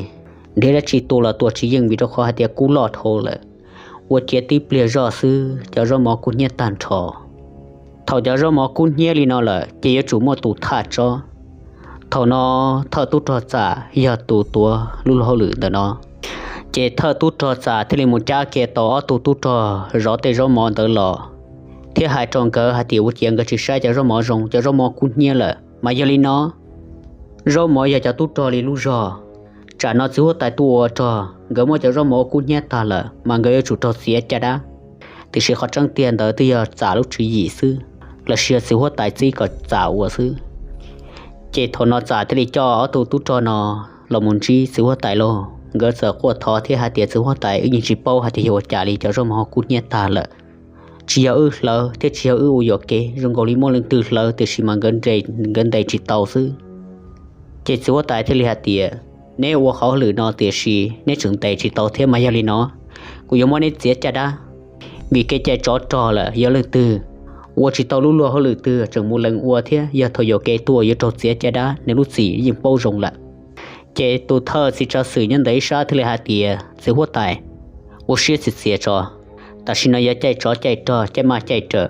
nrhiav dab tsi tua los tua tsis yeej vim rau qhov hais tias kub loj dhau lawm. Ua ciav tib pliag zoj xwb cov zaub mov kub hnyiab tag nrho. Thaum cov zaub mov kub hnyiab li no lawm ces yuav tsum muaj tus thaj tsob. Thaum no thawj tub rog Txam yog tus tuav lub luag hauj lwm ntawm no. Ces thawj tub rog Txam thiaj li mus cab kiag tau ob tug tub rog zov tej zaub mov ntawd los, thiab hais rau nkawd hais tias ua ciav nkawd tsis saib cov zaub mov zoo, cov zaub mov kub hnyiab lawm. Mas yog li no, zaub mov yog cov tub rog li lub zog, Tsam no txiv huab tais tuaj ua rog, nkawd muab cov zaub mov ua kub hnyiab tag lawm mas nkawd yuav tsum raug txiav caj dab. Tiam sis qhov tseeb tiag ntawd twb yog Txam lub tswv yim xwb, los sis yog txiv huab tais txib kom Txam ua xwb. Ces thaum no Txam thiaj li coj ob tug tub rog no los mus ntsib txiv huab tais lauj. Nkawd txawm quaj thov thiab hais tias, Txiv huab tais, wb yeej tsis paub hais tias yog ua cas li cov zaub mov ho kub hnyiab tag lawm. Tsis yog wb hlawv thiab tsis yog wb ua yuam kev, zoo nkaus li muaj leej twg hlawv tiam sis mas nkawd ntes tsis tau xwb. Ces txiv huab tais thiaj li hais tias, Neb ua qhov hauj lwm no tiam sis neb tseem ntes tsis tau thiab mas yog li no, kuv yuav muab neb txiav caj dab. Vim kev cai tsov rog lawm, yog leej twg ua tsis tau lub luag hauj lwm twg tseem mus lees ua thiab yog thaum yuam kev tuaj yuav raug txiav caj dab, nws lub txim yeej paub zoo lawm. Ces tus thawj txiv tsav xwm nyob ntawm ib sab thiaj li hais tias, Txiv huab tais, ua siab txias txias tso, tam sim no yog caij tsov caij rog, caij maj caij rawm.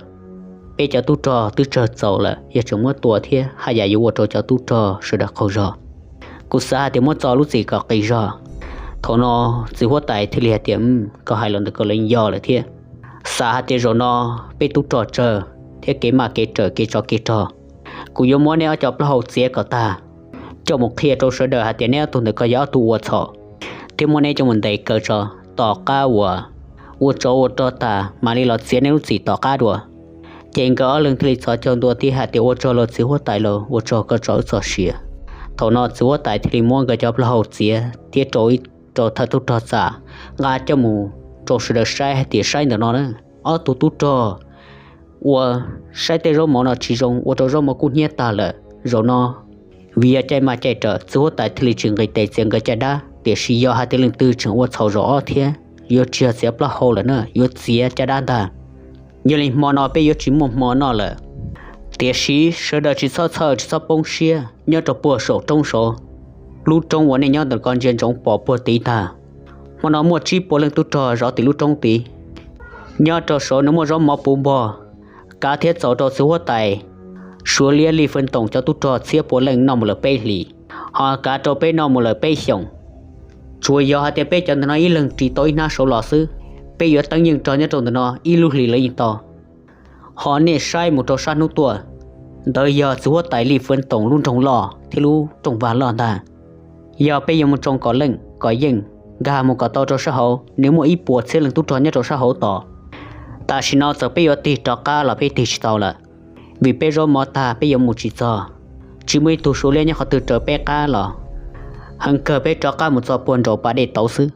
Peb cov tub rog twb tsawg txaus lawm, yog tseem muab tua thiab haj yam yuav ua rau cov tub rog sawv daws qaug zog. Kuv xav hais tias muab txo lub txim kom qis zog. Thaum no txiv huab tais thiaj li hais tias, Koj hais los ntawm koj leej yog lawm thiab. Xav hais tias zaum no peb tub rog tsawg thiab kev maj kev rawm kev tsov kev rog, kuv yuav muab neb ob cov plaub hau txiav kom tag, coj mus qhia rau sawv daws hais tias neb ob tug ntawm ko yog ob tug ua txhaum, thiab muab neb coj mus ntes kaw tso. Tom qab uas ua tsov ua rog tag mam li los txiav neb lub txim tom qab dua. Ces nkawd ob leeg thiaj li txhos caug ntua thiab hais tias, Ua tsaug los txiv huab tais los, ua tsaug koj tso wb txoj sia. Thaum no txiv huab tais thiaj li muab nkawd cov plaub hau txiav thiab rau ib rau thawj tub rog Txam nqa coj mus rau sawv daws saib hais tias, Saib ntawm no na, ob tug tub rog ua saib tej zaub mov no tsis zoo, ua rau zaub mov kub hnyiab tag lawm. Zaum no vim yog caij maj caij rawm, txiv huab tais thiaj li tsis nqis tes txiav nkawd caj dab, tiam sis yog hais tias leej twg tseem ua txhaum zaum ob thiab yuav tsis yog txiav plaub hau lawm na, yuav txiav caj dab ntag. Yog li hmo no peb yuav tsis muaj hmo noj lawm. Tiam sis sawv daws tsis txhob txhawj tsis txhob poob siab, nyob rau puag saum roob saud, lub roob uas nej nyob ntawm ko ntsia ntsoov pom puag tid ntag. Hmo no muaj tsib puas leej tub rog zov tim lub roob tid. Nyob rau saud nws muaj zaub mov puv npog, kav thiab txaus rau txiv huab tais Suav Liab Lij Feeb Toom cov tub rog txhiab puas leej noj mus lawm peb hlis, ho kav rau peb noj mus lawm peb xyoos. Tsuas yog hais tias peb cov ntawm no ib leeg ris tau ib hnab saud los xwb, peb yuav teeb yeej rog nyob rau ntawm no ib lub hlis los yeej tau. Ho nej saib mus rau sab hnub tuaj, ntawd yog txiv huab tais Lij Feeb Toom lub nroog loj thiab lub rooj vag loj ntag. Yog peb yuav mus tsoo kom leej kom yeej, nkag mus kom tau rau sab hauv, nws muaj ib puas txhiab leej tub rog nyob rau sab hauv tos. Tam sim no txawm peb yuav tig rov qab los peb tig tsis tau lawm, vim peb zaub mov tag peb yuav mus tsis txog. Tsis muaj ib tug Suav Liab nyob qhov twg raws peb qab los, heev kawg peb rov qab mus txog puag nraud pas dej tauv xwb,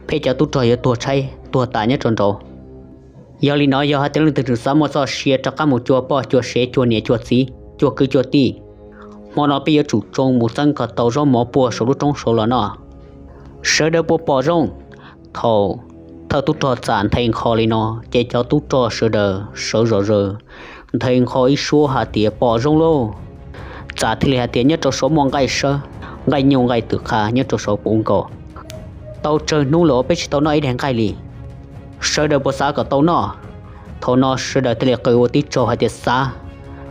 peb cov tub rog yuav tuag tshaib tuag tas nyob rau nraud. Yog li no yog hais tias leej twg tseem xav muaj txoj sia rov qab mus cuag poj cuag sev cuag niam cuag txiv cuag kwv cuag tij, hmo no peb yuav tsum tsoo mus txeeb kom tau zaub mov puag saum lub roob saud los noj. Sawv daws puas pom zoo? Thaum thawj tub rog Txam nthe nqho li no, ces cov tub rog sawv daws sawv zom zaws nthe nqho ib suab hais tias, Pom zoo lauj. Txam thiaj li hais tias, Nyob rau saud muaj nqaij sawb, nqaij nyuj nqaij twm qha nyob rau saud puv nkaus. Tau tsawg hnub lawm uas peb tsis tau noj ib daig nqaij li. Sawv daws puas xav kom tau noj? Thaum no sawv daws thiaj li qw ua tib tsaug hais tias, Xav.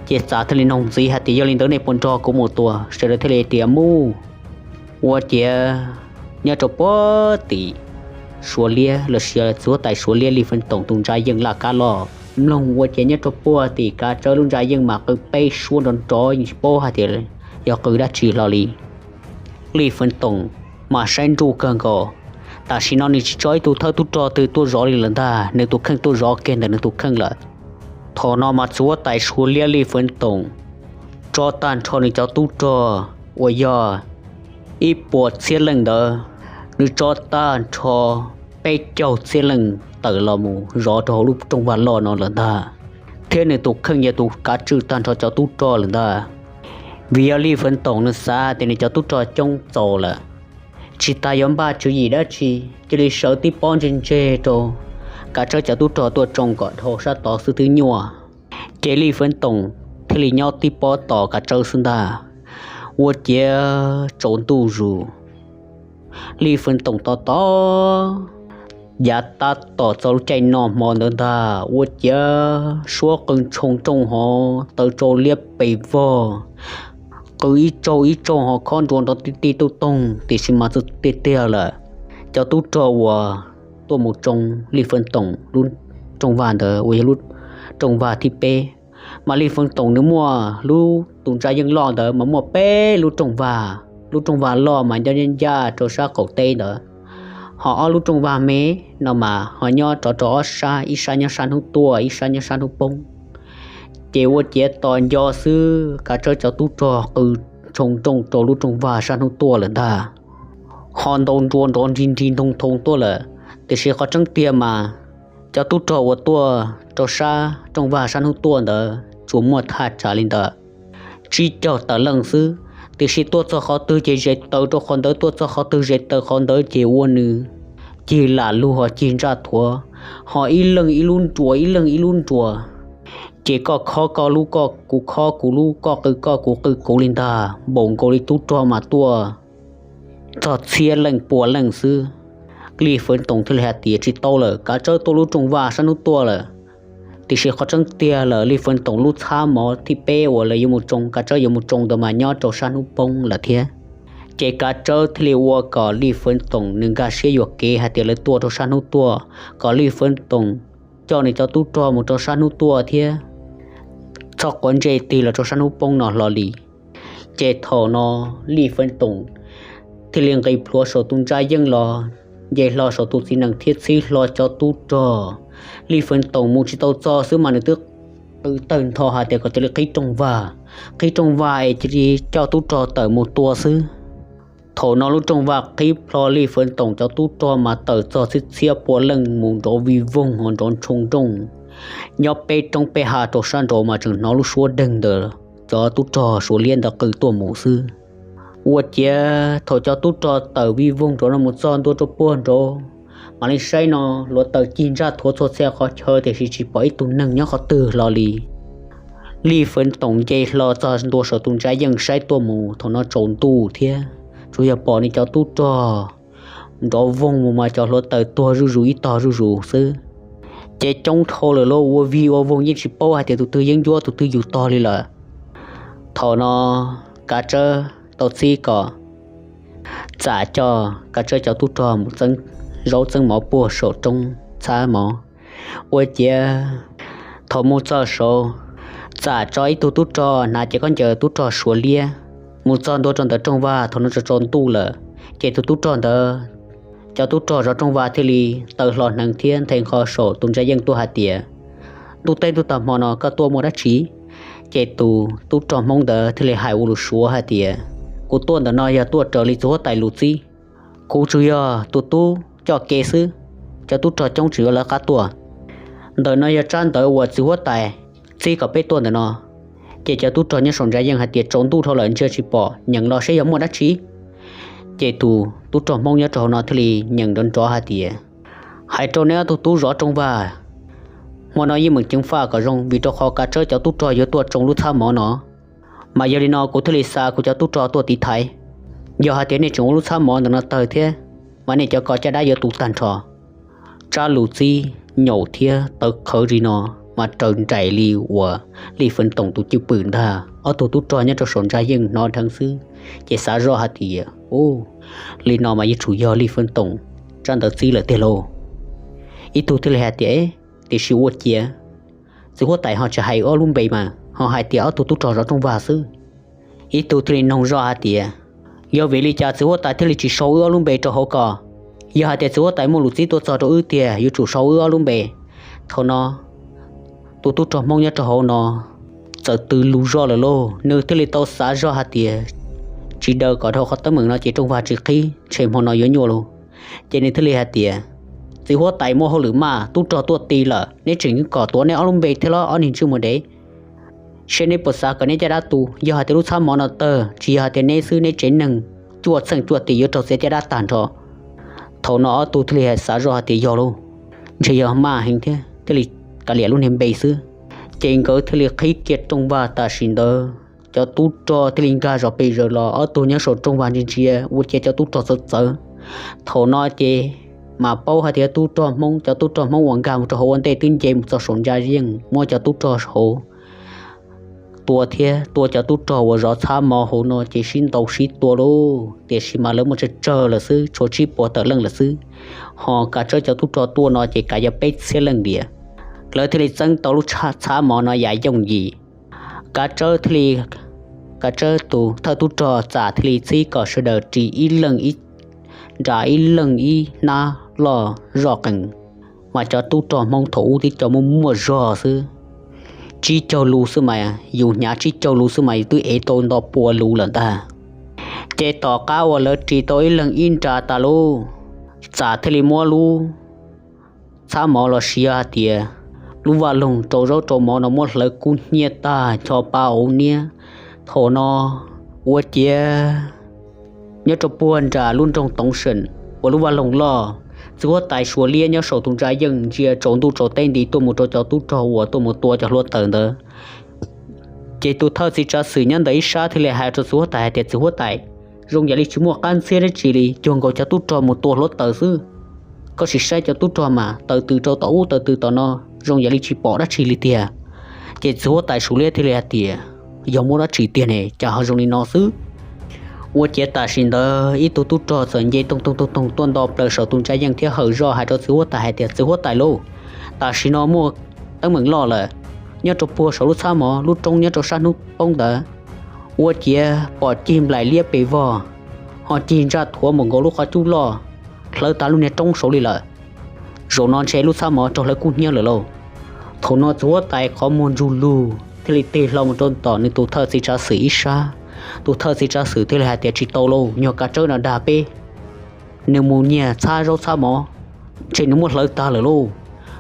Ces Txam thiaj li nug ntxiv hais tias, Yog li ntawd nej puas nrog kuv mus tua? Sawv daws thiaj li tias, Mus. Ua ciav nyob rau puag tim Suav Liab los sis txiv huab tais Suav Liab Lij Feeb Toom tus ntsa yeej laj kab loj mloog ua ciav nyob rau puag tim kav tsawb lub ntsa yeej mas qw peb suab nrov nrov yeej tsis paub hais tias yog qw dab tsi hlo li. Lij Feeb Toom mas saib nruj kawg nkaus. Tam sim no nws tsis tso ib tug thawj tub rog twg tuaj zov li lawm ntag, nws tus kheej tuaj zov kiag ntawm nws tus kheej lawm. Thaum no mas txiv huab tais Suav Liab Lij Feeb Toom tso tag nrho nws cov tub rog uas yog ib puas txhiab leej ntawd, nws tso tag nrho peb caug txhiab leej tawm los mus zov rau hauv lub rooj vag loj no lawm ntag. Thiab nws tus kheej yog tus kav tswj tag nrho cov tub rog lawm ntag. Vim yog Lij Feeb Toom nws xav tias nws cov tub rog coob txaus lawm, tsis tas yuav npaj tswv yim dab tsi, cia li sawv tib pob ntseg ntseg rau kav tsawb cov tub rog tuaj tsoo kom dhau sab tod xwb twb nyuaj. Ces Lij Feeb Toom thiaj li nyob tib pob tos kav tsawb xwb ntag. Ua ciav tsaus ntuj zus, Lij Feeb Toom tos tos yav tab tom txog lub caij noj hmo ntawd ntag, ua ciav suab qw ntshoo rooj hov taw tsau liab pes vog, qw ib tsaug ib tsaug ho khob nruas nrov tij tij tuj toog, tiam sis mas txawm tiag tiag lawm. Cov tub rog uas tuaj mus tsoo Lij Feeb Toom lub rooj vag ntawd uas yog lub rooj vag thib peb, mas Lij Feeb Toom nws muaj lub tus ntsa yeej loj ntawd mas muaj peb lub rooj vag. lub rooj vag loj mas nyob ncaj ncaj rau sab qaum teb ntawd, ho ob lub rooj vag me no mas ho nyob rov rau ob sab, ib sab nyob sab hnub tuaj, ib sab nyob sab hnub poob. Ces ua ciav tos nco xwb, Kav Tsawb cov tub rog qw ntshoo nrooj rau lub rooj vag sab hnub tuaj lawm ntag. Ho ntaus nruas nrov nrig nrig ntoo thoo tuaj lawm, tiam sis qhov tseeb tiag mas cov tub rog uas tuaj rau sab rooj vag sab hnub tuaj ntawd tsuas muaj thaj tsam li ntawd tsib caug tawm leej xwb, tiam sis tuaj txog qhov twg ces zes taws rau qhov ntawd, tuaj txog qhov twg zes taws qhov ntawd, ces ua nws cig lam lug ho cig ntsaj thuav, ho ib leeg ib lub nruas, ib leeg ib lub nruas. Ces koj khob koj lub, koj, kuv khob kuv lub, koj qw koj, kuv qw kuv li ntag, npaum nkaus li tub rog mas tuaj txog txhiab leej pua leej xwb. Lij Fwv Toom thiaj li hais tias, Tsis tau lawm, Kav Tsawb tuaj lub rooj vag sab hnub tuaj lawm. Tiam sis qhov tseeb tiag lawm, Lij Fwv Toom lub txhab mov thib peb uas lawv yuav mus tsoo, Kav Tsawb yuav mus tsoo ntawd mas nyob rau sab hnub poob lawm thiab. Ces Kav Tsawb thiaj li ua kom Lij Fwv Toom nws nkag siab yuam kev hais tias lawv tuaj rau sab hnub tuaj, kom Lij Fwv Toom coj nws cov tub rog mus rau sab hnub tuaj thiab txhob quav ntsej tig los rau sab hnub poob no hlo li. Ces thaum no Lij Fwv Toom thiaj li nqis plhuav saum tus ntsa yeej los, nce hlo saum tus txiv nees thiab txhib hlo cov tub rog. Lij Fwv Toom mus tsis tau txog xwb mas nws twb qw tawg ntho hais tias kom cia li qhib rooj vag, qhib rooj vag es cia li coj tub rog tawm mus tua xwb. Thaum no lub rooj vag qhib plho, Lij Fwv Toom cov tub rog mas tawm txog txhiab txhiab pua leej mus nrov vij voog ho nrov ntshoo nrooj. Nyob peb roob peb hav rau sab nraud mas tseem hnov lub suab deg ntawm cov tub rog Suav liab ntawd qw tuaj mus xwb. Ua ciav thaum cov tub rog tawm vij voog nrov no mus txog ntua rau puag nraud, mam li saib no hluav taws cig ntsaj thuav txhua txhia qhov chaw tiam sis tsis pom ib tug neeg nyob qhov twg hlo li. Lij Fwv Toom nce hlo txog ntua saum tus ntsa yeej saib tuaj mus, thaum no tsaus ntuj thiab, tsuas yog pom nws cov tub rog nrov voog mus mas cov hluav taws tuag zuj zus ib tog zuj zus xwb. Ces coob dhau lawm lauj, ua vij ua voog yeej tsis paub hais tias tus twg yeeb ncuab tus twg yug tog li lawm. Thaum no Kav Tsawb tau txib kom Txam coj Kav Tsawb cov tub rog mus txeeb zaub txeeb mov puag saum roob txhab mov. Ua ciav thaum mus txog saud, Txam tso ib tug tub rog hnav cev khaub ncaws tub rog Suav liab mus txog ntua rau ntawm rooj vag, thaum no tsaus ntuj lawm. Ces tus tub rog ntawd, cov tub rog zov rooj vag thiaj li taw hlo hneev thiab nthe nqho saum tus ntsa yeej tuaj hais tias, Ntuj teb ntuj tag hmo no koj tuaj muaj dab tsi? Ces tus tub rog Hmoob ntawd thiaj li hais ua lus Suav hais tias, Kuv tuaj ntawm no yog tuaj raws li txiv huab tais lus txib. Kuv tsuas yog tus tub coj kev xwb, cov tub rog coob tseem yuav lawv qab tuaj. Ntawm no yog tsab ntawv uas txiv huab tais txib kom peb tuaj ntawm no. Ces cov tub rog nyob saum ntsa yeej hais tias, Tsaus ntuj dhau lawm ntsia tsis pom, nyeem los seb yog muaj dab tsi. Ces tus tub rog Hmoob nyob rau hauv no thiaj li nyeem nrov nrov hais tias, Hais rau neb ob tug tub zov rooj vag, hmo no yeej meem ceev faj kom zoo, vim rau qhov Kav Tsawb cov tub rog yuav tuaj tsoo lub txhab mov no. Mas yog li no kuv thiaj li xa kuv cov tub rog tuaj tiv thaiv. Yog hais tias nej tseem ua lub txhab mov ntawm no tawg thiab, mas nej cov ko caj dab yuav tu tag nrho. Tsab lus txib nyaum thiab tawv qhawv li no mas raws nraim li uas Lij Fwv Toom tus cwj pwm ntag. Ob tug tub rog nyob rau saum ntsa yeej hnov dheev xwb, ces xav zoj hais tias, U, li no mas yuav tsum yog Lij Fwv Toom tsab ntawv txib lawm tiag lauj. Ib tug thiaj li hais tias, Tiam sis ua ciav txiv huab tais ho tsis hais ob lub npe mas ho hais tias ob tug tub rog zov rooj vag xwb? Ib tug thiaj li noog zoj hais tias, Yog vim li cas txiv huab tais thiaj li tsis sau wb ob lub npe rau hauv ko? Yog hais tias txiv huab tais muaj lus txib tuaj txog rau wb tiag yuav tsum sau wb ob lub npe. Thaum no tus tub rog Hmoob nyob rau hauv no txawm tws lus zoj lawm lauj, nws thiaj li tau xav zoj hais tias, Tsis daws kom dhau qhov teeb meem no ces rooj vag tsis qhib, ntshe hmo no yuav nyuaj lauj. Ces nws thiaj li hais tias, Txiv huab tais muaj hauj lwm maj, tub rog tuaj ti lawm, neb tseem kom tuav neb ob lub npe thiab los ob niag ntsej muag dev. Seb neb puas xav kom neb caj dab tu, yog hais tias lub txhab mov no tawg, tsis yog hais tias neb xwb, neb tsev neeg cuaj txheej cuaj tis yuav raug txiav caj dab tag nrho. Thaum no ob tug thiaj li hais xav zoj hais tias, Yog lauj, ntshe yog maj heev thiab, thiaj li kav liam lub niag npe xwb. Ces nkawd thiaj li qhib kiag rooj vag tam sim ntawd, cov tub rog thiaj li nkag zom pes zaws los, ob tug nyob saum rooj vag ntsia ntsia ua ciav cov tub rog txawv txawv. Thaum no ces mas paub hais tias tub rog Hmoob, cov tub rog Hmoob uas nkag mus rau hauv ua ntej twb nce mus txog saum ntsa yeej, muab cov tub rog hauv tua thiab tua cov tub rog uas zov txhab mov hauv no ces sib ntaus sib tua lauj. Tiam sis mas lawv muaj tsawg tsawg lawm xwb, tshuav tsib puas tawm leej lawm xwb, ho Kav Tsawb cov tub rog tuaj no ces kav yog peb txhiab leej tiag. Lawv thiaj li txeeb tau lub txhab mov no yam yooj yim. Kav Tsawb thiaj li Kav Tsawb tus thawj tub rog Txam thiaj li txib kom sawv daws ris ib leeg ib nra, ib leeg ib hnab loj zoj qees. Mas cov tub rog Hmoob thaum ub twb cov muaj muaj zog xwb, tsib caug lus xwb mas yus hnyav tsib caug lus xwb mas yus twb ev tau nto pua lus lawm ntag. Ces tom qab uas lawv ris tau ib leeg ib nra tas lub, Txam thiaj li muab lub txhab mov los sis yog hais tias lub vaj loog rau zaub rau mov no muab hlawv kub hnyiab tag ncho pa hauv niab. Thaum no ua ciav nyob rau puag nram lub nroog Toov Seem uas lub vaj loog loj, txiv huab tais Suav Liab nyob saum tus ntsa yeej ntsia tsaus ntuj tsaus teb nti tuaj mus rau cov tub rog uas tuaj mus tua cov hluav taws ntawd. Ces tus thawj txiv tsav xwm nyob ntawm ib sab thiaj li hais rau txiv huab tais hais tias, Txiv huab tais, zoo yam li tsis muaj qab ntxhiab dab tsi li, cuag nkaus cov tub rog mus tua hluav taws xwb. Koj sim saib cov tub rog mas taws tws rau tom ub taws tws tom no, zoo yam li tsis pom dab tsi li tiag. Ces txiv huab tais Suav Liab thiaj li hais tias, Yog muaj dab tsi tiag ne, cas ho zoo li no xwb? Ua ciav tam sim ntawd ib tug tub rog txawm nce toog toog toog toog tuaj nto plaws saum tus ntsa yeej thiab hawm zoj hais rau txiv huab tais hais tias, Txiv huab tais lauj, tam sim no muaj teeb meem loj lawm. Nyob rau puag saum lub txhab mov lub roob nyob rau sab hnub poob ntawd, ua ciav pom cig nplaim liab pes vog, ho cig ntsaj thuav npaum nkaus lub qhov cub loj, hlawv tas lub niag roob saud li lawm. Zaum no ntshe lub txhab mov raug hlawv kub hnyiab lawm lauj. Thaum no txiv huab tais qhov muag ntsug lug thiaj li tig hlo mus rau tom nws tus thawj txiv tsav xwm ib sab. Tus thawj txiv tsav xwm thiaj li hais tias, Tsis tau lauj, nyuag Kav Tsawb no dag peb, nws mus nyiag txhab zaub txhab mov, ntshe nws muab hlawv tag lawm lauj.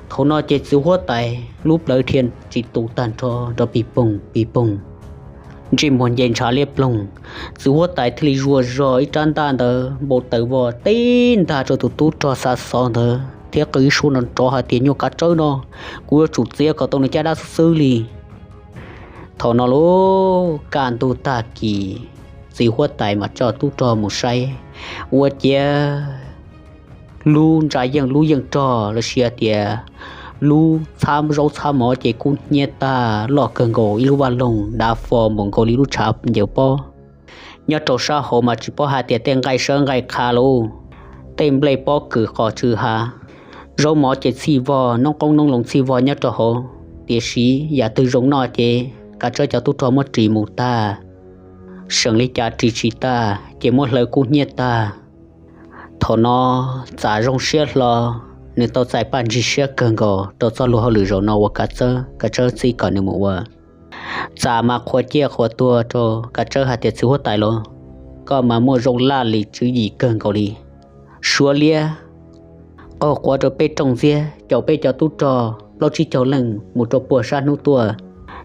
Thaum no ces txiv huab tais lub plawv dhia tsis tus tag nrho nrov pis poog pis poog, ntsej muag nce ntshav liab ploog. Txiv huab tais thiaj li zuas zog ib rab ntaj ntawd npau taws vog tib ntag rau tus tub rog xa xov ntawd thiab qw ib suab nrov nrov hais tias, Nyuag Kav Tsawb no, kuv yuav tsum txiav kom tau nws caj dab xwb xwb li. Thaum no lub kaj ntug tag kis, txiv huab tais mas coj tub rog mus saib, ua ciav lub ntsa yeej lub yeej rog los sis tias lub txhab zaub txhab mov ces kub hnyiab tag loj kawg nkaus ib lub vaj loog dav fo npaum nkaus li lub tshav ncaws pob. Nyob rau sab hauv mas tsis paub hais tias tej nqaij sawb nqaij qha lauj, tej nplej pob kws qos tsw hav, zaub mov ces txhij vog noob qoob noob loo txhij vog nyob rau hauv. Tiam sis yam twg zoo noj ces Kav Tsawb cov tub rog muab ris mus tag, seem li cas ris tsis tag ces muab hlawv kub hnyiab tag. Thaum no Txam zoo siab hlo, nws tau txais paj ntsig siab kawg nkaus rau txoj luag hauj lwm zaum no uas Kav Tsawb, Kav Tsawb txib kom nws mus ua. Txam mas qhuas ciaj qhuas tuag rau Kav Tsawb hais tias, Txiv huab tais lauj, koj mas muaj zoo laj lim tswv yim kawg nkaus li. Suav Liab qaug quav rau peb rooj ntxiab, caum peb cov tub rog plaub tsib caug leej mus rau puag sab hnub tuaj.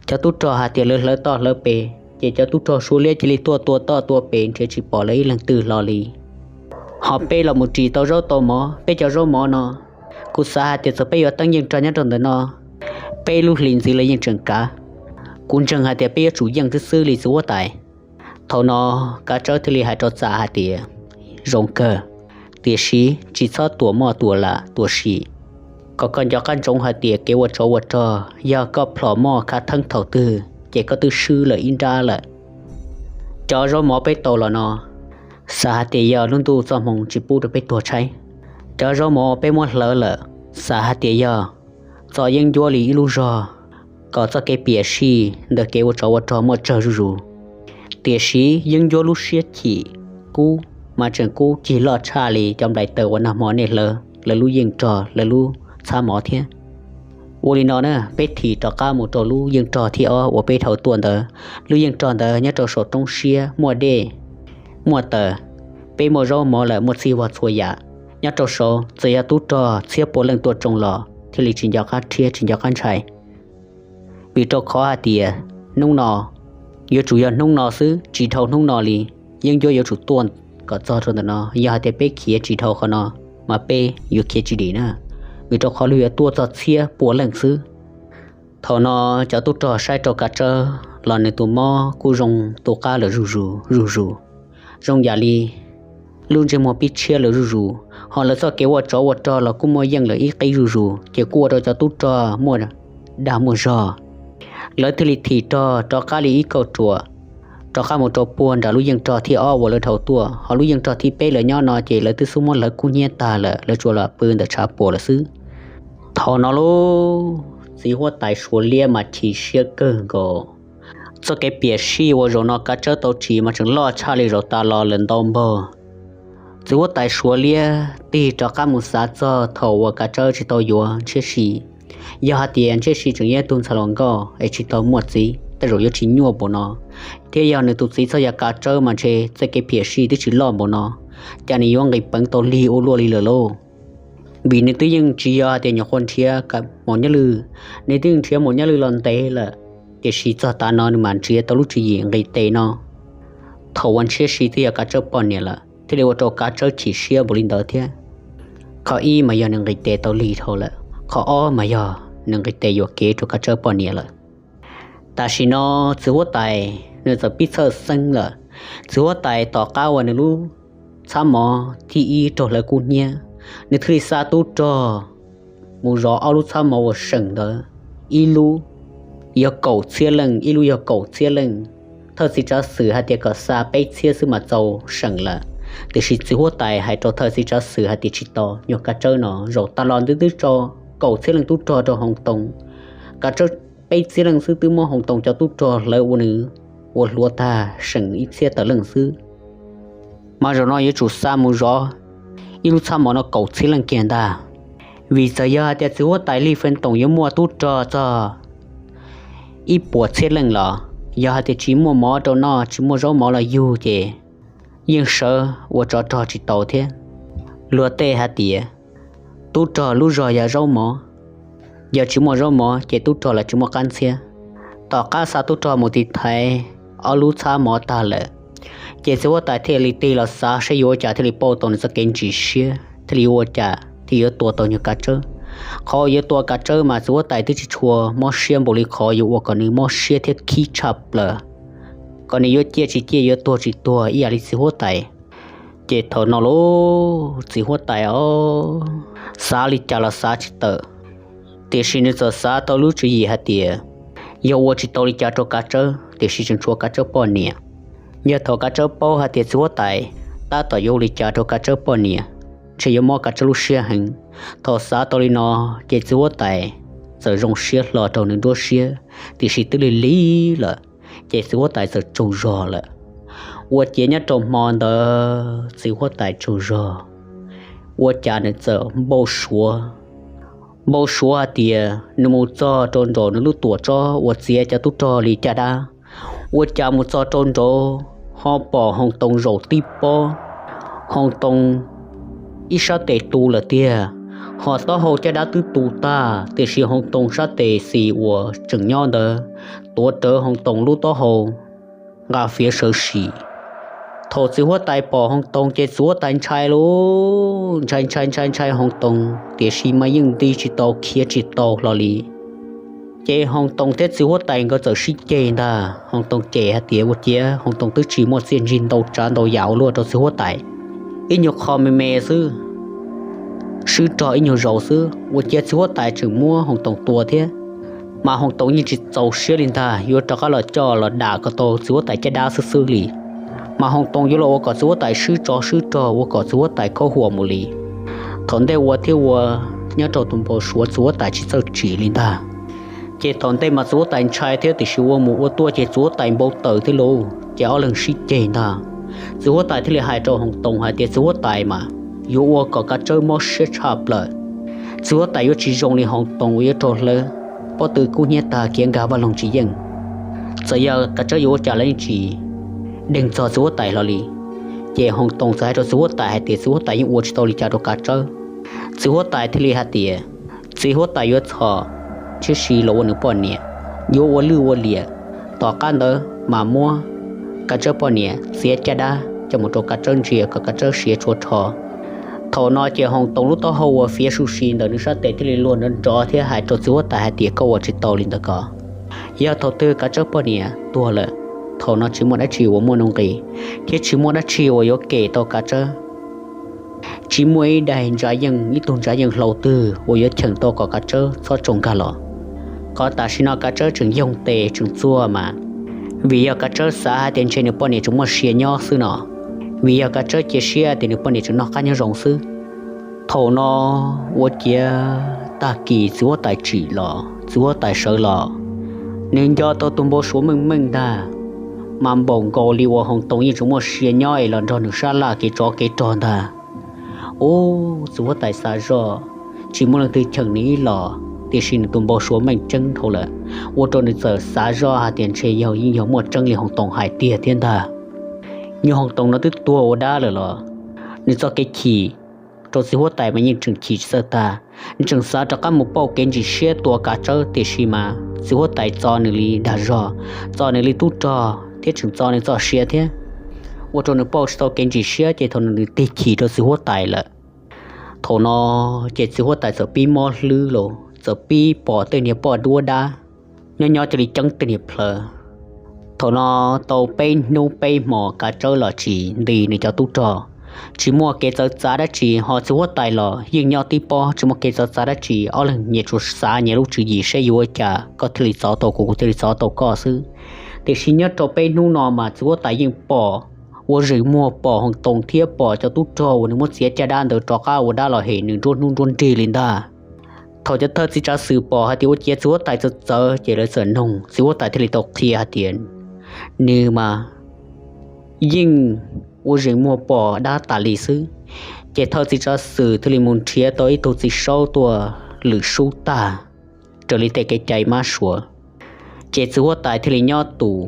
Cov tub rog hais tias lawv hlawv toj hlawv pes, ces cov tub rog Suav Liab cia li tuaj tua toj tua pes nrhiav tsis pom lawv ib leeg twg hlo li. Ho peb los mus ris tau zaub tau mov, peb cov zaub mov no, kuv xav hais tias txawm peb yuav teeb yeej rog nyob rau ntawm no, peb lub hlis ntxiv los yeej tseem kav. Kuv ntseeg hais tias peb yuav tsum yeej xwb xwb li txiv huab tais. Thaum no Kav Tsawb thiaj li hais rau Txam hais tias, Zoo kawg, tiam sis tsis txhob tuam moj tuam lam tuam sim, kom koj nco qab ntsoov hais tias kev ua tsov ua rog yog koj plhom moj khav theeb thaum twg ces koj twb swb lawm ib nrab lawm. Cov zaub mov peb tau los no, xav hais tias yog lub ntuj txoj hmoo tsis pub rau peb tuag tshaib. Cov zaub mov peb muab hlawv lawm, xav hais tias yog txo yeeb ncuab li ib lub zog, kom txoj kev piam sij ntawm kev ua tsov ua rog muaj tsawg zuj zus. Tiam sis yeeb ncuab lub siab chim kub mas tseem kub cig loj tshaj li cov nplaim taws uas nag hmo nej hlawv lawv lub yeej rog lawv lub txhab mov thiab. Ua li no na, peb thim rov qab mus rau lub yeej rog thib ob uas peb dhau tuaj ntawd. Lub yeej rog ntawd nyob rau saum roob siab muaj dej, muaj taws, peb muaj zaub mov lawm muaj txhij vog txhua yam. Nyob rau saud txawm yog tub rog txhiab pua leej tuaj tsoo los thiaj li tsis nco qab rhiab tsis nco qab ntshai. Vim rau qhov hais tias hnub no yuav tsum yog hnub no xwb, tsis dhau hnub no li, yeeb ncuab yuav tsum tuaj kom txog rau ntawm no. Yog hais tias peb khiav tsis dhau qhov no, mas peb yuav khiav tsis dim na, vim rau qhov luag yuav tuaj txog txhiab pua leej xwb. Thaum no cov tub rog saib rau Kav Tsawb los nws tus mob kuj zoo tu qab lawm zuj zus zuj zus, zoo yam li lub ntsej muag pib tshiab lawm zuj zus, ho lawv txoj kev ua tsov ua rog los kuj muaj yeej lawm ib qib zuj zus, ces kuj ua rau cov tub rog muaj dag muaj zog. Lawv thiaj li thim rog rov qab li ib kauj ruam, rov qab mus rau puag nram lub yeej rog thib ob uas lawv dhau tuaj, ho lub yeej rog thib peb lawv nyob no ces lawv twb xub muab hlawv kub hnyiab tag lawm, lawv tsuas los pw ntawm tshav puam lawm xwb. Thaum no lauj, txiv huab tais Suav Liab mas chim siab kawg nkaus, Txoj kev piam sij uas zaum no Kav Tsawb tau ris mas tseem loj tshaj li zaum tas los lawm ntau npaug. Txiv huab tais Suav liab tig rov qab mus xav txog thaum uas Kav Tsawb tsis tau yuav Ntshiab Si. Yog hais tias Ntshiab Si tseem yog tug ntxhais hluas nkauj es tsis tau muaj txiv tej zaum yuav tsis nyuaj npaum no, thiab yog nws tus txiv txoj yog Kav Tsawb mas ntshe txoj kev piam sij twb tsis loj npaum no, cas nws yuav nqis peev tau lig ua luaj li lawm lauj. Vim nws twb yeej tsis yog hais tias nyuam qhuav nrhiav Maum Nyaj Lwj, nws twb yeej nrhiav Maum Nyaj Lwj los ntev lawm, tiam sis txog tav no nws mam nrhiav tau lub tswv yim nqis tes no. Thaum uas Ntshiab Si twb yog Kav Tsawb poj niam lawm thiaj li ua rau Kav Tsawb chim siab npaum li ntawd thiab. Qhov ib mas yog nws nqis tes tau lig dhau lawm, qhov ob mas yog nws nqis tes yuam kev rau Kav Tsawb poj niam lawm. Tam sim no txiv huab tais nws txawm pib txhawj xeeb lawm. Txiv huab tais tom qab uas nws lub txhab mov thib ib raug hlawv kub hnyiab, nws thiaj li xa tub rog mus zov ob lub txhab mov uas seem ntawd, ib lub yog kaum txhiab leej, ib lub yog kaum txhiab leej. Thawj txiv tsav xwm hais tias kom xa peb txhiab xwb mas txaus seem lawm, tiam sis txiv huab tais hais rau thawj txiv tsav xwm hais tias tsis tau, nyuag Kav Tsawb no zaum tas los nws twb tso kaum txhiab leej tub rog rau Hoos Toos. Kav Tsawb peb txhiab leej xwb twb muab Hoos Toos cov tub rog hlawv ua nws ua hluav tag seem ib txhiab tawm leej xwb. Mas zaum no yuav tsum xa mus zov ib lub txhab mov no kaum txhiab leej kiag ntag. Vim txawm yog hais tias txiv huab tais Lis Feej Toom yuav muaj tub rog txog ib puas txhiab leej los, yog hais tias tsis muaj mov rau noj, tsis muaj zaub mov los yug ces yeej sawv ua tsov rog tsis tau thiab. Luag tej hais tias tub rog lub zog yog zaub mov, yog tsis muaj zaub mov ces tub rog los tsis muaj qab ntxhiab. Tom qab xa tub rog mus tiv thaiv ob lub txhab mov tag lawm, ces txiv huab tais thiaj li tig los xav saib yuav ua cas thiaj li pauj tau nws txoj kev ntsis siab, thiaj li yuav ua cas thiaj yuav tua tau nyuag Kav Tsawb. Qhov uas yuav tua Kav Tsawb mas txiv huab tais twb tsis tshua mob siab npaum li qhov yuav ua kom nws mob siab thiab khib tshaj plaws, kom nws yuav ciaj tsis ciaj, yuav tuag tsis tuag ib yam li txiv huab tais. Ces thaum no lauj, txiv huab tais os, xav li cas los xav tsis tawm, tiam sis nws txawm xav tau lub tswv yim hais tias yog ua tsis tau li cas rau Kav Tsawb, tiam sis tseem tshuav Kav Tsawb poj niam. Yog thaum Kav Tsawb paub hais tias txiv huab tais tab tom yuav ua li cas rau Kav Tsawb poj niam, ntshe yuav mob Kav Tsawb lub siab heev. Thaum xav tau li no, ces txiv huab tais txawm zoo siab hlo rau nws nruab siab, tiam sis twb lig lig lawm, ces txiv huab tais txawm tsaug zog lawm. Ua ciav nyob rau hmo ntawd txiv huab tais tsaug zog, ua cas nws txawm npau suav, npau suav hais tias nws mus txog rau nraum nws lub tuam tsob uas txiav cov tub rog li caj dab, ua cas mus txog rau nraud ho pom Hoos Toos zaum tib pob, Hoos Toos ib sab tes tu lawm tiag, ho taub hau caj dab twb tu tag, tiam sis Hoos Toos sab tes xis uas tseem nyob ntawd tuav rawv Hoos Toos lub taub hau nqa fiav sawv sim. Thaum txiv huab tais pom Hoos Toos ces txiv huab tais ntshai lauj, ntshai ntshai ntshai ntshai Hoos Toos, tiam sis mas yeej nti tsis tau khiav tsis tau hlo li. Ces Hoos Toos thiab txiv huab tais nkawd txawm sib ceg ntag. Hoos Toos cem hais tias ua ciav Hoos Toos twb tsis muaj txiaj ntsig ntau tsav ntau yam ua luaj rau txiv huab tais, ib nyuag qho me me xwb, swb rog ib nyuag zaus xwb, ua ciav txiv huab tais tseem muab Hoos Toos tua thiab. Mas Hoos Toos yeej tsis txaus siab li ntag, yuav rov qab los coj los dam kom tau txiv huab tais caj dab xwb xwb li. Mas Hoos Toos yuav los ua kom txiv huab tais swb tsov swb rog, ua kom txiv huab tais khaub huam mus li. Thaum ntej ua thiab ua, nyob rau tus npau suav txiv huab tais tsis txawj tsim li ntag. Ces thaum ntej mas txiv huab tais ntshai thiab, tiam sis ua mus ua tuaj ces txiv huab tais npau taws thiab lauj, ces ob leeg sib ceg ntag. Txiv huab tais thiaj li hais rau Hoos Toos hais tias txiv huab tais mas yuav ua kom Kav Tsawb mob siab tshaj plaws. Txiv huab tais yuav tsis zoo li Hoos Toos uas yuav raug hlawv pob tw kub hnyiab tag khiav nkag vaj loog tsis yeej. Txawm yog Kav Tsawb yuav ua cas los yeej tsis deeg txog txiv huab tais hlo li. Ces Hoos Toos txawm hais rau txiv huab tais hais tias txiv huab tais yeej ua tsis tau li cas rau Kav Tsawb. Txiv huab tais thiaj li hais tias txiv huab tais yuav txhom Ntshiab Si los ua nws poj niam, yuav ua lwj ua liam, tom qab ntawd mas muab Kav Tsawb poj niam txiav caj dab coj mus rau Kav Tsawb ntsia kom Kav Tsawb siav tshuav rho. Thaum no ces Hoos Toos lub taub hau uas fiav su si ntawm nws sab tes thiaj li luag nrov nrov thiab hais rau txiv huab tais hais tias koj ua tsis tau li ntawd ko. Yog thaum twg Kav Tsawb poj niam tuag lawm, thaum no tsis muaj dab tsi uas muaj nuj nqis, thiab tsis muaj dab tsi uas yuav kem tau Kav Tsawb. Tsis muaj ib daim ntsa yeej, ib tug ntsa yeej hlau twg uas yuav cheem tau kom Kav Tsawb txhob tsoo nkag los. Qhov tam sim no Kav Tsawb tseem yoog tes tseem txuag mas, vim yog Kav Tsawb xav hais tias ntshe nws poj niam tseem muaj sia nyob xwb no, vim yog Kav Tsawb cia siab tias nws poj niam tseem noj qab nyob zoo xwb. Thaum no ua ciav tag kis txiv huab tais tsim los, txiv huab tais sawv los, Nws nco tau tus npau suav meej meej ntag, mas npaum nkaus li uas Hoos Toos yeej tseem muaj sia nyob es los nrog nws sab laj kev tsov kev rog ntag. Ub, txiv huab tais xav zoj, tsis muaj leej twg cheem nws ib los, tiam sis nws tus npau suav meej tseeb dhau lawm, ua rau nws txawm xav zoj hais tias ntshe yog yeej yog muaj tseeb li Hoos Toos hais tiag thiab ntag. Nyuag Hoos Toos no twb tuag ua dab lawm los nws txoj kev chim rau txiv huab tais mas yeej tseem chim tsis txawj tag. Nws tseem xav rov qab mus pauj kev ntsim siab tua Kav Tsawb, tiam sis mas txiv huab tais txo nws li dag zog, txo nws li tub rog thiab tseem txo nws txoj sia thiab, ua rau nws pauj tsis tau kev ntsim siab ces thaum no nws tig chim rau txiv huab tais lawm. Thaum no ces txiv huab tais txawm pib mob hlwb los txawm pib pom tej niag poj duab dab nyob nyob cia li ceeb tej niag plhaw. Thaum no tau peb hnub peb hmo Kav Tsawb los tsis nti nws cov tub rog, tsis muaj kev txawv txav dab tsi, ho txiv huab tais los yeej nyob tib pob tsis muaj kev txawv txav dab tsi. Ob leeg nyias tsuas xav nyias lub tswv yim seb yuav ua cas koj thiaj li txov tau kuv, kuv thiaj li txov tau koj xwb. Tiam sis nyob rau peb hnub no mas txiv huab tais yeej pom, ua zeem muag pom Hoos Toos thiab pom cov tub rog uas nws muab txiav caj dab ntawd rov qab ua dab los hem nws nruab hnub nruab nrig li ntag. Thaum cov thawj txiv tsav xwm pom hais tias ua ciav txiv huab tais txawv txawv ces lawv txawm noog, txiv huab tais thiaj li tau qhia hais tias nws mas yeej ua zeem muag pom dab tas li xwb. Ces thawj txiv tsav xwm thiaj li mus nrhiav tau ib tug txiv saub tuaj lwm sub tag raws li tej kev cai mab suav. Ces txiv huab tais thiaj li nyob tus,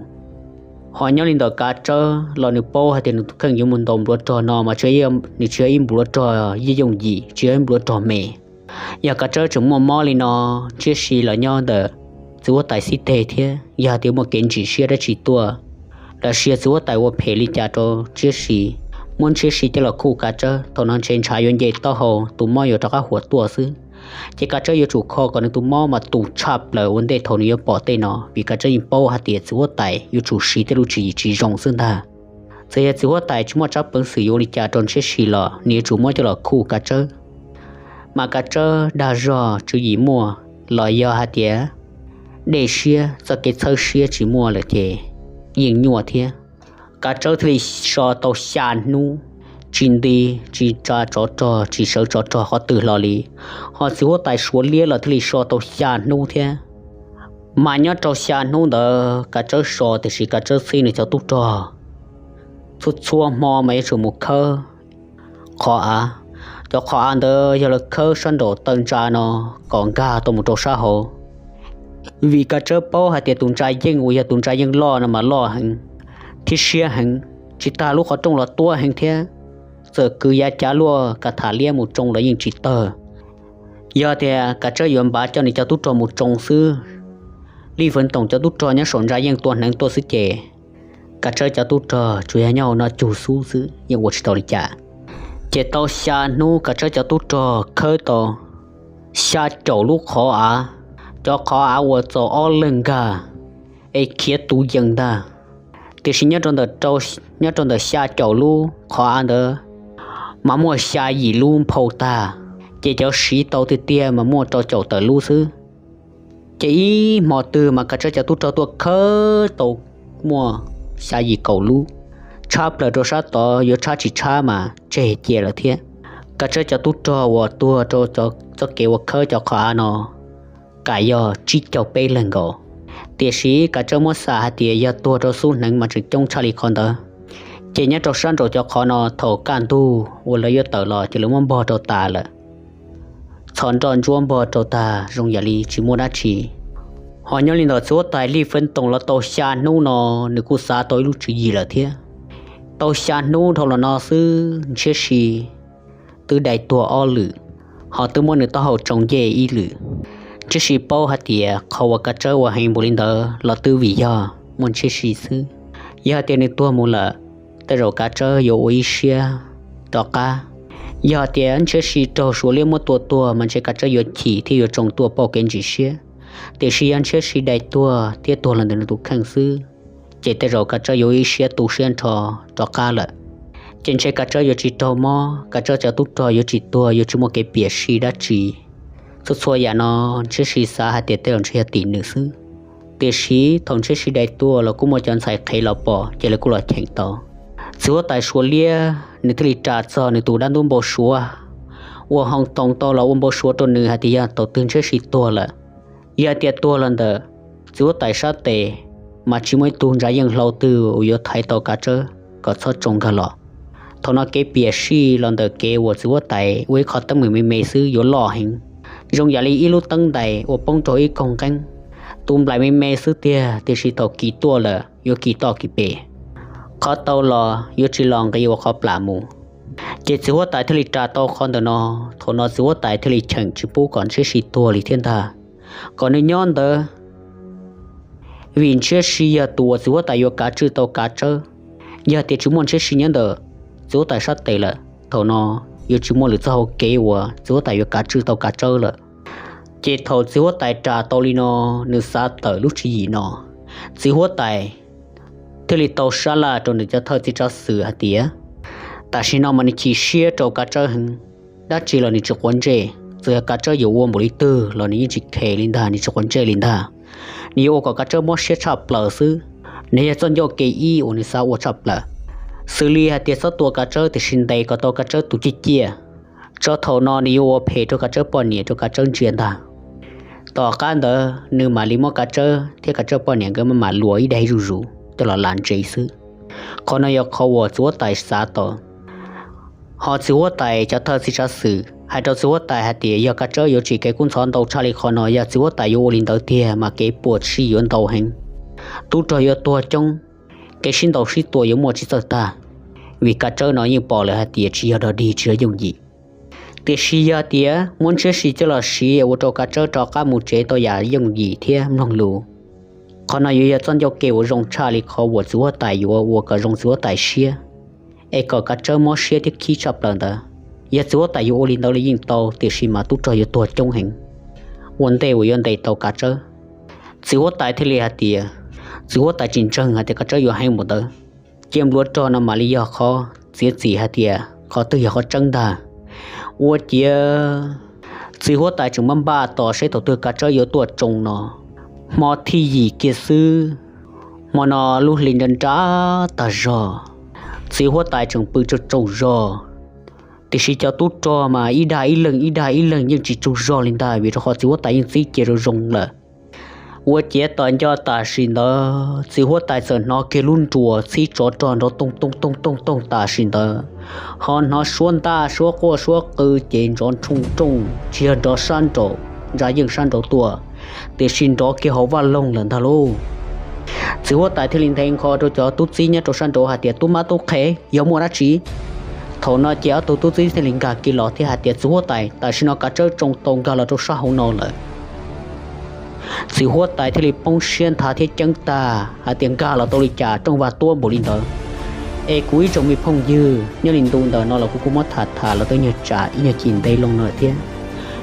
ho nyob li ntawm Kav Tsawb los nws paub hais tias nws tus kheej yuav mus ntaus npluav rog no mas nws tsis yog ib npluav rog yooj yim, tsis yog ib npluav rog me. Yog Kav Tsawb tseem muaj mob li no, Ntshiab Si los nyob ntawm txiv huab tais xib teg thiab, yog hais tias muaj kev ntsim siab dab tsi tuaj los sis yog txiv huab tais ua phem li cas rau Ntshiab Si, muab Ntshiab Si coj los khuj Kav Tsawb, thaum no ntshe ntshav yuav nce taub hau, tus mob yuav rov qab huam tuaj xwb. Ces Kav Tsawb yuav tsum kho kom nws tus mob mas tus tshaj plaws ua ntej thaum nws yuav pom tej no, vim Kav Tsawb yeej paub hais tias txiv huab tais yuav tsum siv tej lub tswv yim tsis zoo xwb ntag. Txawm yog txiv huab tais tsis muaj tsab peev xwm yuav ua li cas rau Ntshiab Si los nws yuav tsum muab coj los khuj Kav Tsawb. Mas Kav Tsawb dag zog tswv yim muaj los yog hais tias dej siab txoj kev txhawb siab tsis muaj lawm ces yeej nyuaj thiab. Kav Tsawb thiaj li so tau xya hnub, tsis nti, tsis tsa tsov rog, tsis sawv tsov rog qhov twg hlo li. Ho txiv huab tais Suav Liab los thiaj li so tau xya hnub thiab. Mas nyob rau xya hnub ntawd Kav Tsawb so, tiam sis Kav Tsawb txib nws cov tub rog txhua txhua hmo mas yuav tsum mus khawb qhov av. Cov qhov av ntawd yog lawv khawb sab nraum taw ntsa no kom nkag tau mus rau sab hauv. Vim Kav Tsawb paub hais tias tus ntsa yeej uas yog tus ntsa yeej loj no mas loj heev thiab siab heev, tsis tas lub qhov rooj los tuab heev thiab. Txawm kwv yav cav luaj ka tham liab mus tsoo los yeej tsis tawg. Yog tias Kav Tsawb yuav npav coj nws cov tub rog mus tsoo xwb, Lij Feev Toom cov tub rog nyob saum ntsa yeej tua hneev tuaj xwb ces Kav Tsawb cov tub rog tsuas yog nyob hauv no cug xub xwb yeej ua tsis tau li cas. Ces tau xya hnub Kav Tsawb cov tub rog khawb tau xya caum lub qhov av, cov qhov av uas txaus ob leeg nkag es khiav tu yees ntag. Tiam sis nyob rau ntawm xya caum lub qhov av ntawd mas muaj xya yim lub nphau tag, ces cov siv tau tiag tiag mas muaj rau caum tawm lub xwb. Ces ib hmo twg mas Kav Tsawb cov tub rog tuaj khawb tau muaj xya yim kaum lub, tshab plaws rau sab tod, yuav tshab tsis tshab mas tseg cia lawm thiab. Kav Tsawb cov tub rog uas tuag rau txoj kev uas khawb cov qhov av no kam yog tsib caug peb leeg nkaus. Tiam sis Kav Tsawb muab xam hais tias yog tuag rau xub hneev mas tseem coob tshaj li qhov ntawd. Ces nyob rau sab nraum cov qhov no thaum kaj ntug uas lawv yuav tawm los ces lawv muab npog rau tas lawm. Txhos nroj ntsuab npog rau tag zoo yam li tsis muaj dab tsi. Ho nyob li ntawm txiv huab tais Lij Feev Toom los tau xya hnub no nws kuj xav tau ib lub tswv yim lawm thiab. Tau xya hnub dhau los no xwb Ntshiab Si twb dai tuag ob lwm, ho twb muab nws taub hau tsoo ncej ib lwm. Ntshiab Si paub hais tias qhov uas Kav Tsawb ua heev npaum li ntawd los twb vim yog muaj Ntshiab Si xwb. Yog hais tias nws tuag mus lawm, tej zaum Kav Tsawb yuav ua ib siab rov qab. Yog hais tias Ntshiab Si raug Suav Liab muab tua tuag mas ntshe Kav Tsawb yuav chim thiab yuav tsoo tuaj pauj kev ntsim siab. Tiam sis yog Ntshiab Si dai tuag thiab tuag los ntawm nws tus kheej xwb, ces tej zaum Kav Tsawb yuav ib siab tu siab nrho rov qab lawm. Ces ntshe Kav Tsawb yuav tsis raug mob, Kav Tsawb cov tub rog yuav tsis tuag, yuav tsis muaj kev piam sij dab tsi. Txhua txhua yam no Ntshiab Si xav hais tias tej zaum ntshe yog tim nws xwb. Tiam sis thaum Ntshiab Si dai tuag los kuj muaj cov ntxhais qhev los pom ces lawv kuj los cheem tau. Txiv huab tais Suav Liab nws thiaj li ras txog nws tus dab ntub npau suav uas Hoo Toos tau los ua npau suav rau nws hais tias yog thaum twg Ntshiab Si tuag lawm, yog hais tias tuag los ntawm txiv huab tais sab tes mas tsis muaj ib tug ntsa yeej hlau twg uas yuav thaiv tau kav tsawb kom txhob tsoo nkag los. Thaum no kev piam sij los ntawm kev uas txiv huab tais ua ib qho teeb meem me me xwb yuav loj heev, zoo yam li ib lub teeb ntais uas poob rau ib koog nqeeb. Tus nplaim me me xwb tiag, tiam sis thaum kis tuaj lawm yuav kis toj kis pes, qhov tau los yuav tsis los nqis ua qhov plam mus. Ces txiv huab tais thiaj li ras tau qhov ntawm no. Thaum no txiv huab tais thiaj li cheem tsis pub kom ntshiab si tuag li thiab ntag, kom nws nyob ntawd, vim ntshiab si yog tus uas txiv huab tais yuav kav tswj tau kav tsawb. Yog tias tsis muaj ntshiab si nyob ntawm txiv huab tais sab tes lawm, thaum no yuav tsis muaj lwm txoj hau kev uas txiv huab tais yuav kav tswj tau kav tsawb lawm. Ces thaum txiv huab tais ras tau li no, nws xav tawm lub tswv yim no, txiv huab tais thiaj li tau sab laj rau nws cov thawj txiv tsav xwm hais tias, tam sim no mas nws chim siab rau kav tsawb heev, dab tsi los nws tsis quav ntsej, txawm yog kav tsawb yuav ua npaum li twg los nws yeej tsis khes li ntag, nws tsis quav ntsej li ntag. Nws yuav ua kom kav tsawb mob siab tshaj plaws xwb. Nws yog txoj ncauj kev ib uas nws xav ua tshaj plaws, xws li hais tias txhob tua kav tsawb tiam sis ntes kom tau kav tsawb tus ciaj ciaj, tso thaum no nws yuav ua phem rau kav tsawb poj niam rau kav tsawb ntsia ntag. Tom qab ntawd nws mam li muab kav tsawb thiab kav tsawb poj niam nkawd mam mam luas ib daim zuj zus coj los lam ntsev xwb. Qhov no yog qhov uas txiv huab tais xav tau. Ho txiv huab tais cov thawj txiv tsav xwm hais rau txiv huab tais hais tias yog kav tsawb yuav tsim kev kub ntxhov ntau tshaj li qhov no, yog txiv huab tais yuav ua li ntawd tiag mas kev puas tsuaj yuav ntau heev, tub rog yuav tuag coob, kev sib ntaus sib tua yuav muaj tsis txawj tag, vim kav tsawb no yeej pom lawm hais tias tsis yog dog dig tsis yog yooj yim. Tiam sis yog tias muab ntshiab si coj los siv ua rau kav tsawb rov qab mus tsev tau yam yooj yim thiab mloog lus, qhov no yuav yog txoj ncauj kev uas zoo tshaj li qhov uas txiv huab tais yuav ua kom zoo txiv huab tais siab, es kom kav tsawb mob siab thiab khib tshaj plaws ntawd. Yog txiv huab tais yuav ua li ntawd los yeej tau, tiam sis mas tub rog yuav tuag coob heev ua ntej uas yuav ntes tau kav tsawb. Txiv huab tais thiaj li hais tias, txiv huab tais tsis ntseeg hais tias kav tsawb yuav heev npaum ntawd. Cia npluav rog no mam li yog qhov txiav txim hais tias qhov twg yog qhov tseeb ntag. Ua ciav txiv huab tais tseem npaj npaj tos saib thaum twg kav tsawb yuav tuaj tsoo no. Hmo thib yim kiag xwb, hmo no lub hli nra nra tag zog, txiv huab tais tseem pw tsaug tsaug zog. Tiam sis cov tub rog mas ib dag ib leeg ib dag ib leeg yeej tsis tsaug zog li ntag, vim rau qhov txiv huab tais yeej txib cia rau zoo lawm. Ua ciav tom nco tam sim ntawd txiv huab tais txawm hnov kiag lub nruas txhib tsov rog nrov toog toog toog toog toog tam sim ntawd, ho hnov suab ntaj suab quaj suab qw ces nrov ntshooj nrooj tsis yog nrov sab nraud, ntsa yeej sab nraud tuaj, tiam sis nrov kiag hauv vaj loog lawm ntag lauj. Txiv huab tais thiaj li nthe nkho rau cov tub txib nyob rau sab nraud hais tias, tub mab tub qhe, yog muaj dab tsi? Thaum no ces ob tug tub txib thiaj li nkag kiag los thiab hais tias, txiv huab tais, tam sim no kav tsawb tsoo tau nkag los rau sab hauv no lawm. Txiv huab tais thiaj li poob siab nthav thiab ceeb tag hais tias, nkag los tau li cas rooj vag tuab npaum li ntawd. Es kuv ib tsoom me phooj ywg, nyob li ntu ntawm no los kuv kuj muab tham tham los tau nyuag tsam ib nyuag cim ntev loo no thiab.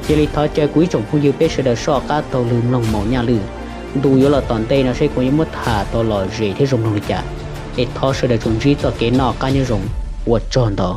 Cia li thov caw kuv ib tsoom phooj ywg peb sawv daws soj qab taug lw mloog Maum Nyaj Lwj. Ntu yuav los tom ntej no seb kuv yuav muab tham tau lom zem thiab zoo mloog li cas, es thov sawv daws tsuas ntsib txoj kev noj qab nyob zoo. Ua tsaug ntau.